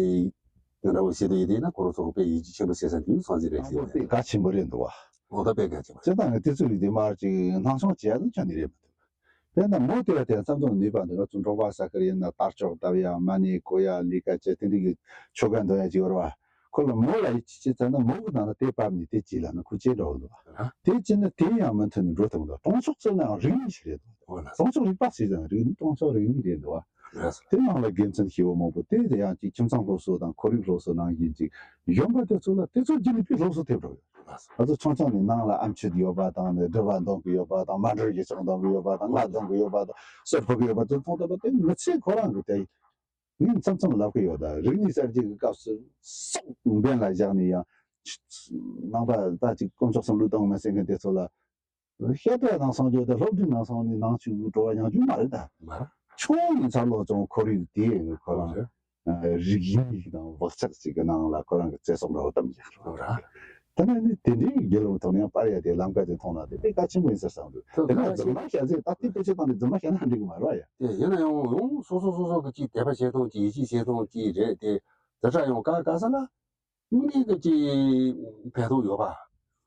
ང་འདྲ་བོ་བྱེད་དུ་ཡོད་དེ་ན་ཁོ་རང་ཚོ་གི་དཔེ་ཡིད་ཆེས་ཆེན་པོ་བྱེད་ས་འདི་སོང་ཟིན་རེད་ཟེར་བ་དཔེ་གལ་ཆེན་པོ་རེད་འདུག་བ། འོ་ད་དཔེ་གལ་ཆེན་པོ་རེད། སྤྱིར་བཏང་གི་དེ་ཚོ་རིགས་དེ་མར་ཅིག་སྣང་ཆུང་བྱས་ན་ཁྱོན་ནས་རེད་མི་འདུག་དཔེར་ན་མོ་དེ་ལ་དེ་བསམ་བློ་ནུས་པ་འདུག་ང་ཚོ་འབྲོག་པ་ས་ཁུལ་ཡིན་ན་དར་ལྕོག་བརྡབ་ཡ་མ་ཎི་གོ་ཡ་ལས་ཀ་བྱེད་དེ་འདྲ་གི་ཆོ་ག་འདོན་ཡ་ཅིག་ཡོད་རེད་བ། ཁོ་ལ་མོ་ལ་ཡིད་ཆེས་བྱེད་ཚར་ན་མོ་གི་ནང་ལ་དེ་བབས་ནས་དེ་བྱས་ལ་ན་ཁོ་ཅི་འདྲ་བོ་འདུག་བ། དེ་བྱས་ན་དེ་ཡང་མུ་མཐུད་ནས་འགྲོ་ཐུབ་འདུག་གྲོང་ཆོག་ཟེར་ན་ཡང་རིག་གནས་ཤིག་རེད་འདུག་གྲོང་ཆོག་རིག་པ་ཟེར་ཙང་རིག་གནས་གྲོང་ཆོག་རིག་གནས་རེད་འདུག་བ། དེ་ནང་ལ་དགེ་མཚན་ཞེ་པོ་མང་པོ་དེ་དེ་ཡང་ཅིག་ཁྱིམ་ཚང་སློབ་གསོ་དང་ཁོར་ཡུག་སློབ་གསོ་ནང་བཞིན་ཅིག་གཞོན་པ་དེ་ཚོ་ལ་དེ་ཚོ་རྒྱུན་ནས་དཔེ་སློབ་གསོ་ཐེབས་འགྲོ་ཡོད། ང་ཚོ་ཆུང་ཆུང་ནས་ནང་ལ་ཨ་མཆོད་ཡོད་པ་དང་ནས་སྒྲུབ་པ་འདོན་གི་ཡོད་པ་དང་མཎྜལ་གི་ཕྱག་འདོན་གི་ཡོད་པ་དང་ལྔ་འདོན་གི་ཡོད་པ་དང་གསོལ་ཕུར་གི་ཡོད་པ་དེ་མཐོང་ཐུབ་པ་དེ་མི་ཚེ་ཁོ་རང་གི་དེ་ངས་མཚམས་མཚམས་ལབ་གི་ཡོད། ད་རིག་གནས་གསར་བརྗེ་གི་སྐབས་སུ་སྲོག་འབེན་ལ་བཞག་ནས་ཡང་ནང་པ་ད་ཅིག་དཀོན་མཆོག་གསུམ་ལུགས་དང་མི་སེམས་མཁན་དེ་ཚོ་ལ། བཤད་གྲྭ་ནང་སངས་རྒྱས་དང་སློབ་གྲྭའི་ནང་སོང་ནས་ནང་ཆོས་འགྲོ་བ་ཡང་རྒྱུ་མ་རེད་ད། མ་རེད། ཆུང་ངུའི་འཚར་ལོངས་བྱུང་ཁོར་ཡུག་དེ་ཡིན་ཁོ་རང་རེད། རིག་གཞུང་ཞིག་དང་བག་ཆགས་ཤིག་གི་ནང་ལ་ཁོ་རང་གི་བརྩེ་སེམས་འདྲ་བོ་བཏབ་ཀྱི་རེད། རེད། ད་ནི་ནི་དེ་འདྲའི་རྒྱུ་ལུང་ཐོག་ནས་ཡང་པར་ཡ་དེ་ལམ་ཀ་དེ་མཐོང་ན་དེ་དཔེ་གལ་ཆེན་པོ་ཡིན་ཟེར་བསམ་འདུག་དེ་ན་རྫུན་མ་བཤད་ཚེ་ད་དེ་དཔེ་ཆ་བཏང་ནས་རྫུན་མ་བཤད་ན་འགྲིག་གི་མ་རེད་ཡ། དེ་ཡིན་ན་ཡང་ཡང་སོ་སོ་སོ་སོ་གི་ཅིག་དད་པ་བྱེད་སྟངས་ཅིག་ཡིད་ཆེས་བྱེད་སྟངས་ཅིག་རེད་དེ། དེ་འདྲ་ཡང་ག་ག་ས་ལ། དངོས་གནས་ཀྱི་ཅིག་ཕན་ཐོགས་ཡོད་པ།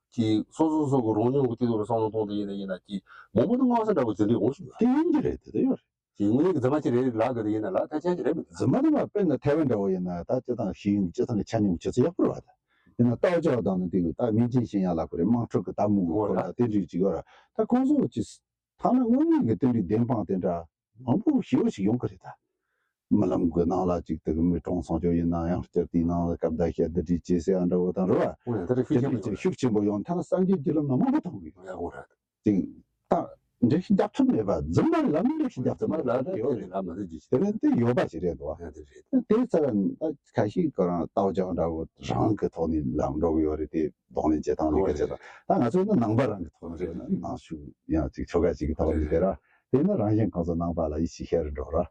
ཅིག་སོ་སོ་སོ་གི་རང་ཉིད་ཀྱི་དུས་ཚོད་ལ་བསམ་བློ་གཏོང་དུས་ཡིན་ན་ཡིན་ན་ཅིག་མང་པོ་དུ་མངའ་ས་འདྲ་བོ་ཟིན་དུས་འོང་ཞིག་ཡོད། དེ་ཡིན་གྱི་རེད། དེ་དུ་ཡོད་རེད། ཅིག་དངོས་གནས་ཀྱི་རྫུན་མ་ཅིག་རེད་ལབ་དགོས་དུ་ཡིན་ན་ལབ་ཐབས་ཆག་ཅིག་རེད་མི་འདུག་རྫུན་མ་དུ་མ་དཔེར་ན་ཐའེ་ཝན་འདྲ་བོ་ཡིན་ན་ད་སྤྱི་བཏང་ཤེས་ཡོན་གྱི་སྤྱི་བཏང་གི་ཆ་སྙོམས་ཆུ་ཚད་ཡག་པོ་རེད་བ། ད་ཡིན་ན་ཏའོ་ཅའོ་དང་ནི་དེ་གི་ད་མིང་ཅན་ཤེས་ཡ་ལབ་དགོས་རེད། དམངས་ཁྲོད་ཀྱི་ལྟད་མོ་གི་སྐོར་ལ་དེ་འདྲ་ཅིག་ཡོད་ར། ད་ཁོང་ཚོ་ཅིག་ཐ་ན་དངོས་གནས་ཀྱི་དེ་འདྲའི་བདེན་དཔང་དེ་འདྲ་མང་པོ་ཞེ་པོ་ཞིག་ཡོང་གི་རེད་ད། རྨི་ལམ་གྱི་ནང་ལ་ཅིག་དེ་གི་མི་གྲོངས་སོང་ཅོག་ཡིན་ན་ཡང་བསྐྱར་དེའི་ནང་ལ་སྐབས་ད་བཤད་འདི་འདྲའི་བྱེད་ཟེར་ཡང་འདྲ་བོ་དང་རེད་བ། འོ་ཡ་དེ་འདྲ་ཤུགས་ཆེན་པོ་ཤུགས་ཆེན་པོ་ཡོང་ཐ་ན་སངས་རྒྱས་རྒྱུད་ལམ་ན་མང་པོ་མཐོང་གི་ཡོད། ཡ་འོ་ར། ཅིག་ད་འགྲེལ་བཤད་རྒྱབ་ཐུབ་མེད་པ་རྫུན་མ་རེད་ལབ་ནི་འགྲེལ་བཤད་རྒྱབ་ཐུབ་མེད་པ་ཡོད་རེད། ལ་མ་རེད་ཅིག་དེ་རིང་དེ་ཡོད་པ་ཞིག་རེད་འདུག་བ། ཡ་དེ་རེད། དེ་ཚར་ད་ཁ་ཤས་ཁོ་རང་ལྟ་བ་ཅང་འདྲ་བོ་རང་གི་ཐོག་ནས་ལམ་འགྲོ་གི་ཡོད་རེད་དེ། གདོང་ལེན་བྱེད་སྟངས་ལས་ཀ་བྱེད་སྟངས་ད་ང་ཚོ་ནི་ནང་པ་རང་གི་ཐོག་ནས་རེད་ན་ནང་ཆོས་ཡང་ཅིག་ཆོ་ག་ཅིག་གི་ཐོག་ནས་དེ་ར་དེ་ནི་རང་གཞན་གང་ཚོ་ནང་པ་ལ་ཡིད་ཆེས་ཤར་འགྲོ་ར་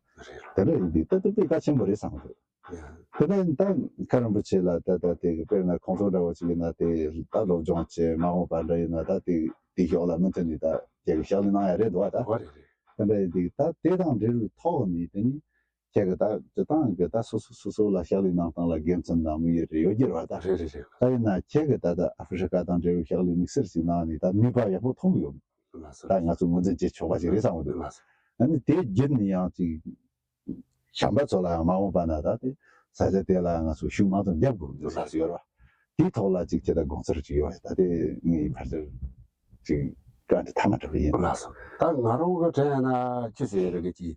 དེ་འདྲ་ཡིན་དུས་ད་དེ་དཔེ་གལ་ཆེན་པོ་རེད་བསམ་གི་འདུག་དེ་ནས་ད་མཁན་རིན་པོ་ཆེ་ལ་ད་ད་དེ་གི་དཔེར་ན་ཁོང་ཚོ་འདྲ་བོ་ཅིག་ཡིན་ན་དེ་ད་སློབ་སྦྱོང་བྱེད་མ་འོངས་པ་འདྲ་ཡིན་ན་ད་དེ་དེ་ཕྱོགས་ལ་མུ་མཐུད་ནས་ད་རྒྱལ་གི་ཕྱག་ལས་གནང་ཡ་རེད་འདུག་བ། ད་དེ་འདྲ་ཡིན་དུས་ད་དེ་དང་འབྲེལ་བའི་ཐོག་ནས་དེ་ནི། ཁྱེད་ཀྱི་ད་སྤྱིར་བཏང་གི་ད་སོ་སོ་སོ་སོ་ལ་ཕྱག་ལས་གནང་སྟངས་ལ་དགེ་མཚན་དང་དམིགས་ཡུལ་རེ་ཡོད་རྒྱུ་རེད་བ་ད། རེད་རེད་རེད། ད་ཡིན་ན་ཁྱེད་ཀྱི་ད་ལྟ་ཨ་ཧྥེ་རི་ཀ་དང་འབྲེལ་བའི་ཕྱག་ལས་དམིགས་བསལ་ཞིག་གནང་ནས་ད་ནུས་པ་ཡག་པོ་ཐོན་གི་ཡོད། ལགས་སོ། ད་ང་ཚོ་ངོས་འཛིན་བྱེད་ཆོག་པ་ཞིག་རེད་བསམ་གི་འདུག། ལགས་སོ། ཨ་ནི་དེ་བརྒྱུད་ནས་ཡང་ཅིག་བྱམས་པ་ཚོ་ལ་ཡང་མ་འོངས་པ་ན་ད་དེ་ས་ཆ་དེ་ལ་ང་ཚོ་ཤུགས་མང་ཙམ་རྒྱབ་དགོས་འདུག་ཟེར་ཡོད་རེད་བ། དེའི་ཐོག་ལ་ཅིག་ཁྱེད་ད་དགོངས་ཚུལ་ཅིག་ཡོད་རེད། ད་དེ་ངས་ཕལ་ཆེར་ཅིག་བཀའ་འདྲི་མཐའ་མ་གྲུབ་ཡིན། ལགས་སོ། ད་ང་རང་གི་དྲན་ན་ཅི་ཟེར་རེད་གི་ཅིག་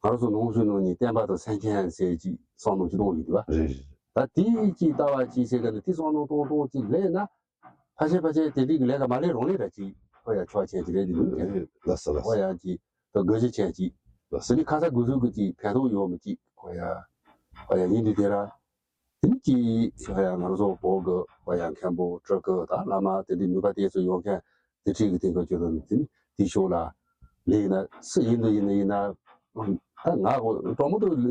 ང་རང་ཚོ་ནང་ཆོས་ནང་ནས་བསྟན་པ་དང་སེམས་ཅན་ཟེར་ཅིག་བསམ་བློ་ཅིག་གཏོང་གི་འདུག་བ། རེད་རེད། ད་དེ་ཅིག་ལྟ་བ་ཅིག་ཟེར་གི་ནི་དེ་བསམ་བློ་གཏོང་གཏོང་ཅིག་ལས་ན། ཕལ་ཆེར་ཕལ་ཆེར་དེ་འདྲའི་གི་ལས་ཀ་མ་ལས་རང་ལས་ར་ཅིག་ཁོ་ཡ་ཆོག་ཆེན་ཅིག་རེད་འདུག་ལགས་སོ་ལགས་ཁོ་སོ། ཡ་ཅིག་ད་དགོས་ཆེ་ཆེན་ཅིག་ལགས་སོ། དེ་ནི་ཁ་ཚ་དགོས་ཚུལ་གི་ཅིག་ཕན་ཐོགས་ཡོད་མི་ཅིག་ཁོ་ཡ་ཁོ་ཡ་ཡིན་དུས་དེ་ར་དེ་ནི་ཅིག་ཁོ་ཡ་ང་རང་ཚོ་བོད་གི་ཁོ་ཡ་མཁན་པོ་སྤྲུལ་སྐུ་དང་བླ་མ་དེ་འདྲའི་ནུས་པ་དེ་ཚོ་ཡོད་མཁན་དེ་འཁྲིས་གི་དེ་ཁོ་ཁྱོད་དང་དེ་ནི་དེ་ཕྱོགས་ལ་ལས་ཡིན་ན་སུ་ཡིན་ན་ཡིན་ན་ཡིན་ན་ད་ང་གོ་གྲོགས་མོ་དུ་ལས་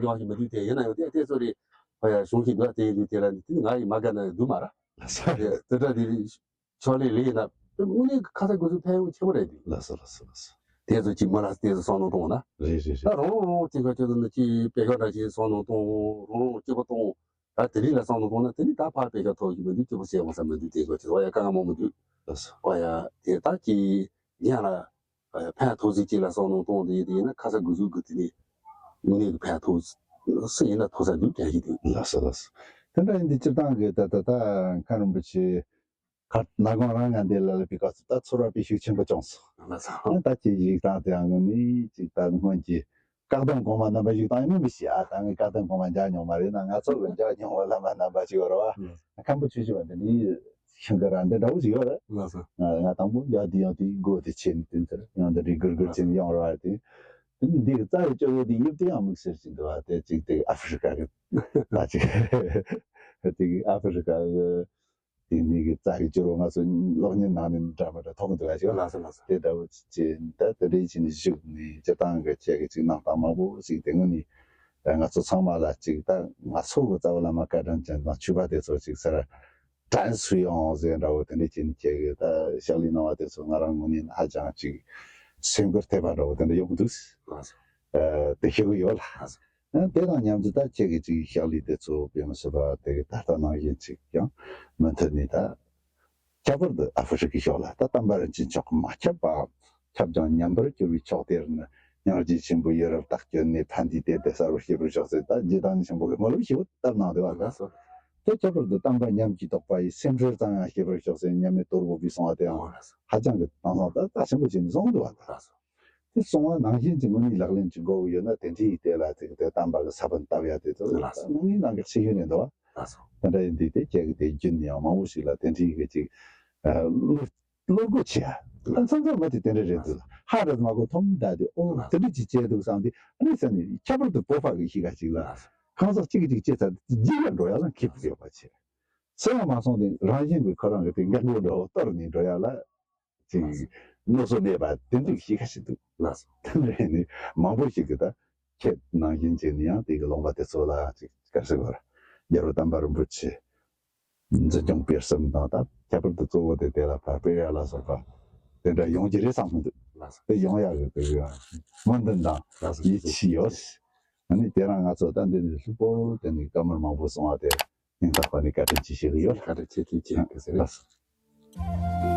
འཇོག་ཞིག་མི་འདུག་དེ་ཡིན་ན་ཡང་དེ་དེ་ཚོ་རེད་ཁོ་ཡ་གཞུང་ཞིག་འདུག་དེ་ཡིན་དུས་དེ་ལ་ནི་དེ་ནི་ང་ཡི་མ་དགའ་ན་འདུག་མ་ར། ལགས་སོ། དེ་དེ་འདྲ་དེ་ཕྱོགས་ལས་ལས་ན་དངོས་གནས་ཁ་ཚ་དགོས་ཚུལ་ཕན་ཡོན་ཆེ་བོ་རེད་དེ། ལགས་སོ་ལགས་སོ་ལགས་སོ། དེ་ཚོ་གཅིག་མ་ལ་དེ་ཚོ་བསམ་བློ་གཏོང་ན། རེད་རེད་ད་རེད། རང་རང་རང་དེ་ག་ཅོ་ན་ཅི་དཔེ་ཤ་འདྲ་ཅིག་བསམ་བློ་གཏོང་རང་རང་སྐྱིད་པོ་གཏོང་ད་དེ་རིང་ལ་བསམ་བློ་གཏོང་ན་དེ་ནི་ད་ཕར་དཔེ་ཤ་ཐོག་གི་མི་འདུག་སྐྱིད་པོ་བྱས་འོང་ས་མི་འདུག་དེ་ག་ཅོ་བ་ཡ་དཀའ་ངལ་མང་མི་འདུག་ལགས་སོ། བ་ཡ་དེ་ད་ཅི་ཡང་ལ་ཕན་ཐོགས་ཚུལ་གཅིག་ལ་བསམ་བློ་གཏོང་དེ་ཡིན་དེ་ཡིན་ན་ཁ་ཚ་དགོས་ཚུལ་གི་དེ་ནི་དངོས་གནས་ཀྱི་ཕན་ཐོགས་སུ་ཡིན་ན་ཐོགས་ས་འདུག་ཀྱང་ཞིག་འདུག་ལགས་སོ་ལགས་སོ། དེ་འདྲ་ཡིན་དུས་སྤྱིར་བཏང་གི་ད་ད་ད་མཁན་རིན་པོ་ཆེ། ཁ་ནག་གོང་རང་ང་འདི་ལ་ལ་པི་ཀ་སི་ད་ཚོར་བ་པི་ཤུགས་ཆེན་པོ་བྱུང་སོང་། ང་ཚོ་ཨ་ད་ཅི་ཞིག་དང་དེ་ཡང་ནི་ཅིག་ད་སྔོན་གྱི་བཀག་སྡོམ་གོང་མ་རྣམ་པ་ཞིག་དང་ཡིན་མི་ཤེས་ཨ། ད་ངས་བཀག་སྡོམ་གོང་མ་འཇགས་མྱོང་མ་རེད་ན་ང་ཚོ་གི་འཇགས་མྱོང་བ་ལ་མ་རྣམ་པ་ཞིག་ཡོད་རེད་བ། ང་ཁམ་བུ་ཆུ་ཆུ་བ་འདི་ནི་ཤིང་གི་ར་འདི་འདྲ་བོ་ཞིག་ཡོད་རེད། ང་ཚོ་ང་ང་དང་པོ་འཇགས་དེ་ཡང་དེ་སྒོ་དེ་ཆེ་ནི་དེ་ཚར་ཡང་འདི་འདྲའི་སྒུར་སྒུར་ཆེ་ནི་ཡོང་རེད་བ། དེ་དེ་ནི་འདི་གི་རྩ་ཡི་སྤྱོད་ཡོད་དེ་ཡིབ་དེ་ཡང་དམིགས་བསལ་ཞིག་འདུག་བ། དེ་ཅིག་དེ་ཨ་ཧྥེ་རི་ཀ་གི་ད་ཅིག་དེ་གི་ཨ་ཧྥེ་རི་ཀ་གི་དེ་མིག་གི་རྩ་གི་སྐྱུར་བ་ང་ཚོ་གློག་བརྙན་ནང་ནས་འདྲ་མི་འདྲ་མཐོང་གི་འདུག་ཨ་ཅིག་ལགས་སོ་ལགས་སོ། དེ་འདྲ་བོ་ཅིག་ད་དེ་འདྲའི་ཅིག་ནས་བཞུགས་ནས་སྤྱིར་བཏང་གི་ཁྱེད་ཀྱི་ཅིག་གནང་སྟངས་མང་པོ་ཞིག་དེ་སྔོན་ནས་ང་ཚོ་ཚང་མ་ལ་ཅིག་ད་ང་ཚོ་གི་རྩ་བ་བླ་མ་བཀའ་དྲིན་ཅན་དང་ཆོས་པ་དེ་ཚོ་ཅིག་སར་དྲན་སུ་ཡོང་ཟེར་འདྲ་བོ་དེ་འདྲའི་ཅིག་ནས་ཁྱེད་ཀྱི་ད་ཕྱག་ལས་གནང་བ་དེ་ཚོ་ང་རང་ངོས་ནས་ཧ་ཅང་ཅིག་སེམས་འགུལ་ཐེབས་པ་འདྲ་བོ་དེ་འདྲ་ཡོང་གི་འདུག་ལགས་སོ། དེ་ཤེས་ཀྱི་ཡོད་ལ། ལགས་སོ། དེ་དང་མཉམ་དུ་ད་ཁྱེད་ཀྱི་ཅིག་ཕྱག་ལས་དེ་ཚོ་དཔེ་མི་སྲིད་པ་དེ་གི་ད་ལྟ་ནང་བཞིན་ཅིག་ཀྱང་མུ་མཐུད་ནས་ད་ཁྱད་པར་དུ་ཨ་ཧྥེ་རི་ཁའི་ཕྱོགས་ལ་ད་དམ་པ་རིན་ཆེན་མཆོག་གི་མ་ཁྱབ་པའམ་ཁྱབ་ཀྱང་ཉམས་པར་གྱུར་པའི་ཕྱོགས་དེར་ནི་སྙིང་རྗེ་ཆེན་པོས་ཡུལ་རབས་བརྟག་བཅོས་ནས་ཕན་བདེའི་གཏེར་དེ་གསལ་བར་བྱེད་པར་ཤོག་ཟེར་ད་རྗེ་བདག་ཉིད་ཆེན་པོ་གིས་སྨོན་ལམ་ཞེ་པོ་བཏབ་གནང་འདུག་བ། ལགས་སོ། དེ་ཁྱད་པར་དུ་དམ་པ་ཉམས་ཀྱིས་དོགས་པ་ཡི་སེམས་ཁྲལ་ཙམ་ཡང་བྱེད་པར་ཤོག་ཟེར་མཉམ་མེད་དོལ་པོ་པས་གསུངས་པ་དེའང་ཧ་ཅང་གི་དྭངས་སང་ད་ད་ཆེན་པོ་བྱས་ནས་གསུངས་འདུག་བ། ལགས་སོ། དེ་གསུང་བ་ནང་བཞིན་གྱི་དངོས་གནས་ལག་ལེན་གྱི་དགོས་ཀྱི་ཡོད་ན་དེ་འདྲའི་དེ་ལ་དེ་དེ་དམ་པ་གི་ས་བོན་བཏབ་ཡ་དེ་ཚོ་ལགས་སོ། དངོས་གནས་ནང་གི་ཤེས་ཡོན་ནས་འདུག་བ། ལགས་སོ། དེ་འདྲ་ཡིན་དུས་དེ་ཁྱེད་ཀྱི་དེ་རྒྱུན་ནས་ཡང་མང་པོ་ཞིག་ལ་དེ་འདྲའི་གི་ཅིག་བློ་བློ་སྒོ་ཕྱེ་ཡ། ལ་མཚམས་མཚམས་མ་དེ་དེ་འདྲ་རེད་འདུག་ལ་ཧ་ར་མ་གོ་ཐོམ་ད་དེ་ཨོ་དེ་འདྲ་ཅིག་བྱས་འདུག་བསམ་དུས་ཨ་ནི་ས་ནས་ཁྱད་པར་དུ་བོད་པ་གི་གཤིས་ཀ་ཅིག་ལ་ལགས་སོ། གང་ཟག་གཅིག་གིས་གཅིག་བྱས་ཚར་དུས་རྗེས་ལ་འགྲོ་ཡ་ལ་ཁེ་ཕུགས་ཡོད་པ་བྱས། སོང་བ་མ་སོང་དེ་རང་བཞིན་གྱི་ཁོ་རང་གི་དེ་འགག་སྒོ་འདྲ་བོ་གཏོར་ནས་འགྲོ་ཡ་ལ་ཅིག་མནོ་བསམ་མེད་པ་དེ་འདྲའི་གཤིས་ཀ་ཞིག་འདུག་ལགས་སོ། དེ་འདྲ་ནི་མང་པོ་ཞིག་གིས་ད་ཁྱེད་ནང་བཞིན་བྱས་ནས་ཡང་དེ་གི་ལུང་པ་དེ་ཚོ་ལ་ཅིག་ག་རེ་ཟེར་དགོས་རེད། རྒྱལ་བ་དམ་པ་རིན་པོ་ཆེ་འཛིན་སྐྱོང་སྤེལ་གསུམ་དང་ད་ཁྱད་པར་དུ་གཙོ་བོ་དེ་དེ་ལ་ཕར་སྤེལ་ཡ་ལ་སོགས་པ་དེ་འདྲ་ཡོང་གི་རེད་བསམ་གི་འདུག་ལགས་སོ། དེ་ཡོང་ཡ་གི་དེ་གི་སྨོན་འདུན་དང་ལགས་སོ། ཡིད་ཆེས་ཡོད། ཨ་ནི་དེ་རང་ང་ཚོ་ད་འདི་ནས་ལྷུག་པོ་དེ་ནས་བཀའ་མོལ་མང་པོ་གསུང་བ་དེ་སྙིང་ཐག་པ་ནས་བཀའ་དྲིན་ཆེ་ཞུ་གི་ཡོད། བཀའ་དྲིན་ཆེ་ཐུགས་རྗེ་ཆེ་ཟེར། ལགས་སོ།